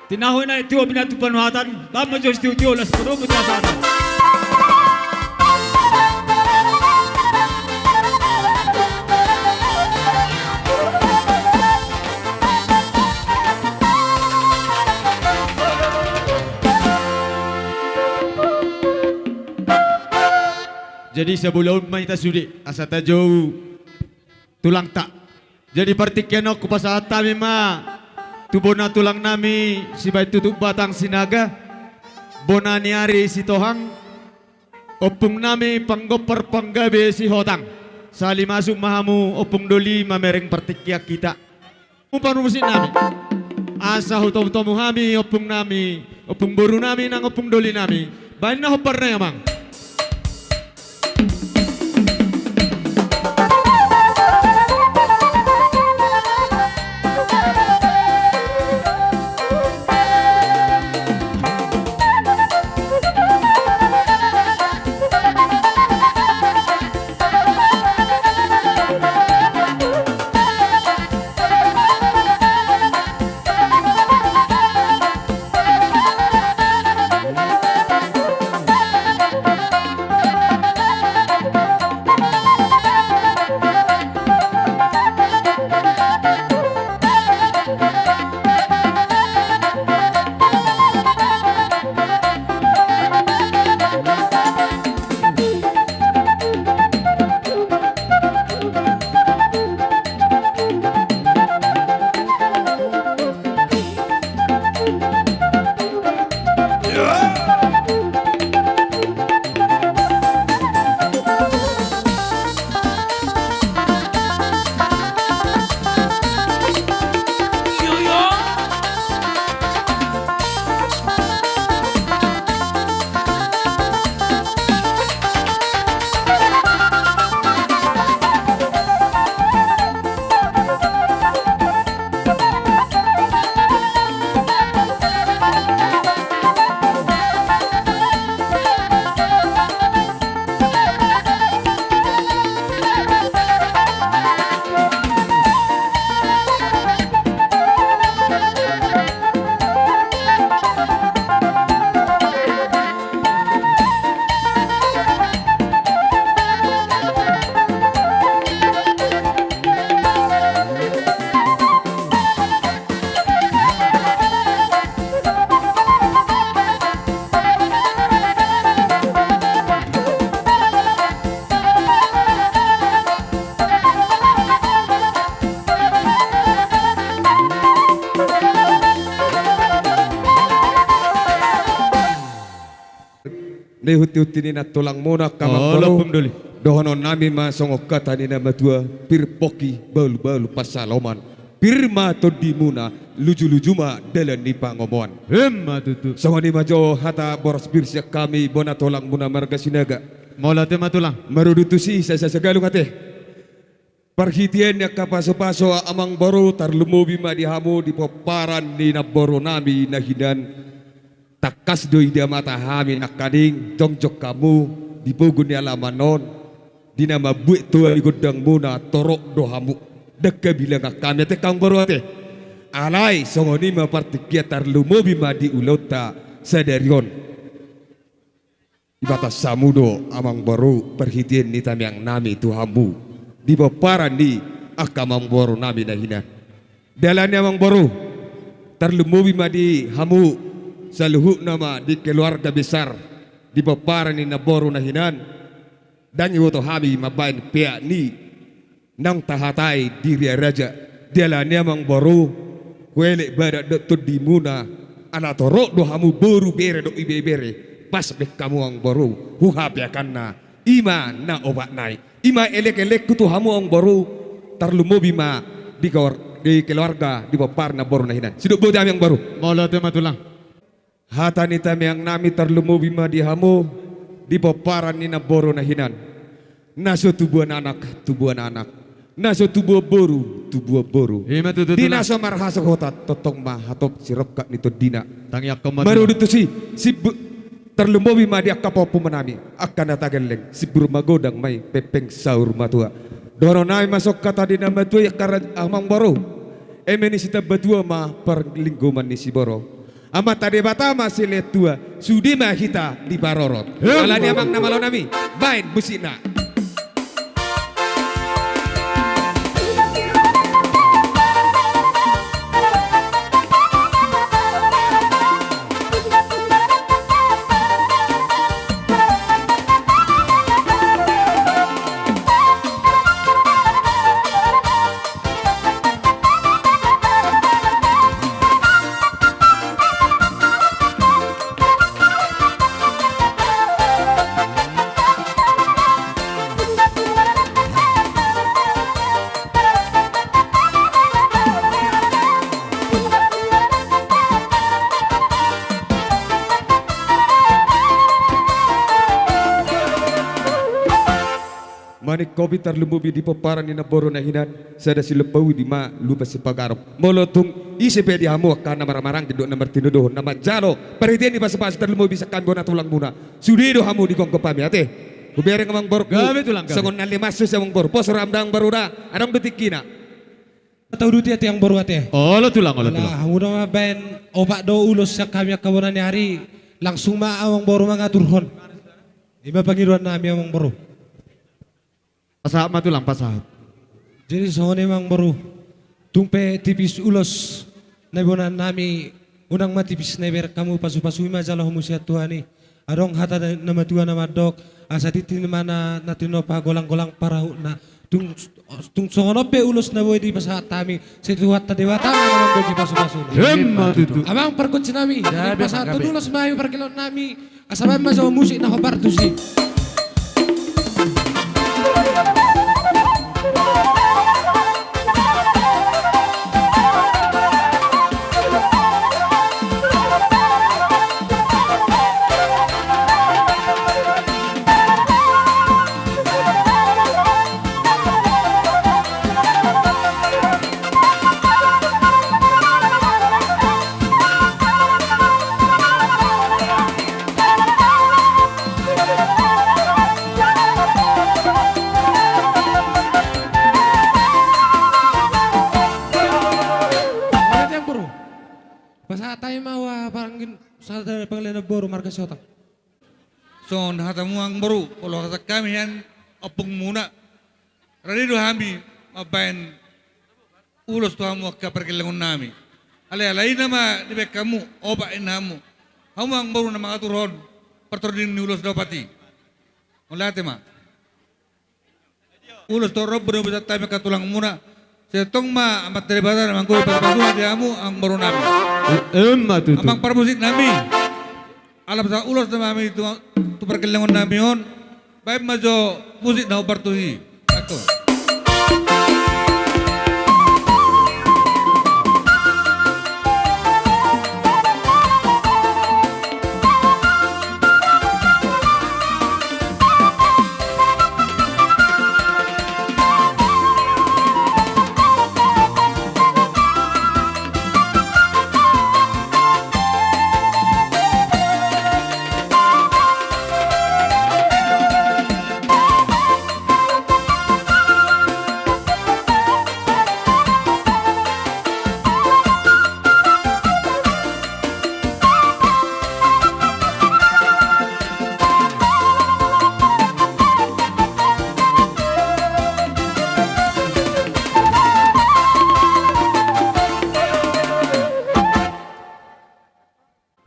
Tinahu na i tu obi na tu panuhatan, bam ma jo si tio-tio las podo putasa. Jadi sabulahon ma hita sude asa tajou tulangta. Jadi partingkian on hupasahat hami ma tu bona tulang nami sibaen tutup batang Sinaga, bona ni ari Sitohang, ompung nami panggompar panggabe Sihotang. Sahali masuk ma hamu ompung doli mamereng partingkian hita. Hamu parmusik nami. Asa hutomu-tomu hami ompung nami, ompung boru nami nang ompung doli nami. Baen na hombar nai amang. Ni hunti-hunti ni nantulang muna angka amangboru. Dohonon nami ma songon hata ni na matua, pir pongki bahul-bahul pansalongan, pir ma tondimuna, luju-luju ma dalan ni pangomoan. Emma tutu. Songon i ma jo hata boras pir sian hami bona tulang muna marga Sinaga. Mauliate ma tulang. Marudut tusi, sai sasagalung ate. Parhitean ni angka pasu-pasu amangboru, tarlumobi ma di hamu di pomparan ni namboru nami na hinan. Tangkas do idaonta hami nangkaning jongjong hamu di pogu ni alaman on, di na mambuat toa di gondang muna torop do hamu. Ndang habilangan hami ate angka amangboru ate. Alai songon i ma partingkian, tarlumobi ma di ulaonta sadari on. Ibatas hamu do amangboru parhitean ni tangiang nami tu hamu di pomparan ni angka amangboru nami na hinan. Dalan ni amangboru, tarlumobi ma di hamu saluhutna ma di keluarga besar di pomparan ni namboru na hinan. Ndang iboto hami mambaen peak ni naung tahatai di ria raja. Di ala ni amangboru, huelek badan dohot tondimuna, ala torop do hamu boru, bere dohot ibebere. Pas baen hamu amangboru huhapeakanna, i ma na opat nai. I ma elek-elekku tu hamu amangboru, tarlumobi ma di kor-, di keluarga di pomparan namboru na hinan. Sidok boti hami amangboru. Mauliate ma tulang. Hata ni tangiang nami, tarlumobi ma di hamu di pomparan ni namboru na hinan. Na so tubuan anak, tubuan anak. Na so tubuan boru, tubuan boru. I ma tutu tulang. Di na so marhasohotan, tongtong ma hatop sirongkap ni tondina. Tangiangkon ma tulang. Marudut tusi, sibu-, tarlumobi ma di angka pahompu nami, angka na tagalleng, simbur magodang ma i, pengpeng saur matua. Dohonon nami ma songon hata ni na matua i, angka raja, amangboru. Eme ni sitambatua ma parlinggoman ni siborok. Amanta Debata ma silehon tua, sude ma hita diparorot. Alani, amang na malo nami, baen musikna. Manik kopi tarlumobi di pomparan ni namboru na hinan, sada silompa uli ma lupa sipagarop. Molo tung ise pe di hamu angka na marhahamaranggi dohot na martinodohon na manjalo parhitean ni pasupasu, tarlumobi sian hami bona tulangmuna, sude do hamu digomgom hami ate. Hubereng amangboru. Gabe tulang, gabe. Songon na lemas so si amangboru, pos roham da amangboru da, adong do tingkina. Tauduti ate amangboru ate. Olo tulang, olo tulang. Ala hamu do mambaen opat do ulos sian hami angka bona ni ari, langsung ma amangboru mangaturhon. Ima pangidoan nami amangboru. Pasahat ma tulang, pasahat. Jadi songon i amangboru, tung pe tipis ulos na boan nami, unang ma tipis na ibereng hamu, pasupasu i ma jalo hamu sian Tuhan i. Adong hata na matua na mandok, asa tintin ma na, na tinompa, golanggolang parahutna. Tung, tung songon on pe ulos na boi dipasahat hami, sai Tuhanta Debata ma na mandok i pasupasuna. Ima tutu. Amang pargonsi nami, pasahat ulos ma hami pargellengon nami. Asa baen ma jo musik na hombar tusi. Pasahat hami ma ua panggin sada panggilan boru marga Siotang. Songon hatamu amangboru, olo hata hami nian ompungmuna. Rade do hami mambaen ulos tu hamu angka pargellengon nami. Alai, alai i nama dibaen hamu, opat ninna hamu. Hamu amangboru na mangaturhon partording ni ulos na opat i. Mauliate ma. Ulos torop do dipasahat hami angka tulangmuna. Sai tong ma Amanta Debata na manggohi pasupasuna di hamu amangboru nami. Ima tutu. Amang parmusik nami. Ala pasahat ulos nama hami tu, tu pargellengon nami on. Baen ma jo musik na hombar tusi. Anggo.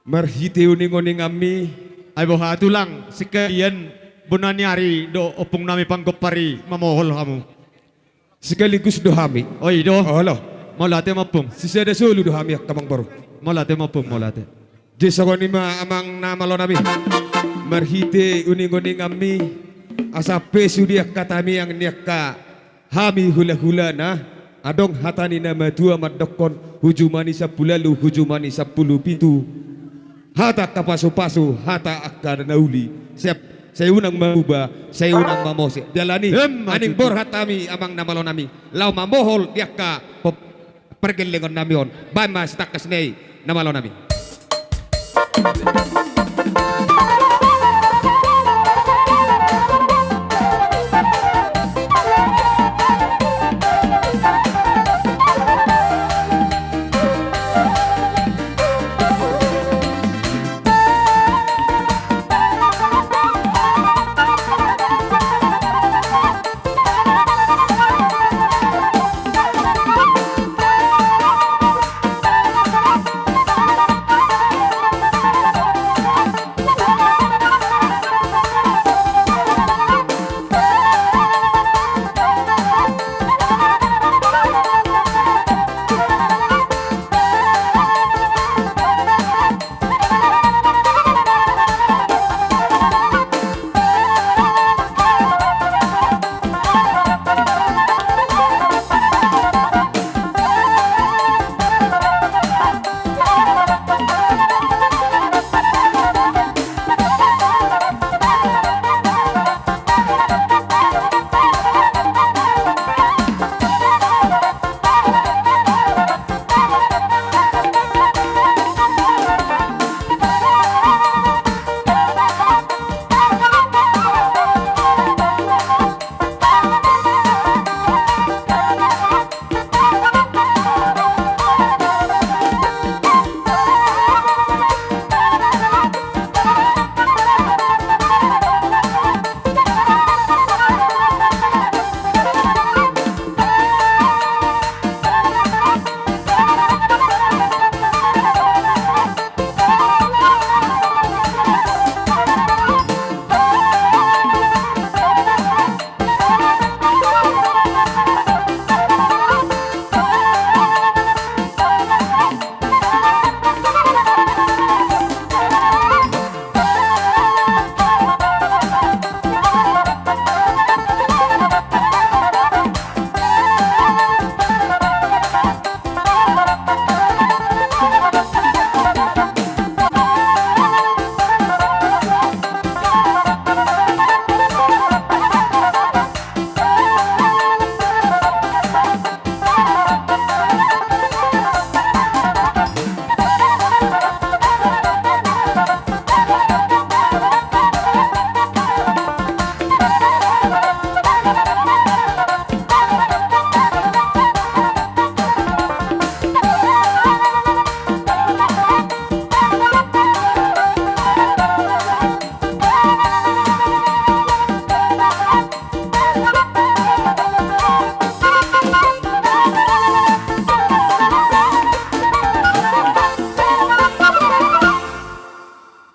Marhite uninguninganmi. Ai boha tulang, sekalian bona ni ari do ompung nami panggompar i mamohol hamu. Sekaligus do hami. O i do. Olo. Mauliate ma ompung. Sisada solu do hami angka amangboru. Mauliate ma ompung, mauliate. Jadi songon i ma amang na malo nami. Marhite uninguninganmi, asa pe sude angka tangiang ni angka hami hulahulana, adong hata ni na matua mandokkon, hujuma ni sampulu ualu, hujuma ni sampulu pitu. Hata angka pasupasu, hata angka na uli. Siap, sai unang mamuba, sai unang mamose. Dialani, ima tutu, aning borhat hami amang na malo nami, laho mamohol di angka pe-, pargellengon nami on. Baen ma sitangkas ni i na malo nami.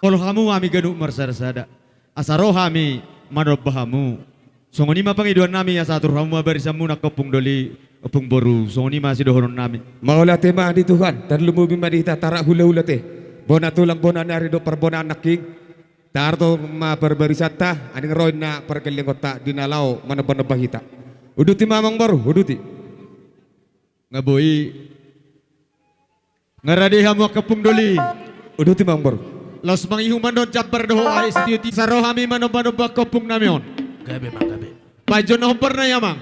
Olo hamu hami ganup marsadasada, asa ro hami manomba hamu. Songon i ma pangidoan nami, asa atur hamu ma barisan muna angka ompung doli, ompung boru, songon i ma sidohonon nami. Mauliate ma di Tuhan, tarlumobi ma di hita tarak hulahula te, bona tulang, bona ni ari dohot parbonaan nangkin. Tarutung ma parbarisanta, aning ro ninna pargellengonta di na laho manombanomba hita. Uduti ma amangboru, uduti. Nga boi. Nga rade hamu angka ompung doli. Uduti ma amangboru. Laos mangihut ma on jambar dohot aek sitiotio, asa ro hami manombanomba angka ompung nami on. Gabe ma, gabe. Pajonok hombar nai amang.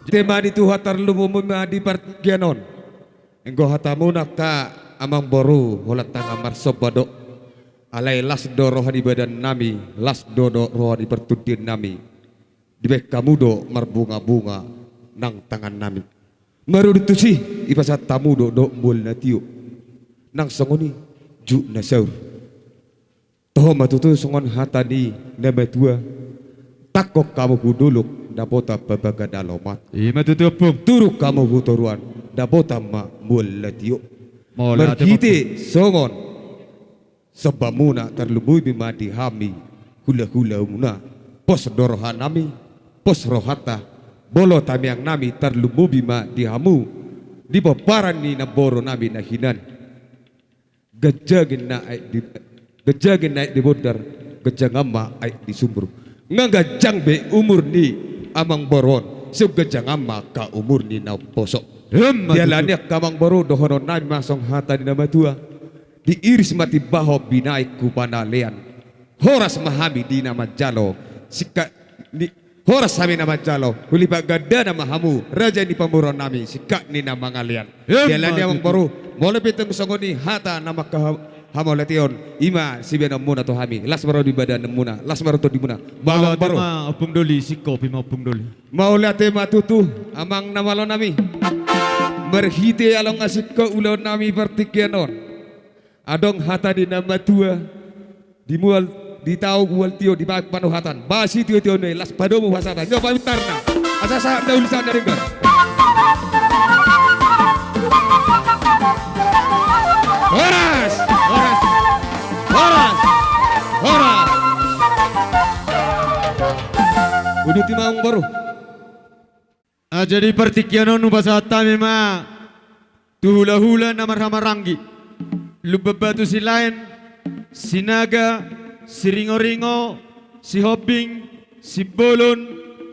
Uduti ma di Tuhan, tarlumobi ma di partingkian on. Anggo hatamuna angka amangboru, holan tangan marsomba do. Alai las do roha ni badan nami, las do, do roha ni partondian nami. Dibaen hamu do marbungabunga nang tangan nami. Marudut tusi, ipasahat hamu do, do mual na tio. Nang songon i jut na saur. Toho ma tutu songon hata ni na matua: Tangkok hamu hu dolok, dapotan ma bagas na lomak. I ma tutu, ompung. Turuk hamu hu toruan, dapotan ma mual na tio. Mauliate, ompung. Marhite songon sombamuna, tarlumobi ma di hami hulahula muna. Pos do roha nami, pos rohanta, molo tangiang nami, tarlumobi ma di hamu di pomparan ni namboru nami na hinan. Ganjang ninna aek di, ganjang ninna aek di bondar, ganjangan ma aek di sumur. Nga ganjang be umur ni amangboru on, so ganjangan ma angka umur ni naposo. Emma tutu. Dialani angka amangboru, dohonon nami ma songon hata ni na matua: Diiris ma timbahon, binahen hu panalean. Horas ma hami di na manjalo, singkat ni, horas hami na manjalo, hulipat gandana ma hamu, raja ni pamoruon nami, singkat ni na mangalean. Emma tutu. Dialani amangboru, molo pe tung songon i hata na mangkaha-, hamauliateon, i ma sibaenonmuna tu hami. Las ma roha ni badanmuna, las ma roha ni tondimuna. Mauliate ma, ompung doli, singkopi ma, ompung doli. Mauliate ma tutu, amang na malo nami. Marhite ala nga singkop ulaon nami partingkian on, Adong hata ni na matua, di mual, di tao mual tio, di bagas pandohatan. Ba sitio-tio ni las padomu hasada. Nyo pamintarna. Asa sahat na uli sahat na denggan. Horas! Horas! Horas! Horas! Uduti ma amangboru. Ah, jadi partingkian on hupasahat hami ma tu hulahula na marhahamaranggi. Lumban Batu Silaen, Sinaga, Siringoringo, Sihombing, Simbolon,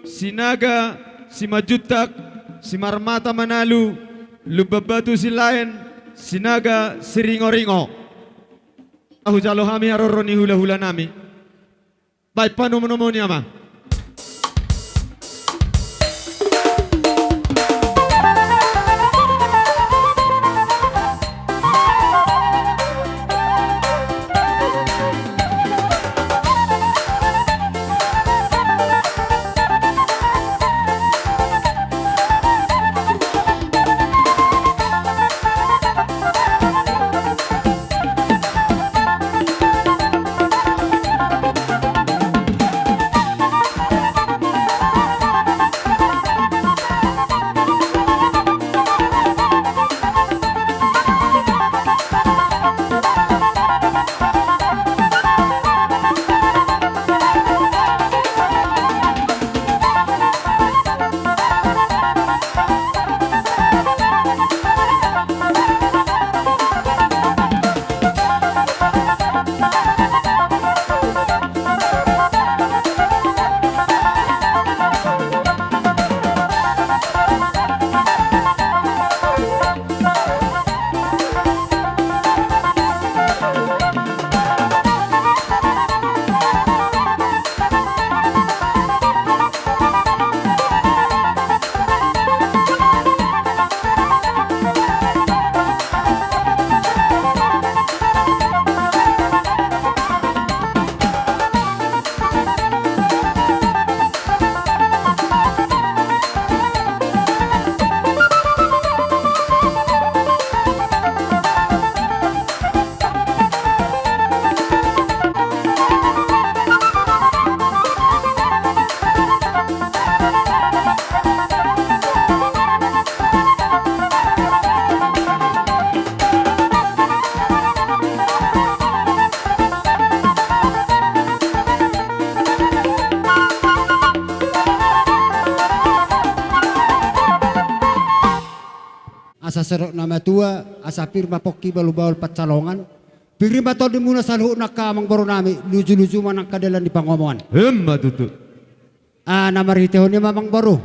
Sinaga, Simanjuntak, Simarmata Manalu, Lumban Batu Silaen, Sinaga, Siringoringo. Hujalo hami haroro ni hulahula nami. Baen panomunomu ni ama. Asa sodok na matua, asa pir ma pongki bahulbahul pansalongan. Pir ma tondimuna saluhutna angka amangboru nami, lujuluju ma nangka dalan ni pangomoan. Emma tutu. Ah, na marhitehon i ma amangboru.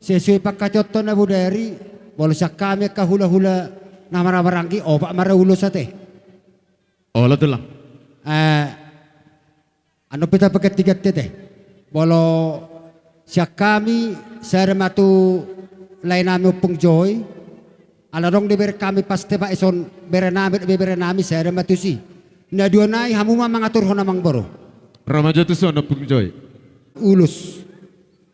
Sesuai pangkataion na bodari, molo sian hami angka hulahula na marhahamaranggi, opat ma ra ulos ate. Olo tulang. Eh, annon pe tapagantiganti ate. Molo sian hami, sada ma tu lae nami Ompung Joy. Ala adong do bere hami pas tepa ison bere nami, dohot bebere nami, sada ma tusi. Na dua nai hamu ma mangaturhon amangboru. Ro ma jo tuson Ompung Joy. Ulos.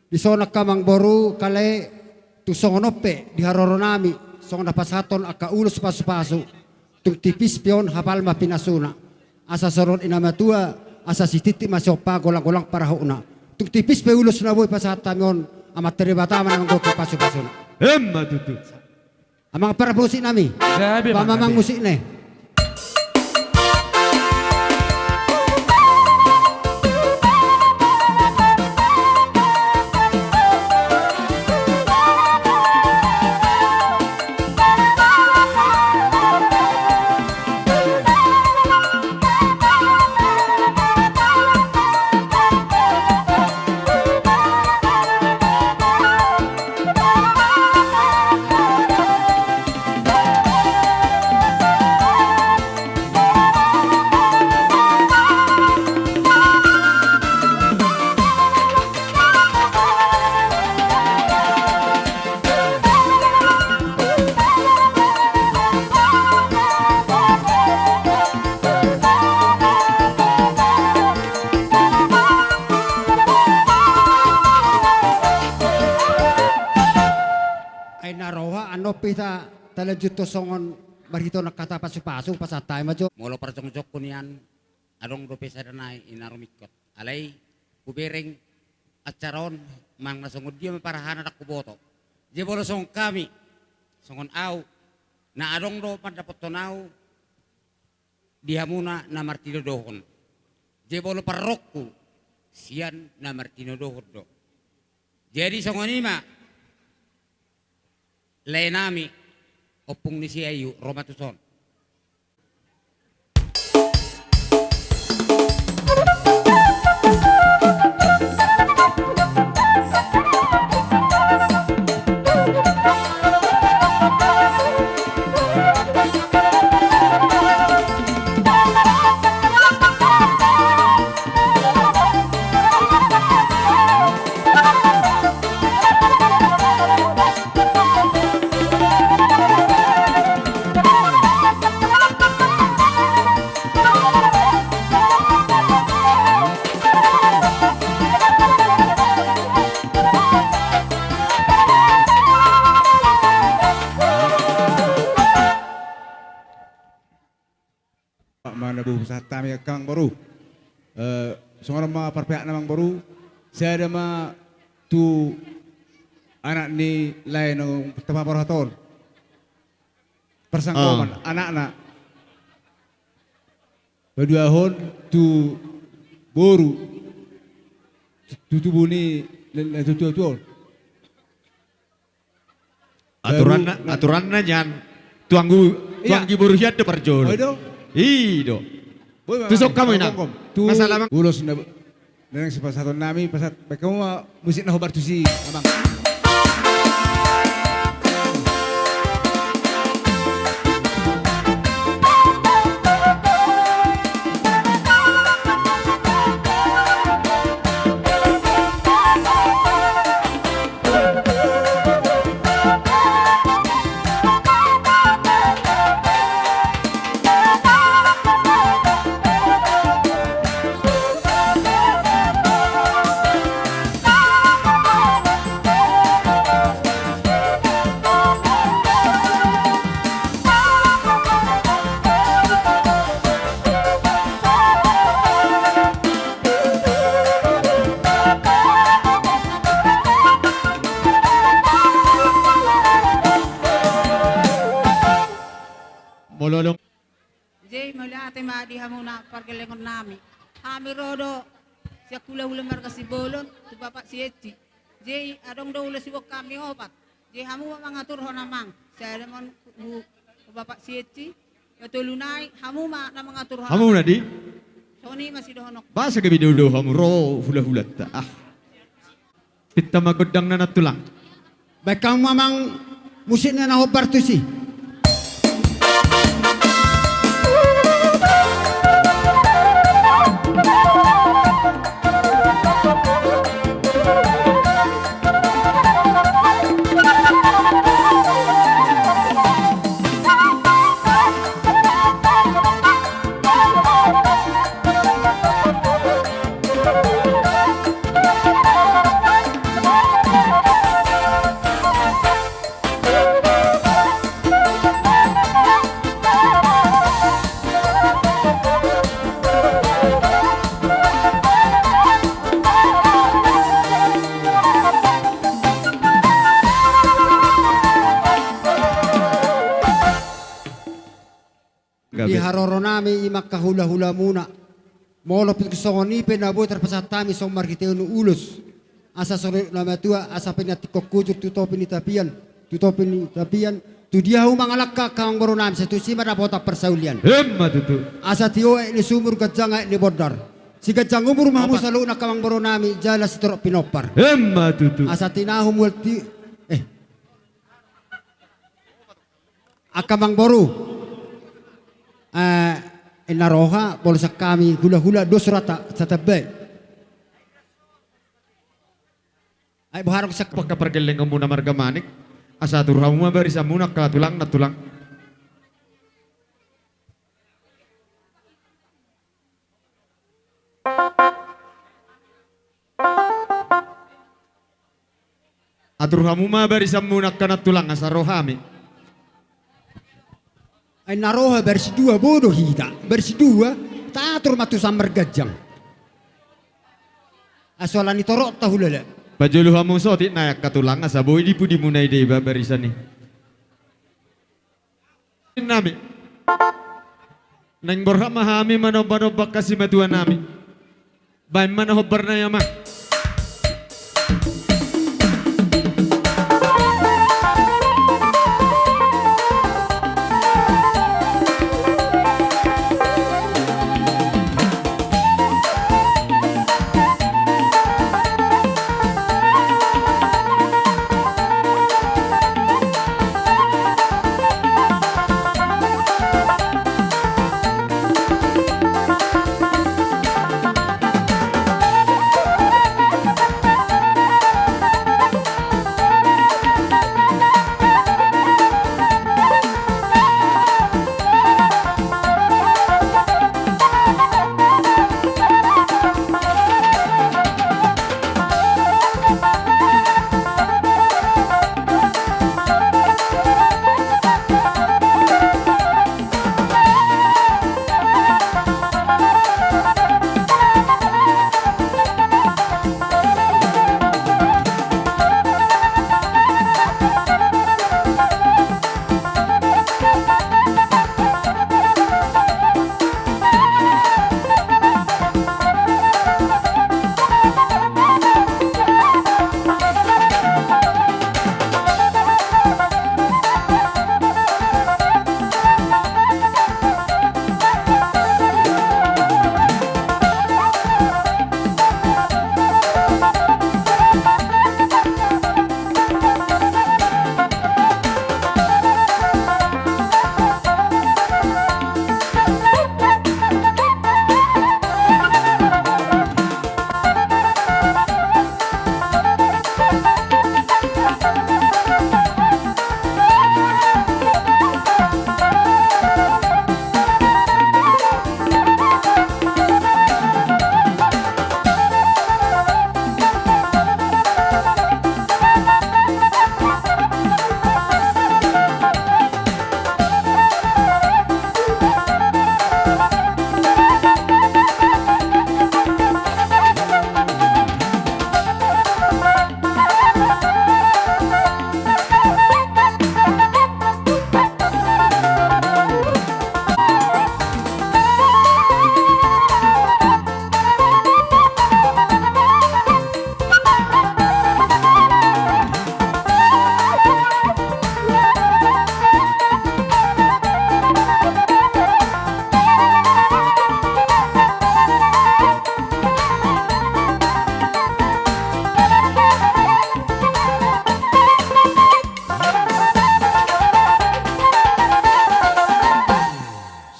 Dison angka amangboru, kale tung songon on pe di haroro nami, songon na pasahathon angka ulos pasupasu. Tung tipis pe on hapal ma pinasuna. Asa songon i na matua, asa sititi ma siompa golanggolang parahutna. Tung tipis pe ulos na boi pasahat hami on, Amanta Debata ma na manggohi pasupasuna. Emma tutu. Amang parmusik nami. Gabe ma, gabe. Pamamang musik ne. Ai na roha, annon pe hita talanjuthon songon Marhite on angka hata pasupasu, pasahat hami ma jo. Molo parjongjongku nian, adong dope sada nai i na rumingkot. Alai hubereng acara on, manang na songon dia ma parahana ndang huboto. Jadi molo songon hami, songon au, na adong do mandapothon au di hamuna na martinodohon. Jadi molo parrohangku, sian na martinodohon do. Jadi songon i ma, lae nami, ompung ni si Ayu, ro ma tuson. Mana boru, pasahat hami angka amangboru. Eh, songon on ma parpihakna amangboru. Sada ma tu anak ni lae naung tapaborhat on. Parsanggoman, ah, anakna. Paduahon tu boru. Tu tubu ni na, na tuatua on. Aturanna, baru na- aturanna nian, tuanggu, iya, tuanggi boru hian do parjolo. Oh, i do? I do. Boi, tuson hamu, Inang. Tu masalah mang- ulos na, na naeng sipasahaton nami, pasahat baen hamu ma musik na hombar tusi, Amang. Molo adong. Jadi mauliate ma di hamuna pargellengon nami. Hami ro do sian hulahula marga Simbolon tu Bapak Sietsi. Jadi adong do ulos siboan hami opat. Jadi hamu ma mangaturhon, Amang. Sada ma on tu Bapak Sietsi. Patolu nai, hamu ma na mangaturhon. Hamu na di? Songon i ma sidohononku. Boasa gabe do hamu ro hulahulanta? Ah. Pinta ma gondangna, Nantulang. Baen hamu ma, Amang, musikna na hombar tusi. Di haroro nami i ma angka hulahulamuna. Molo pe songon i pe na boi tarpasahat hami songon marhitehon ulos. Asa songon na matua, asa pinantikhon hujur tu topi ni tapian, tu topi ni tapian, tu dia hamu mangalangka, angka amangboru nami, sai tusi ma dapotan parsaulian. Emma tutu. Asa tio aek ni sumur, ganjang aek ni bondar. Siganjang umur ma hamu saluhutna, angka amangboru nami, jala sitorop pinompar. Emma tutu. Asa tinahu mual ti-, eh. Angka amangboru, eh, inna roha, molo sian hami hulahula, dos rohanta, satambai. Ai boha roha sian angka pargellengonmuna marga Manik, asa atur hamu ma barisanmuna, angka tulang, Nantulang. Atur hamu ma barisanmuna, angka Nantulang, asa ro hami. Ai na roha baris dua bodo hita, baris dua tator ma tu samar ganjang. Asola ni torok tahulala. Pajolo hamu sotik na angka tulang asa boi di pudi muna i deba barisan i. Nami. Naeng borhat ma hami manomba-nomba angka simatua nami. Baen ma na hombar na i ama.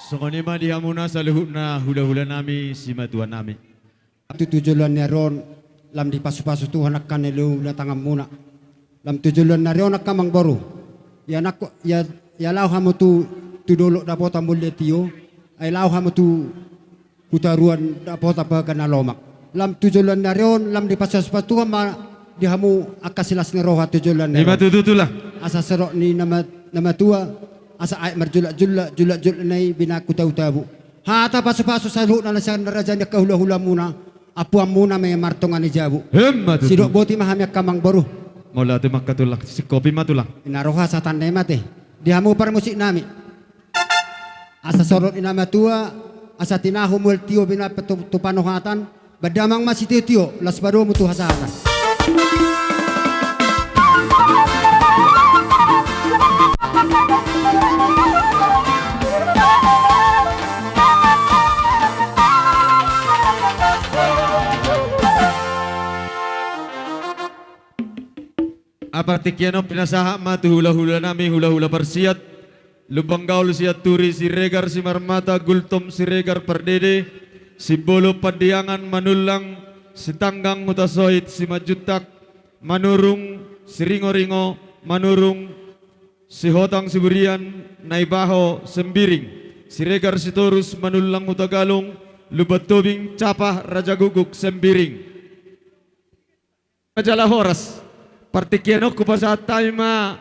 Songon i ma di hamuna saluhutna hula-hula nami, simatua nami. Tu, tu joloan ni ari on, lam dipasu-pasu Tuhan angka na niluluan tanganmuna. Lam tu joloan ni ari on angka amangboru. Ia nangkok, ia, ia laho hamu tu, tu dolok dapotan mulia tio. Ai laho hamu tu, tu toruan dapotan bagas na lomak. Lam tu joloan ni ari on, lam dipasu-pasu Tuhan ma di hamu angka silas ni roha tu joloan ni ari on. Ima tutu tulang. Asa sorot ni nama, nama tua, asa aek marjulak-julak, julak-julak na i binahen tu tabu-tabu. Hata pasu-pasu saluhutna na sian raja ni angka hula-hulamuna, ampuanmuna ma i martonga ni jabu. Ima tutu. Sidok boti ma hami angka amangboru. Mauliate ma angka tulang, singkopi ma tulang. Na roha satan na i mate. Di hamu parmusik nami. Asa sorot ni nama tua, asa tinahu mual tio binahen tu, tu panohatan, baen damang ma sitio-tio, laos padomu tu hasahatan. Partingkian on pinasahat ma tu hula-hula nami, hula-hula parsiat, Lumban Gaol Sianturi, Siregar Simarmata, Gultom Siregar Pardede, Simbolon Pandiangan, Manullang Sitanggang, Hutasoit Simanjuntak, Manurung Siringo-ringo, Manurung Sihotang Siburian, Naibaho Sembiring, Siregar Sitorus, Manullang Hutagalung, Lumban Tobing Capah Rajagukguk Sembiring. Jala horas. Partingkian on hupasahat hami ma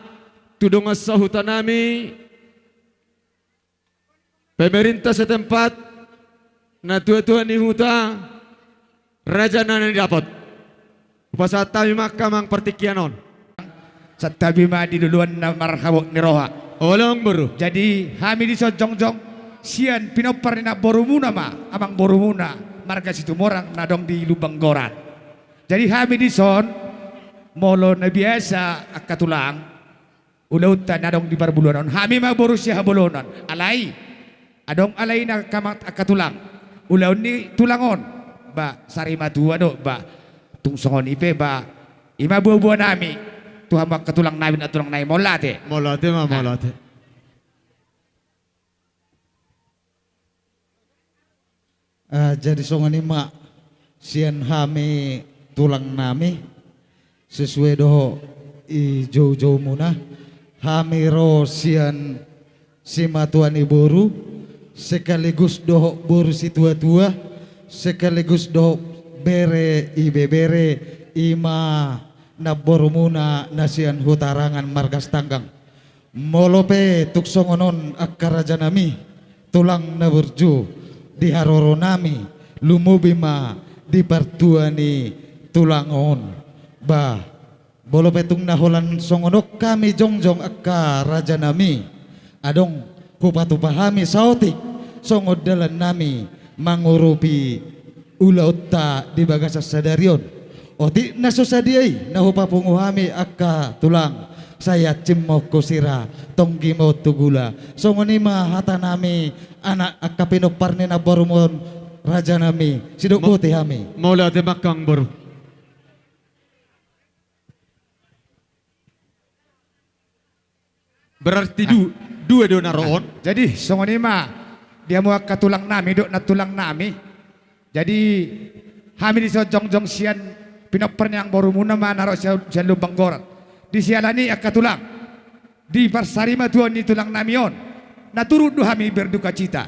tu dongan sahuta nami, Pemerintah setempat, natua-tua ni huta, raja na nidapot. Hupasahat hami ma angka amang partingkian on. Santabi ma di loloan na marhabot ni roha. Olo amang boru. Jadi hami dison jongjong sian pinompar ni namborumuna ma, amang borumuna, marga Situmorang na adong di Lumban Goran. Jadi hami dison, molo na biasa angka tulang, ulaonta na adong di parbuluan on, hami ma boru Sihabolonan. Alai adong alai na angka ma-, angka tulang, ulaon ni tulang on, ba sari matua do ba. Tung songon i pe ba, i ma boa-boa nami tu hamu angka tulang nami, na tulang nami, mauliate. Mauliate ma. Nah. Mauliate. Ah, jadi songon i ma sian hami tulang nami, sesuai dohot i jou-joumuna, hami ro sian simatua ni boru, sekaligus dohot boru situa-tua, sekaligus dohot bere ibebere, i ma namborumuna na sian Hutarangan marga Sitanggang. Molo pe tung songon on angka raja nami, tulang na burju, di haroro nami, lumobi ma di partua ni tulang on. Bah, molo pe tung na holan songon on hami jongjong angka raja nami, adong hupatupa hami saotik songon dalan nami mangurupi ulaonta di bagasan sadari on. Otik na so sadia i na hupapungu hami angka tulang, sai ancim ma tu sira, tonggi ma tu gula. Songon i ma hata nami, anak angka pinompar ni namborum on, raja nami, sidok boti hami. Mauliate ma angka amang boru. Berarti du-, dua do na ro on. Jadi songon i ma di hamu angka tulang nami dohot nantulang nami. Jadi hami dison jongjong sian pinompar ni amang borumuna ma na ro sian, sian Lumban Goran. Di siala ni i angka tulang, di parsarimatua ni tulang nami on, na turut do hami berdukacita.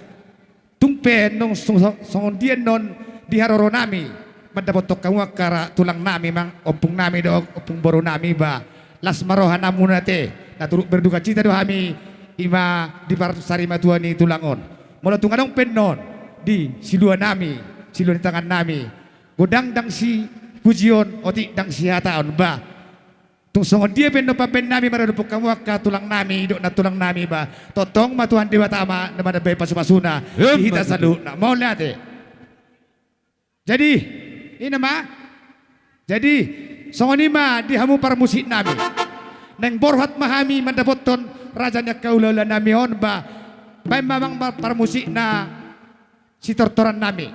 Tung pe nunga so-, so-, songon dia annon di haroro nami mandapothon hamu angka ra-, tulang nami, amang ompung nami dohot ompung boru nami, ba las ma roha namuna ate, na turut berdukacita do hami, i ma di parsarimatua ni tulang on. Molo tung adong pe annon di silua nami, silua ni tangan nami, godang ndang sipujion, otik ndang sihataon, ba tung songon dia pe annon pambahen nami maradophon hamu angka tulang nami dohot nantulang nami, ba tongtong ma Tuhan Debata ma na manambai pasupasuna di hita saluhutna. Mauliate. Jadi i ma. Jadi songon i ma di hamu parmusik nami. Naeng borhat ma hami mandapothon raja ni angka hulahula nami on, ba baen ma amang parmusikna sitortoran nami.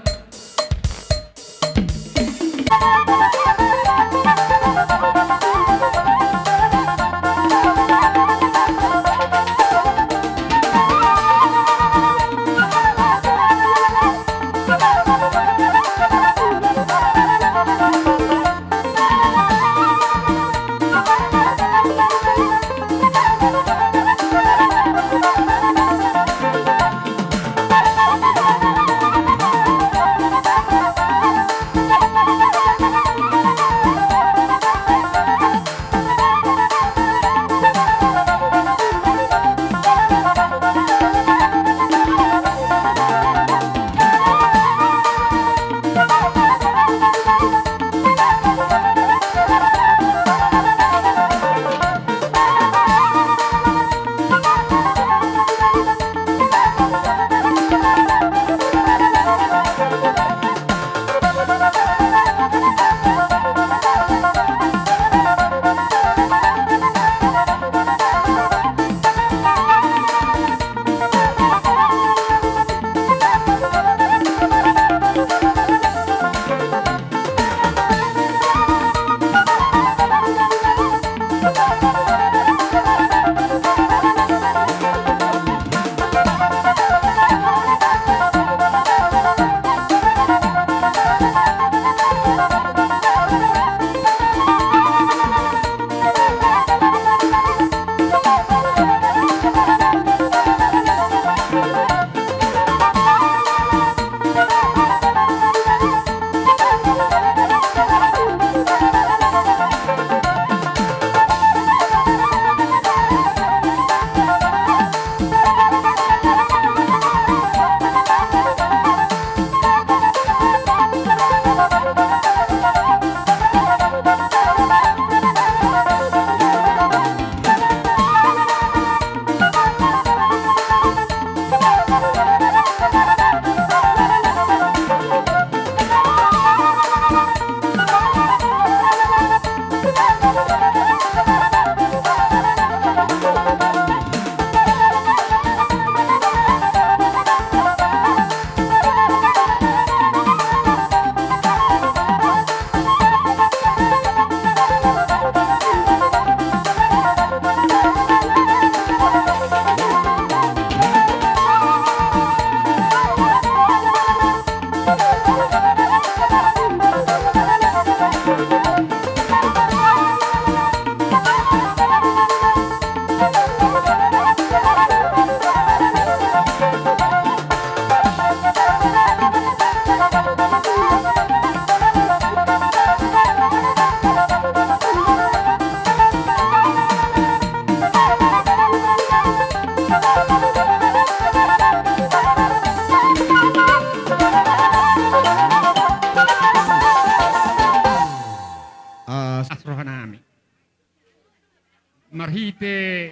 Te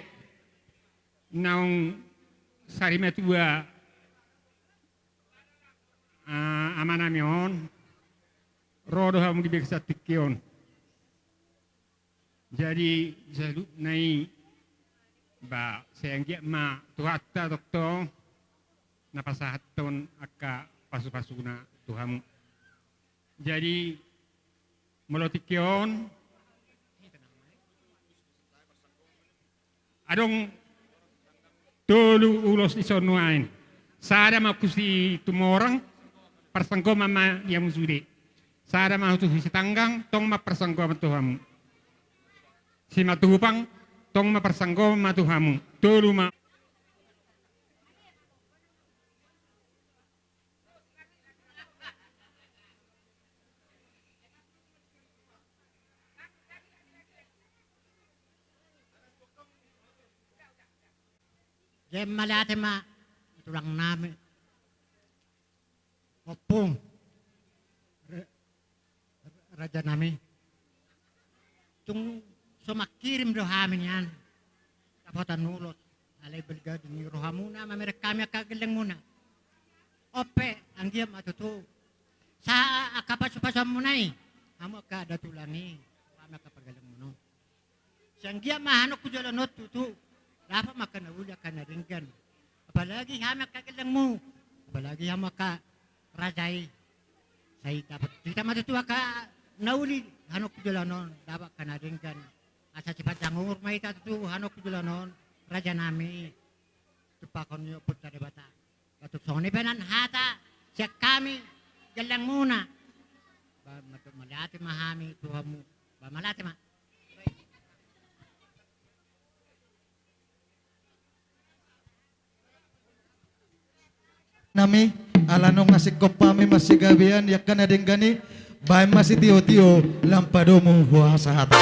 naung sari matua, ah, amanami on, ro do hamu di bagasan tingki on. Jadi, saluhutna i, ba, sai anggiat ma Tuhanta tongtong na pasahathon angka pasupasuna tu hamu. Jadi, molo tingki on, adong tolu ulos dison nuaeng. Sada ma tu Situmorang, parsanggoman ma ia muse sude. Sada ma tu Sitanggang, tong ma parsanggoman tu hamu. Simatupang, tong ma parsanggoman ma tu hamu. Tolu ma. Jadi mauliate ma, tulang nami. Ompung. Re-, raja nami. Tung so mangkirim do hami nian dapotan ulos. Alai balga di ni rohamuna mamereng hami angka gellengmuna. On pe, anggiat ma tutu. Sa angka pasupasumuna i. Hamu angka da tulang i. Hami angka pargellengmuna. Sai anggiat ma hamu tu joloan on tutu. Dapot ma angka na uli angka na denggan. Apalagi hami angka gellengmu. Apalagi hamu angka raja i. Sai dapot hita ma tutu angka na uli hamu tu joloan on. Dapot angka na denggan. Asa sipanjang umur ma hita tutu hamu tu joloan on. Raja nami. Tumpahon ni Ompunta Debata. Tung songon i pe nian hata sian hami gellengmuna. Ba, mauliate ma hami tu hamu. Ba, mauliate ma. Nami, ala nunga singkop hami masigabean i angka na denggan i, baen ma sitiotio lam padomu huhasahatan.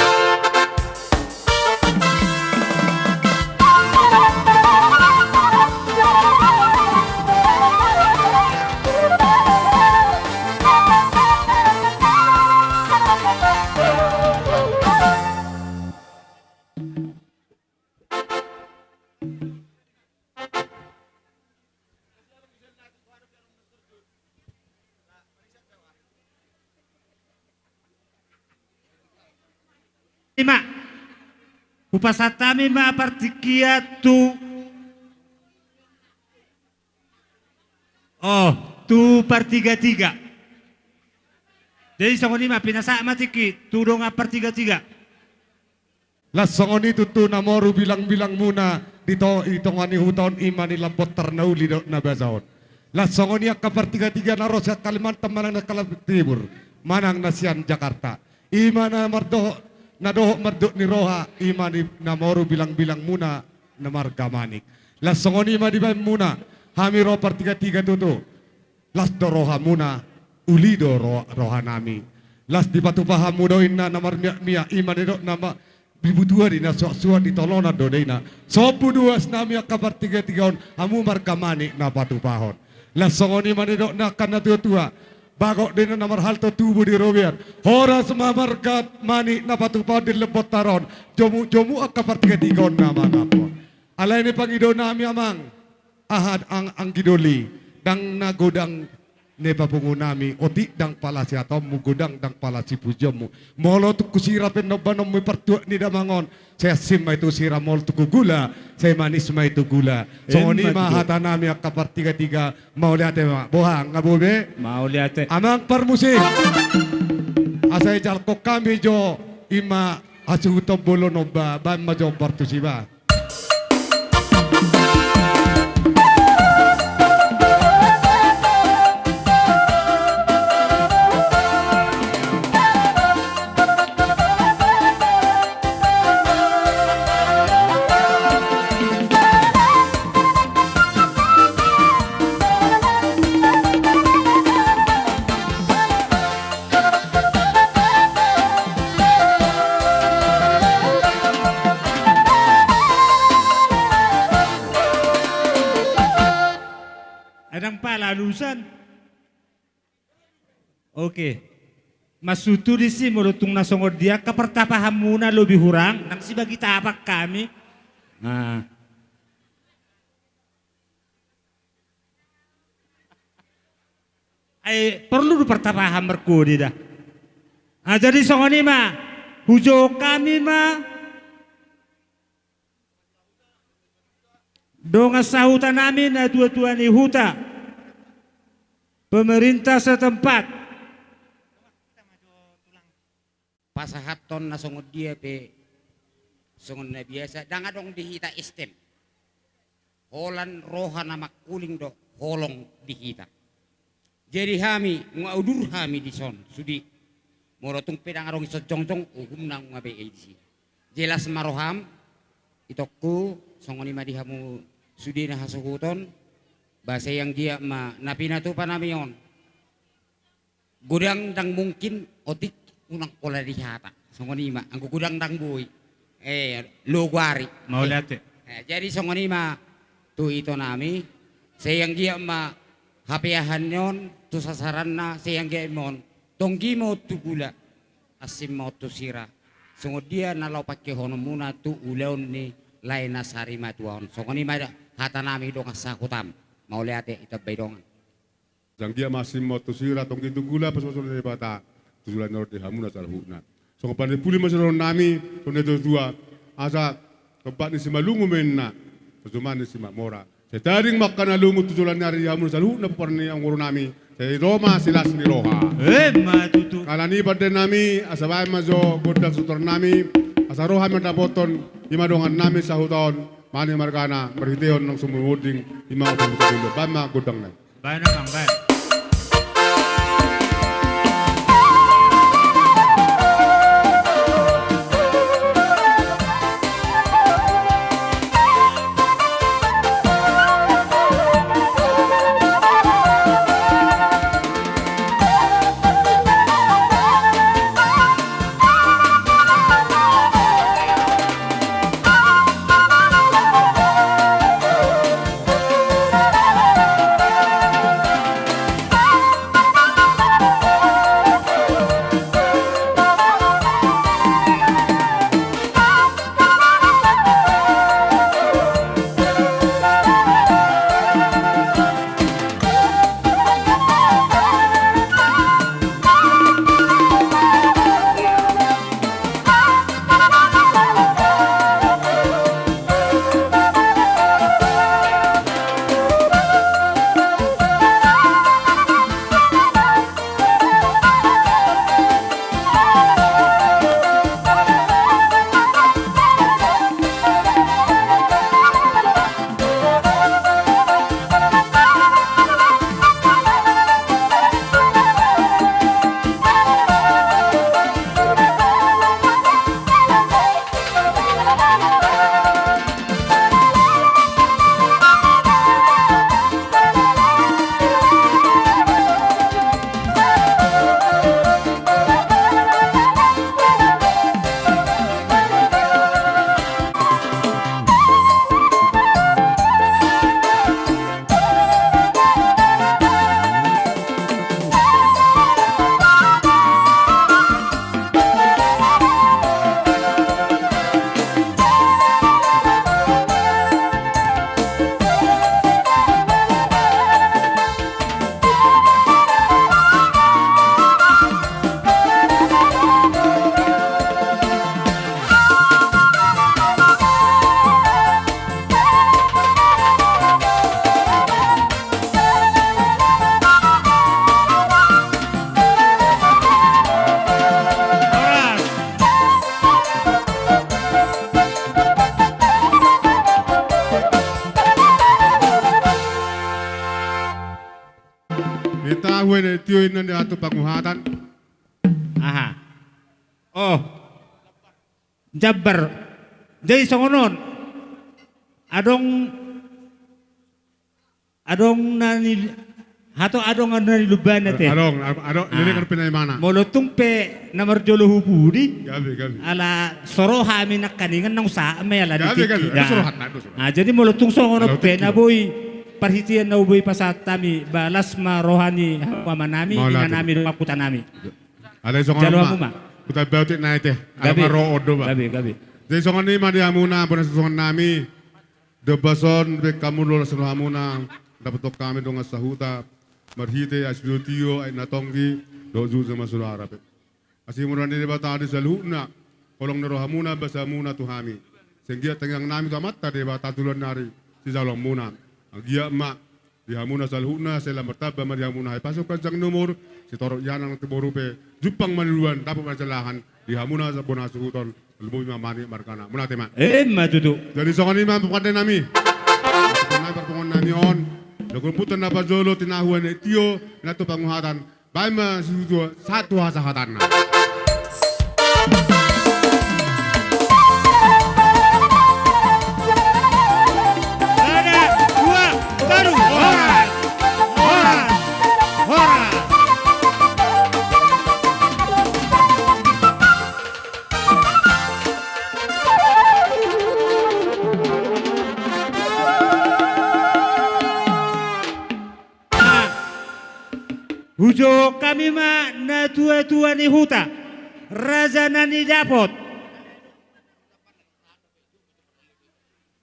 Ima. Hupasahat hami ma partingkian tu, oh, tu partigatiga. Jadi songon i ma, pinasahat ma tingki tu dongan partigatiga. Laos songon i tutu na moru bilangbilangmuna di to-, di tonga ni huta on, i ma ni Lambotar na uli dohot na basa on. Laos songon i angka partigatiga na ro sian Kalimantan manang na Kalimantan Timur manang na sian Jakarta. I ma na mardohot, na dohot mardok ni roha, i ma ni na moru bilangbilangmuna na marga Manik. Laos songon i ma dibaenmuna, hami ro partigatiga tutu. Las do rohamuna, uli do ro-, rohanami. Las dipatupa hamu do inna na marmiakmiak, i ma nidok na ma-, dibutuha di na suaksuak, di tolonan do dena. Sombu do uasnami angka partigatiga on, hamu marga Manik na patupahon. Las songon i ma nidok na angka na tuatua. Bagot dena na marhalto tubu di robean. Horas ma marga Manik na patupahon di Lambotar on. Jomu, jomu angka partigatiga on na mangampon. Alai ni pangidoannami amang. Aha ang-, anggi doli, ndang na godang ni papungunami, otik ndang pala sihatonmu, godang ndang pala sipujionmu. Molo tung husira pe nombanonmu i partuat ni damang on, sai asing ma i tu sira, molo tung hugula, sai manis ma i tu gula. Songon i ma hatanami angka partigatiga, mauliate ma. Boha, nga bobe? Mauliate. Amang parmusik. Asa ijalkon hami jo, i ma hasuhuton bolon on ba, baen ma jo ombar tusi ba. Adong pala alusan. Oke. Masutu disi molo tung na songon dia angka partapahanmuna lobi hurang, ndang sibagi tapa hami. Ah. Ai porlu do partapahan markode da. Ah, jadi songon i ma, hujou hami ma dongan sahuta nami, natuatua ni huta, pemerintah setempat. Pasahathon na songon dia pe, songon na biasa, ndang adong di hita estem. Holan roha na mangkuling do holong di hita. Jadi hami, nunga udur hami dison, sude. Molo tung pe ndang adong dison jongjong, uhumna nunga be i disi. Jelas ma roham, itongku, songon i ma di hamu sude na hasuhuton, ba sai anggiat ma na pinatupa nami on. Godang ndang mungkin, otik unang pola dihata. Songon i ma, anggo godang ndang boi. Eh, logo ari. Mauliate. Eh, eh, jadi songon i ma tu ito nami, sai anggiat ma hapeahan ni on, tu sasaranna, sai anggiat ma on. Tonggi ma on tu gula, asing ma on tu sira. Songon dia na laho pangkehononmuna tu ulaon ni lae na sarimatua on. Songon i ma da hata nami dongan sahutam. Mauliate, itambai dongan. Sai anggiat ma asing ma on tu sira, tonggi tu gula, pasupasu ni Debata tu joloan ni ari on di hamuna saluhutna. Songon pande puli ma sidohonon nami, songon na tuatua, asa tompa ni simalungun ma inna, tarjuma ni simamora. Sai tading ma angka na lungun tu joloan ni ari di hamuna saluhutna pomparan ni anggur nami, sai ro ma silas ni roha. Emma tutu. Ala ni i pande nami, asa baen ma jo gondang sahuta nami, asa ro hami mandapothon i ma dongan nami sahuta on, Mani margana, marhitehon naung so munding, i ma umpasa ni Debata, baen ma gondang nai. Baen, amang, baen. Ni tahu ini tio ini ni atu panguhatan. Aha. Oh. Jambar. Jadi songon on. Adong, adong na ni, hato adong na ni lumbana te. Adong, adong, ah, leleng kan pinaimana. Molo tung pe na marjolo hu pudi. Gabe, gabe. Ala so ro hami nangkaningan naung sahat ma i ala di tingki. Gabe, gabe. Ada so rohanta, ada so rohanta. Ah, jadi molo tung songon on pe na boi parhitean na boi pasahat hami ba las ma roha ni hamu ama nami, ina nami, dongan huta nami. Alai songon on ma. Jalo hamu ma. Huta Batik na i te. Gabe. Ala ma ro on do ba. Gabe, gabe. Jadi songon i ma di hamuna bona sisongon nami. Di ombas on, baen hamu lolas ni rohamuna, dapothon hami dongan sahuta marhite asi tio, aek na tonggi dohot jujur ma sudara pe. Asi murah ni Debata di saluhutna, holong ni rohamuna basamuna tu hami. Sai anggiat tangiang nami tu Amanta Debata tu ulaon ni ari sijaloonmuna. Anggiat ma di hamuna saluhutna sai lam martamba ma di hamuna hahipason, panjang ni umur, sitorop ni anak, anak ni boru pe jumpang ma niluluan, dapot ma nijalahan di hamuna bona hasuhuton, lumobi ma manik margana. Mauliate ma. Emma tutu. Jadi songon i ma pande nami. Pande nami, parpunguan nami on. Dohot punguan na parjolo tinahu aek tio, na tu panguhatan. Baen ma situtu sahat tu hasahatanna. Sada, dua, tolu, horas, horas, horas. Hujou hami ma natuatua ni huta, raja na nidapot.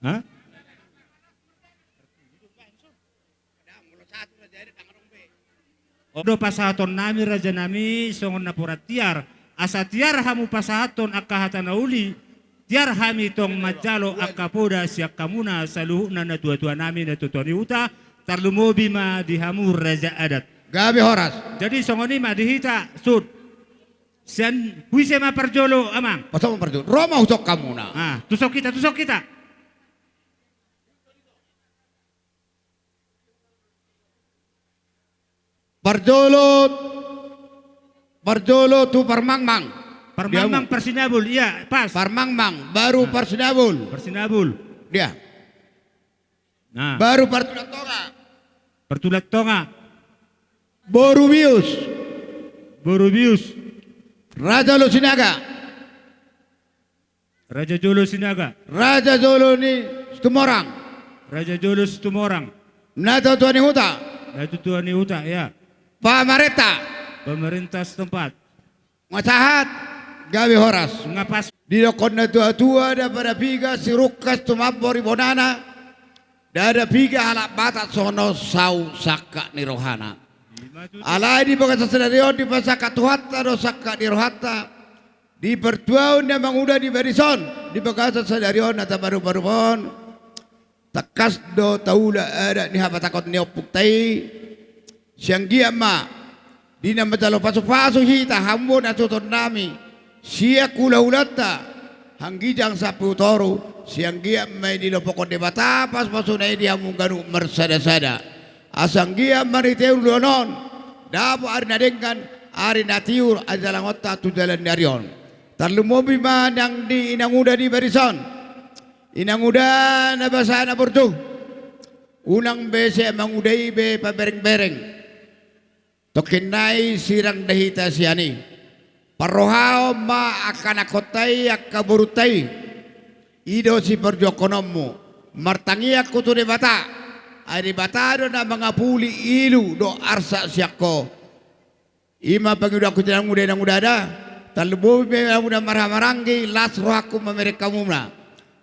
Ha? Do pasahaton nami raja nami songon napuran tiar, asa tiar hamu pasahathon angka hata na uli, tiar hami tong manjalo angka poda sian hamuna saluhutna natuatua nami, natuatua ni huta, tarlumobi ma di hamu raja adat. Gabe horas. Jadi songon i ma di hita, sun. Sian huse ma parjolo, amang? Pasahat ma parjolo. Ro ma hujou hamuna. Ah, tu son hita, tu son hita. Parjolo, parjolo tu parmangmang. Parmangmang, parsinabul, iya, pas. Parmangmang, baru parsinabul. Parsinabul. Dia. Nah. Baru partulang tonga. Partulang tonga. Boru Bius. Boru Bius. Raja Jolo Sinaga. Raja Jolo Sinaga. Raja Jolo ni Situmorang. Raja Jolo Situmorang. Natuatua ni huta. Natuatua ni huta, ya. Pamarenta. Pamarenta setempat. Nga sahat, gabe horas. Nga pas. Didokkon natuatua, ndada piga sirungkas tumambo di bonana, ndada piga halak Batak songon saut sangkap ni rohana. Alai di bagasan sadari on dipasangkap Tuhanta do sangkap ni rohanta. Di partuaon na manguda di baris on, di bagasan sadari on na taparuparup on, tangkas do taula adat ni habatahon ni ompunta i. Sai anggiat ma di na manjalo pasupasu hita, hamu bona suhutonnami, sian hulahulanta, hanggi jang sampe tu toru, sai anggiat ma i dilopokhon Debata pasupasuna i di hamu ganup marsadasada. Asa anggiat ma di ulaon on dapot ari na denggan, ari na tiur, ari jalangonta tu jala ni ari on. Tarlumobi ma nang di inanguda di baris on. Inanguda na basa na burju, unang be sai manguda i be paberengbereng. Tongkin nai sirang do hita sian i. Parrohaon ma angka anakhonta i, angka borunta i. I do siparjuangkononmu. Martangiang ho tu Debata. Ai Debata do na mangapuli ilu dohot arsak sian ho. I ma pangidoanku tu inanguda, inanguda da. Tarlumobi ma inanguda marhahamaranggi, las rohangku mamereng hamuna.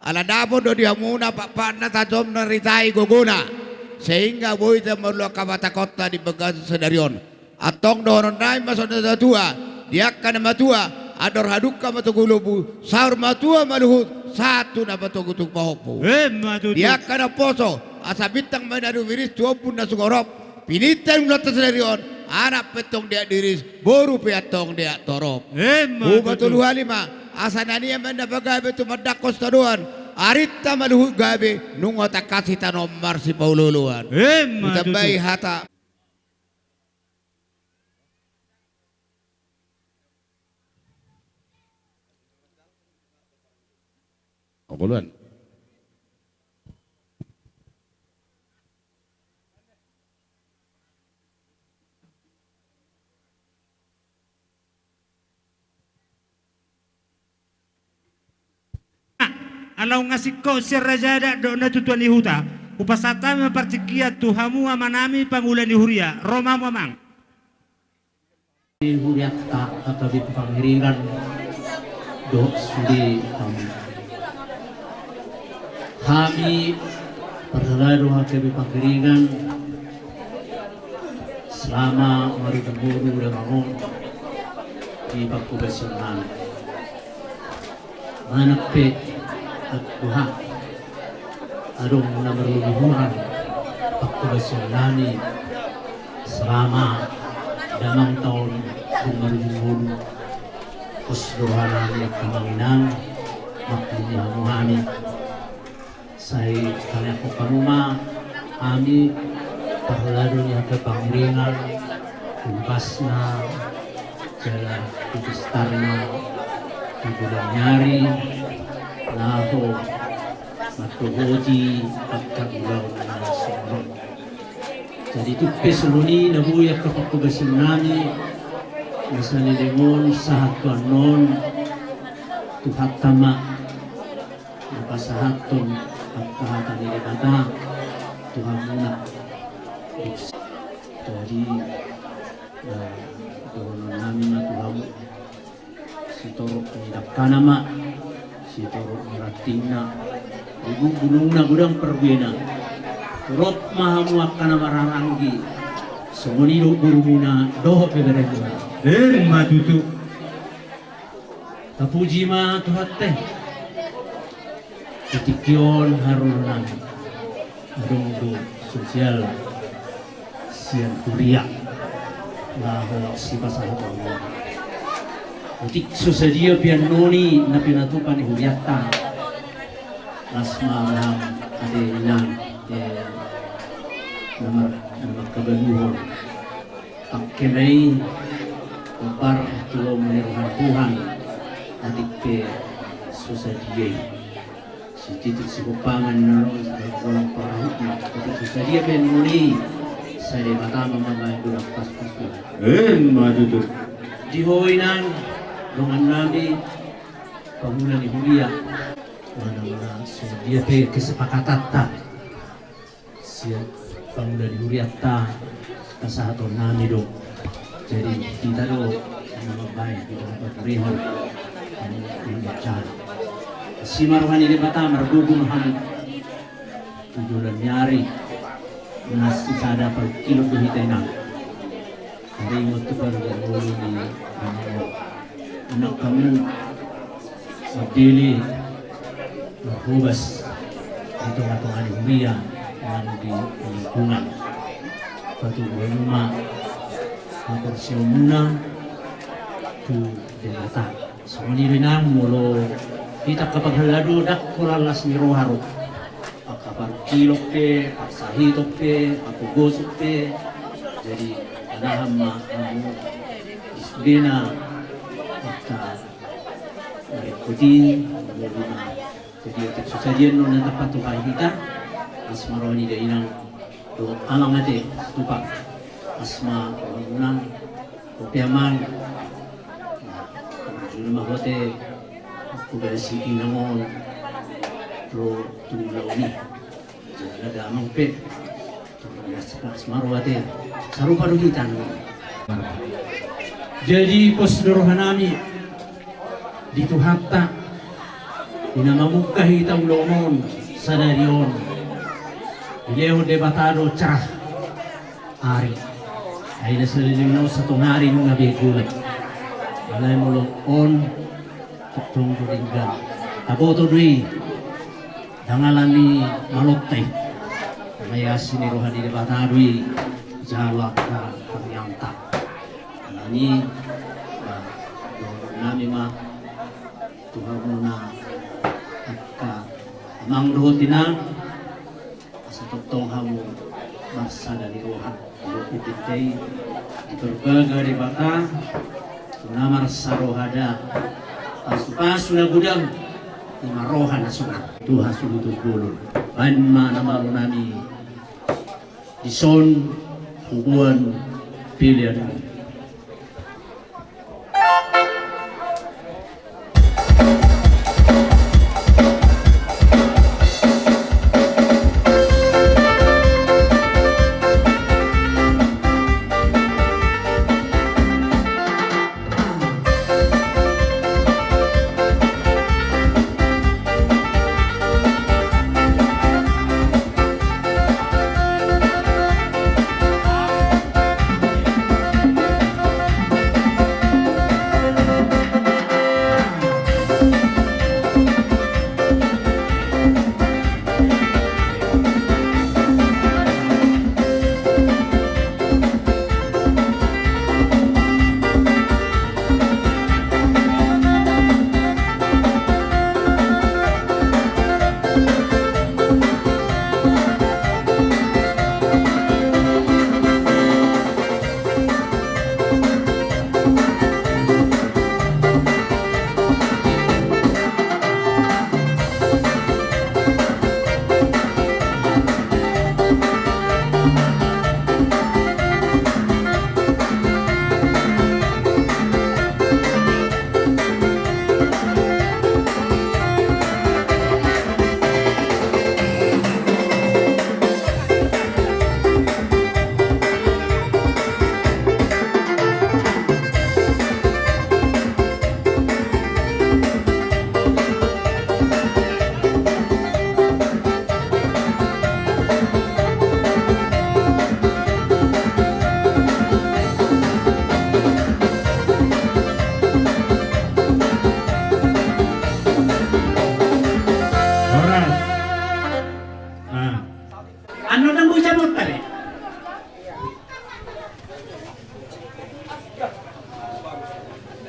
Ala dapot do di hamuna pakpakna, tajomna, ritai gogona. Sehingga boi tamalua habatahonta di bagasan sadari on. Antong dohonon nami ma songon natuatua, di angka na matua, andor hadungka ma togu lombu, saur matua ma luhut, sahat tu na patogutogu pahompu. Emma tutu. Di angka na umposo, asa bintang ma na rumiris tu ombun na sumorop. Pinangido ni hulahulanta sadari on, anak pe antong diak diris, boru pe antong diak torop. Emma tutu. Hupatorop hali ma, asa na nian ma na pagabe tumandangkon sitadoan, arinta ma luhut gabe, nunga tangkas hita on marsipaolooloan. Emma tutu. Hutambai hata. Ongoluan. Ala nunga singkop sian raja adat dohot natuatua ni huta, hupasahat hami ma partingkian tu hamu amanami pangula ni huria, ro ma hamu amang. Di hurianta Hatabe Pangiriran dohot sude hamu. Hami parhalado HKBP Panghiringan selama marujung boru damang on di panghobasion nami. Manang pe anggo hami adong na marlombu hurang panghobasion nami selama damang taon dung marujung boru, pos do roha nami angka amang inang, maklumi hamu hami. Sai taleanghon hamu ma hami parhalado ni HKBP Panghiringan, di bagasan jala di pistarna di bulan ni ari, laho mandohoti angka ulaon na songon on. Jadi tung pe songon i na boi angka panghobasion nami na saleleng on sahat tu annon, Tuhanta ma na pasahathon angka hata ni Debata tu hamuna. Jadi, eh, dohonon nami ma tu hamu, sitorop ni dangkana ma, sitorop ni rantingna, di bulungna godang parbuena. Torop ma hamu angka na marhahaanggi, songon i do borumuna dohot beberemuna. Emma tutu. Tapuji ma Tuhanta i. Di tingki on haroronami adong do sosial sian huria laho sipasahaton. Otik so sadia pe annon i na pinatupa ni hurianta, las ma roham ate inang, eh, na mar-, na mangkabaluhon. Pangke ma i hombar tu lomo ni roha ni Tuhan, otik pe so sadia i. Sititik sihompangan na ro, sihompangan parahutna, otik so sadia pe annon i, sai Debata ma mambahen godang paspas. Emma tutu. Di ho inang, dongannami, pangula ni huria, manang na so sadia pe kesepakatanta sian pangula ni hurianta, pasahatonnami do. Jadi hita do na mambahen, hita na paturehon. Asi ma roha ni Debata, margogo ma hamu tu joloan ni ari. Na sisada parungkilon do hita inang. Taringot tu pargaulan ni anak, anak hamu, mandele, marhobas di tongatonga ni huria nang di lingkungan. Patuduhon ma haporseaonmuna tu Debata. Songon i do inang, molo hita angka parhalado ndang holan las ni roha ro. Angka parungkilon pe, parsahiton pe, parpogoson pe. Jadi panahan ma hamu di sudena angka na ringkot i, jadi otik so sadia annon na tapatupa hita. Asi ma roha ni da inang dohot amang ate Situpa. Asi ma rohamuna. Oke amang. Jolo ma ho ate, tu bagasan inang on ro tu ulaon i. Jala damang pe. Gas, gas ma roha ate. Sarupa do hita. Jadi pos do rohanami di Tuhanta, di na mamungka hita ulaon on sadari on. Dilehon Debata do cerah ari. Ai na saleleng on satonga ari nunga be golap. Alai molo on tongtong do denggan. Taboto do i. Ndang alani malonta i. Alai asi ni roha ni Debata do i. Jalo angka tangiangta. Alani, ba, dohononnami ma tu hamuna angka amang dohot inang. Asa tongtong hamu marsada ni roha. Molo hupinta i diparbaga Debata tu na marsaroha da, pasupasu na godang, ima roha na sonang. Tu hasuhuton bolon, baen ma na malonami dison huboan pelean.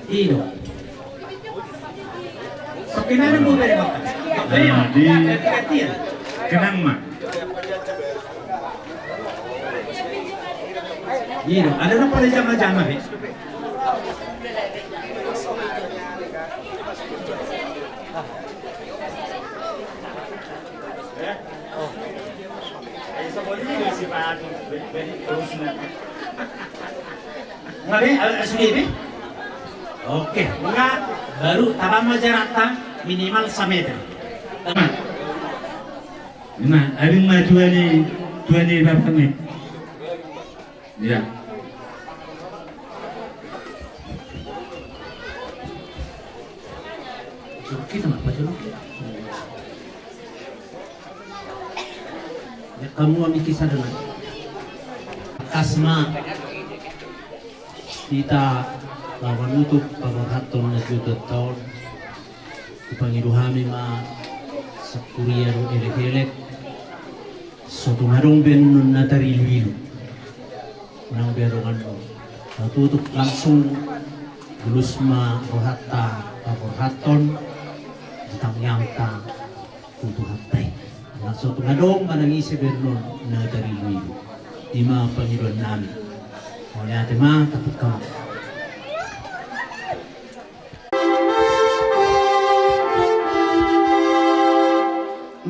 I do. Sebenarnya mau dari kota. Nah, di gantian. Kenang ma. I do. Ada nang pada jama-jama be. Nga be, ala sude be. Oke, nga baru taba ma jarakta minimal sameter. Tama. Ima, adong ma tuani, tuani bapa ni. Ya. Kita apa dulu? Ya, kamu ambil kisah dengan kasma. Hita lawan utup paborhaton na juta taon. Hupangido hami ma sangkuria do elek-elek. So tung adong be annon na tarilu-ilu. Unang be adong annon. Tatutup langsung. Bulus ma rohanta paborhaton di tangiangta. Tu Tuhanta i. Nang so tung adong manang ise be annon na tarilu-ilu. Ima pangidoan nami. Mauliate ma, tapungka ma.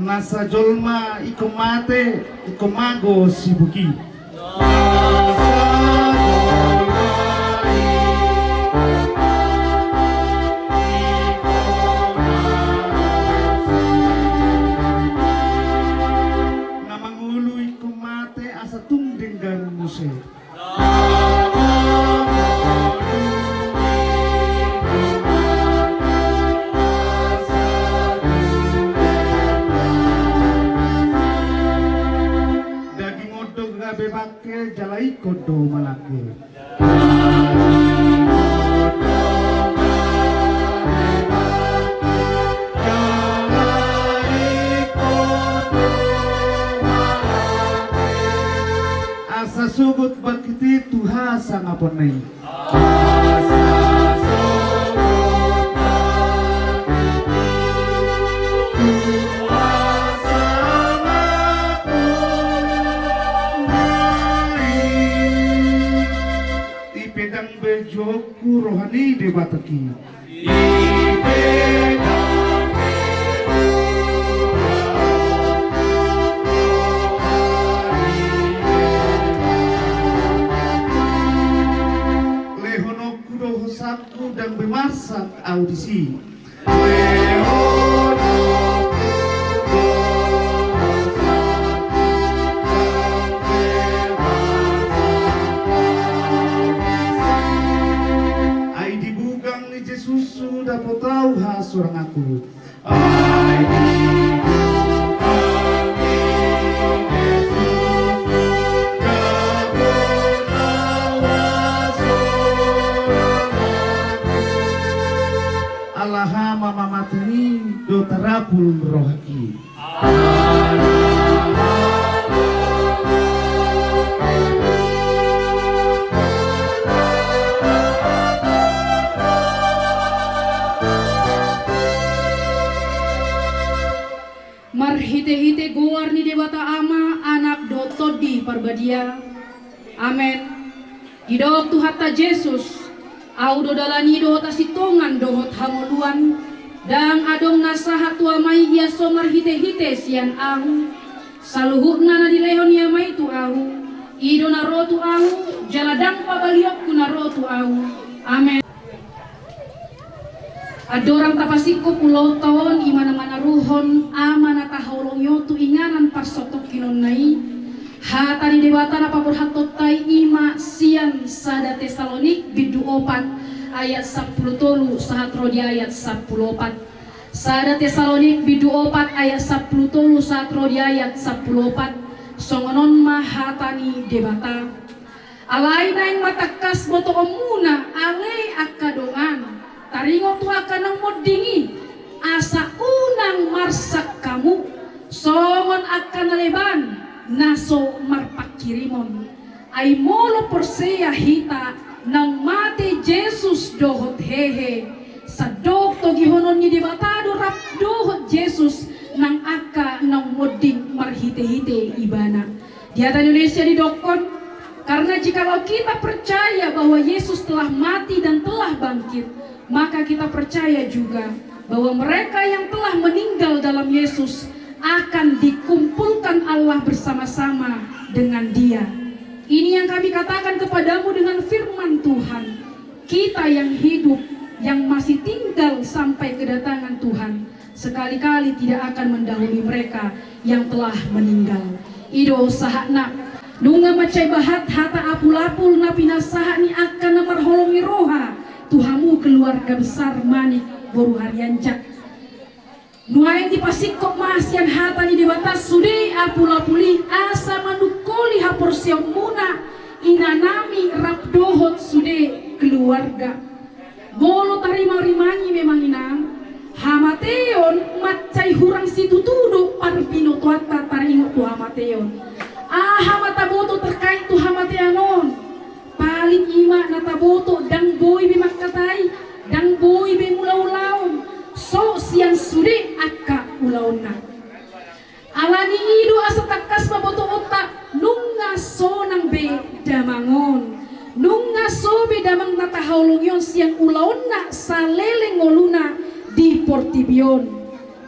Nasa jolma ingkon mate, ingkon mago sibuk i. Na mangolu ingkon mate asa tung denggan muse. Daging on do gabe bangke, jala ingkon do malangke. Asa sogot bangkit i tu hasangaponna i. I pe dang be juokku roha ni Debata i. Lehononku do hosangku, dang be marsak au disi. Ai di bugang ni Jesus dapot au hasoranganku. Alaha ma mamate i do tarapul rohaki. Marhitehite goar ni Debata Ama, Anak dohot Tondi Parbadia. Amen. Didok Tuhanta Jesus, au do dalan i dohot hasintongan dohot hangoluan. Ndang adong na sahat tu Ama i ia so marhitehite sian ahu. Saluhutna na dilehon ni Ama i tu ahu, i do na ro tu ahu, jala ndang pabalionku na ro tu ahu. Amen. Andorang tapasingkop ulaonta on, ima na manaruhon ama na tahaholongi on tu inganan parsotongkinonna i, hata ni Debata na paborhathonta i ima sian sada Tesalonik bindu opat ayat sampulu tolu sahat ro di ayat sampulu opat. Sada Tesalonik bindu opat ayat sampulu tolu sahat ro di ayat sampulu opat. Songon on ma hata ni Debata. Alai naeng ma tangkas botoonmuna ale angka dongan, taringot tu angka naung monding i, asa unang marsak hamu songon angka na leban na so marpangkirimon. Ai molo porsea hita Naung mate Jesus dohot hehe, sandok togihonon ni Debata do rap dohot Jesus nang angka naung monding marhitehite Ibana. Di hata Indonesia didokkon, karena jikalau kita percaya bahwa Yesus telah mati dan telah bangkit, maka kita percaya juga bahwa mereka yang telah meninggal dalam Yesus akan dikumpulkan Allah bersama-sama dengan Dia. Ini yang kami katakan kepadamu dengan firman Tuhan. Kita yang hidup, yang masih tinggal sampai kedatangan Tuhan, sekali-kali tidak akan mendahului mereka yang telah meninggal. I do sahatna. Nunga mansai bahat hata apul-apul na pinasahat ni angka na marholong ni roha tu hamu keluarga besar Manik boru Harianja. Nuaeng dipasingkop ma sian hata ni Debata sude apul-apul i asa manungkoli haporseaonmuna inanami rap dohot sude keluarga. Molo tarimang-rimangi memang inang, hamateon mansai hurang situtu do parbinotoanta taringot tu hamateon. Aha ma taboto terkait tu hamateon on? Paling i ma na taboto ndang boi be mangkatai, ndang boi be mangula ulaon, so sian sude angka ulaonna. Alani i do asa tangkas ma botoonta nunga sonang be damang on, nunga so be damang na tahaholongi on sian ulaonna saleleng ngoluna di portibi on.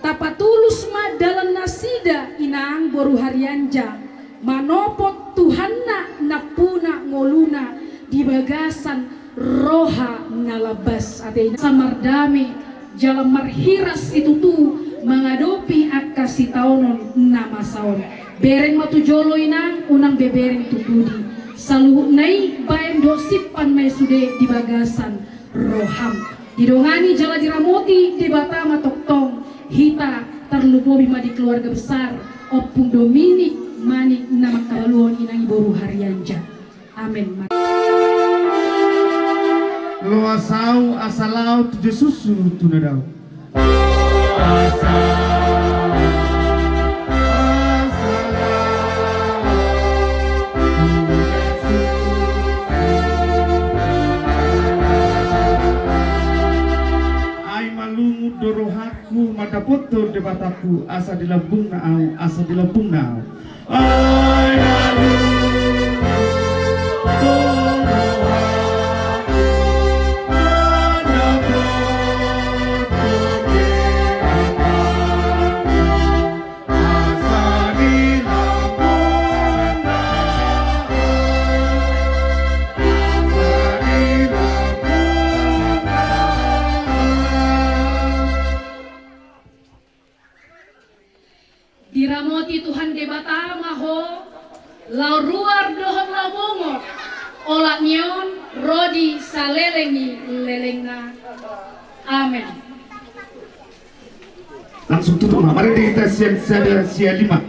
Tapatulus ma dalan nasida inang boru Harianja, manopot Tuhanna nampuna ngoluna di bagasan roha na lambas. Ate inang, asa mardame jala marhiras situtu mangadopi angka sitaonon na masa on. Bereng ma tu jolo inang, unang be bereng tu pudi. Saluhutna i baen dohot simpan ma i sude di bagasan roham. Didongani jala diramoti Debata ma tongtong hita, tarlumobi ma di keluarga besar Ompung Dominik Manik na mangkabaluhon inang i boru Harianja. Amen. Loas ahu asa laho tu Jesus surutu na dao. Ai malungun do rohangku mandapothon Debatangku, asa di lambungna ahu, asa di lambungna ahu. Ai malungun do rohangku mandapothon Debatangku. Diramoti Tuhan Debata ma ho, laho ruar dohot laho bongot, olat ni on ro di saleleng ni lelengna. Amen. Langsung tutup ma, mari di tes yang sada sia lima.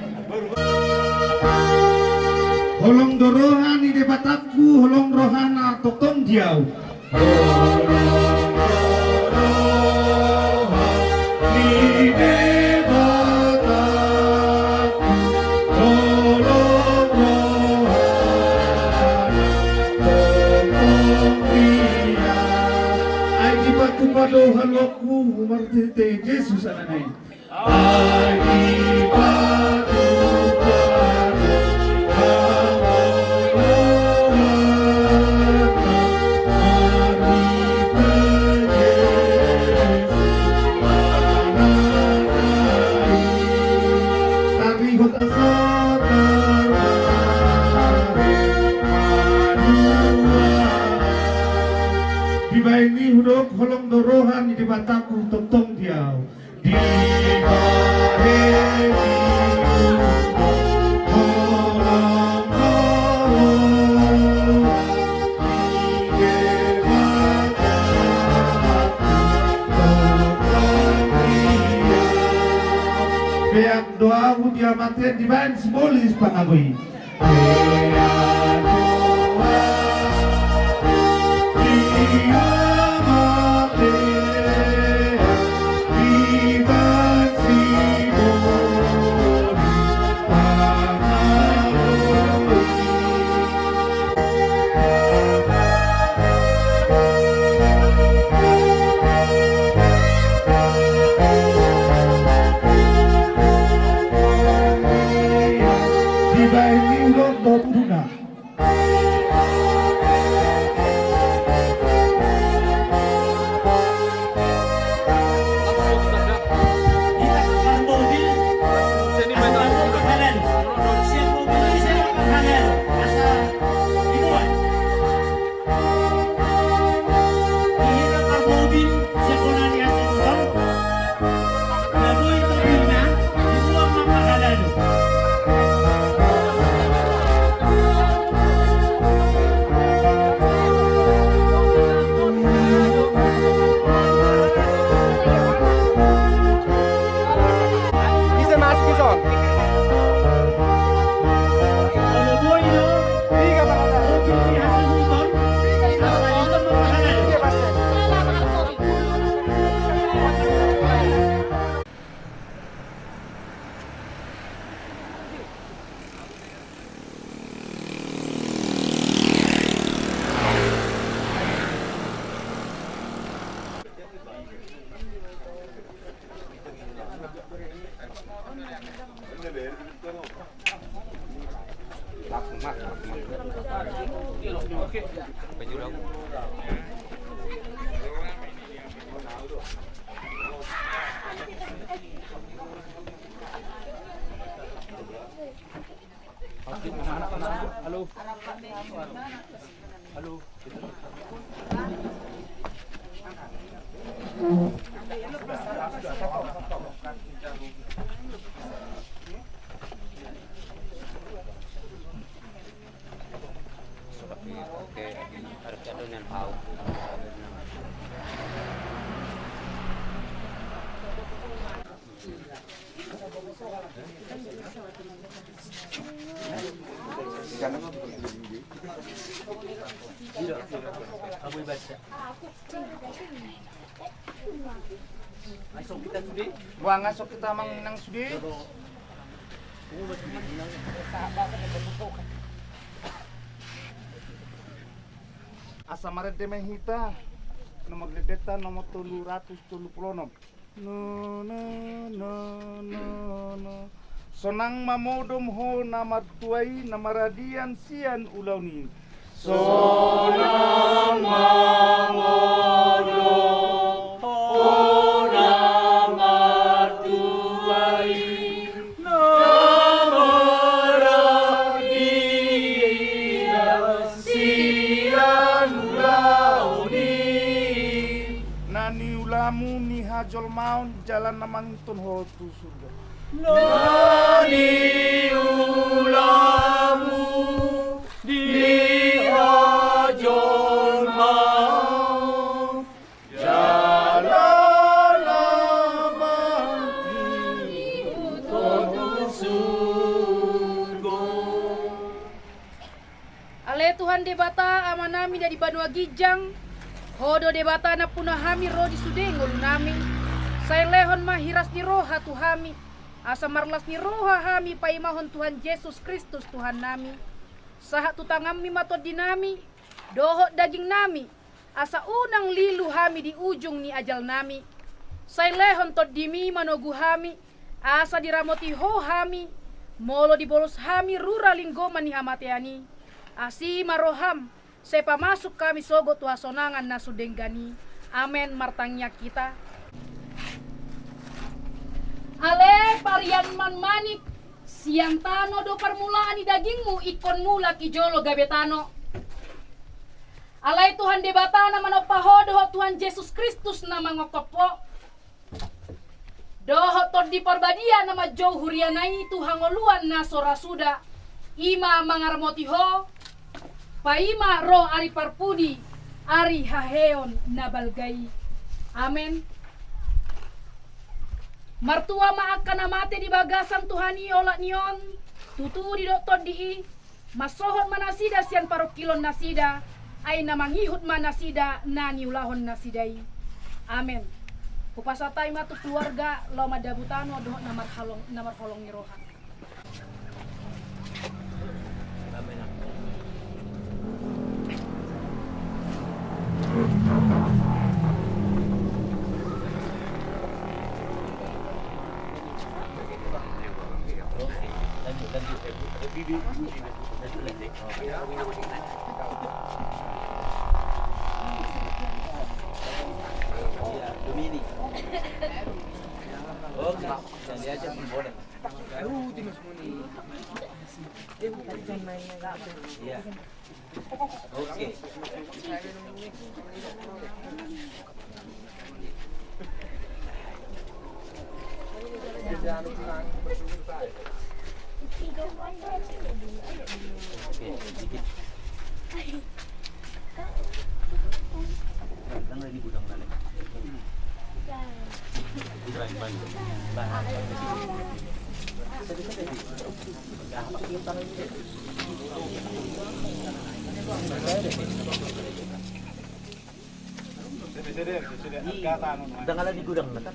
Holong do roha ni Debatangku, holong rohana tongtong di ahu. Holong do roha ni Debatangku, holong rohana tongtong di ahu. Ai dipatupa do haluaon ku marhite Jesus anakna i. Ai dipatupa do haluaon marhite Jesus anakna i. Tarihot asa tarbahen haluaon. Dibahen i hudok holong do roha ni Debatangku tongtong di ahu. Dibahen i hudok holong do roha ni Debatangku tongtong di ahu. Peak do ahu di hamatean dibahen sibolis pangago i. Halo. Halo. Boha nga so hita manang sude? Asa marende ma hita, nomor lendenta nomor tolu ratus tolu pulu onom. No, no, no, no, no. Sonang ma modom ho na martua i, na maradian sian ulaon i. Sonang ma modom ho na martua i, na maradian sian ulaon i. Na niulamu ni hajolmaon jala na mangihuthon ho tu surgo. Na niulamu ni hajolmaon jala na mangihuthon ho tu surgo. Ale Tuhan Debata, Amanami na di banua ginjang, Ho do Debata nampuna hami ro di sude ngolunami. Sai lehon ma hiras ni roha tu hami, asa marlas ni roha hami paimahon Tuhan Jesus Kristus Tuhannami. Sahat tu tanganMi ma tondinami dohot dagingnami, asa unang lilu hami di ujung ni ajalnami. Sai lehon TondiMi manogu hami, asa diramoti Ho hami, molo dibolus hami rura linggoman ni hamatean i. Asi ma rohaM, sai pamasuk hami sogot tu hasonangan na so denggan i. Amen. Martangiang hita. Ale parian manmanik, sian tano do parmulaan ni dagingMu, ingkon mulak i jolo gabe tano. Alai Tuhan Debata na manompa Ho dohot Tuhan Jesus Kristus na mangophop Ho, dohot Tondi Parbadia na manjou huriaNa i tu hangoluan na so ra suda, i ma mangaramoti Ho, paima ro ari parpudi, ari haheheon na balga i. Amen. Martua ma angka na mate di bagasan Tuhan i olat ni on, tutu didok Tondi i, mansohot ma nasida sian parungkilon nasida, ai na mangihut ma nasida na niulahon nasida i. Amen. Hupasahat hami ma tu keluarga laho mandabu tano dohot na marhalong, na marholong ni roha. Oke. Dang ala di gudang na kan.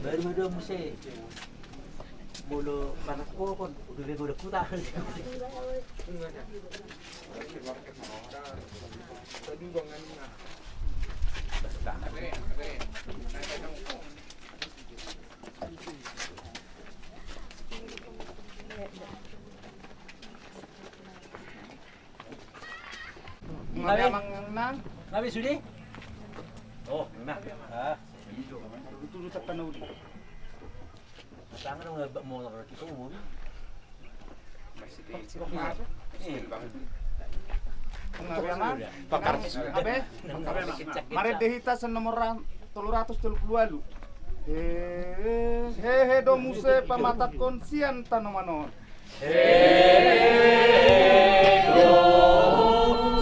Baru do muse. Molo panas kokon, udah bego udah kuta. Gabe, gabe sude. Oh, nah. Ah, itu dulu tak kena uli. Tangan udah mau lagi ke umum. Marende hita sian nomor tolu ratus tolu pulu ualu. Hehe do muse pamatangkon sian tanoman on. Hehe do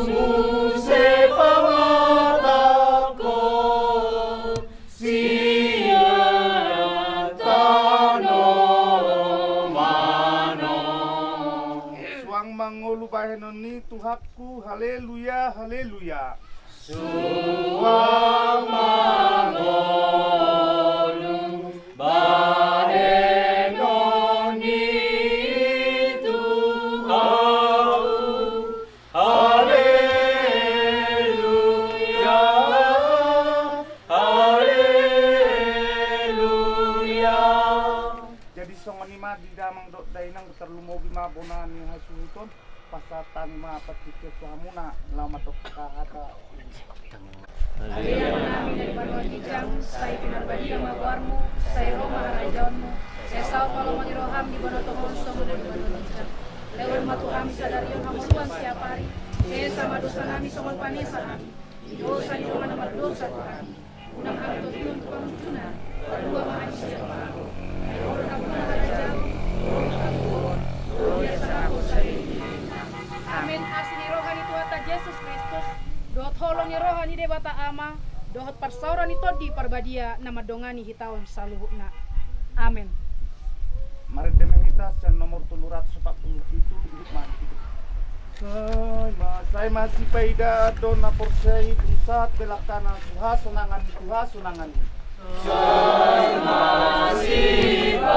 muse pamatangkon sian tanoman on. Suang ma ngolu bahenon ni Tuhanku, haleluya, haleluya. Suang ma ngolu bahenon ni Tuhanku, haleluya, haleluya. Jadi songon i ma di damang dohot dainang, tarlumobi ma bona ni hasuhuton, pasahat hami ma partingkian tu hamuna, laho mandok hata. Ale Amanami na di banua ginjang, sai pinarbadia ma goarmu, sai ro ma harajaonmu, sai saut ma lomo ni roham di banua tonga on songon na di banua ginjang. Lehon ma tu hami sadari on hangoluan siapari, sesa ma dosanami songon panesanami di dosa ni dongan na mardosa tu hami. Unang hami togihon tu pangunjunan, palua ma hami sian pangago. Ai Ho do nampuna harajaon, dohot hangoluan, dohot hasangapon sadari on. Amen. Asi ni roha ni Tuhanta Jesus Kristus, dohot holong ni roha ni Debata Ama, dohot parsaoran ni Tondi Parbadia na mandongani hita on saluhutna. Amen. Marende ma hita sian nomor tolu ratus opat pulu pitu, Ihup Mati. Sai ma, sai ma sipaidaan do na porsea i, dung sahat belangkana tu hasonangan, tu hasonangan i. Sai ma sipaidaan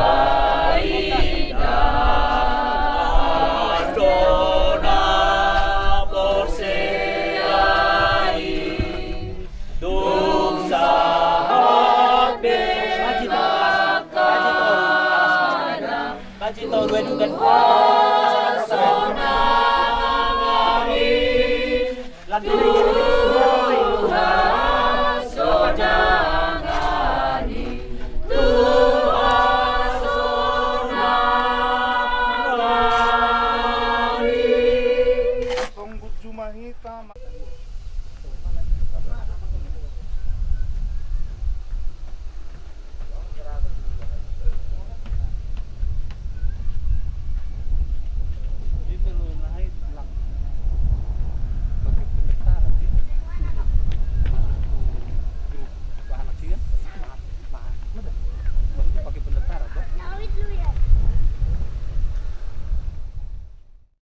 do na porsea i, dung sahat be. Kaji tolu, dua, dua. Lanjut. Tong buju ma hita.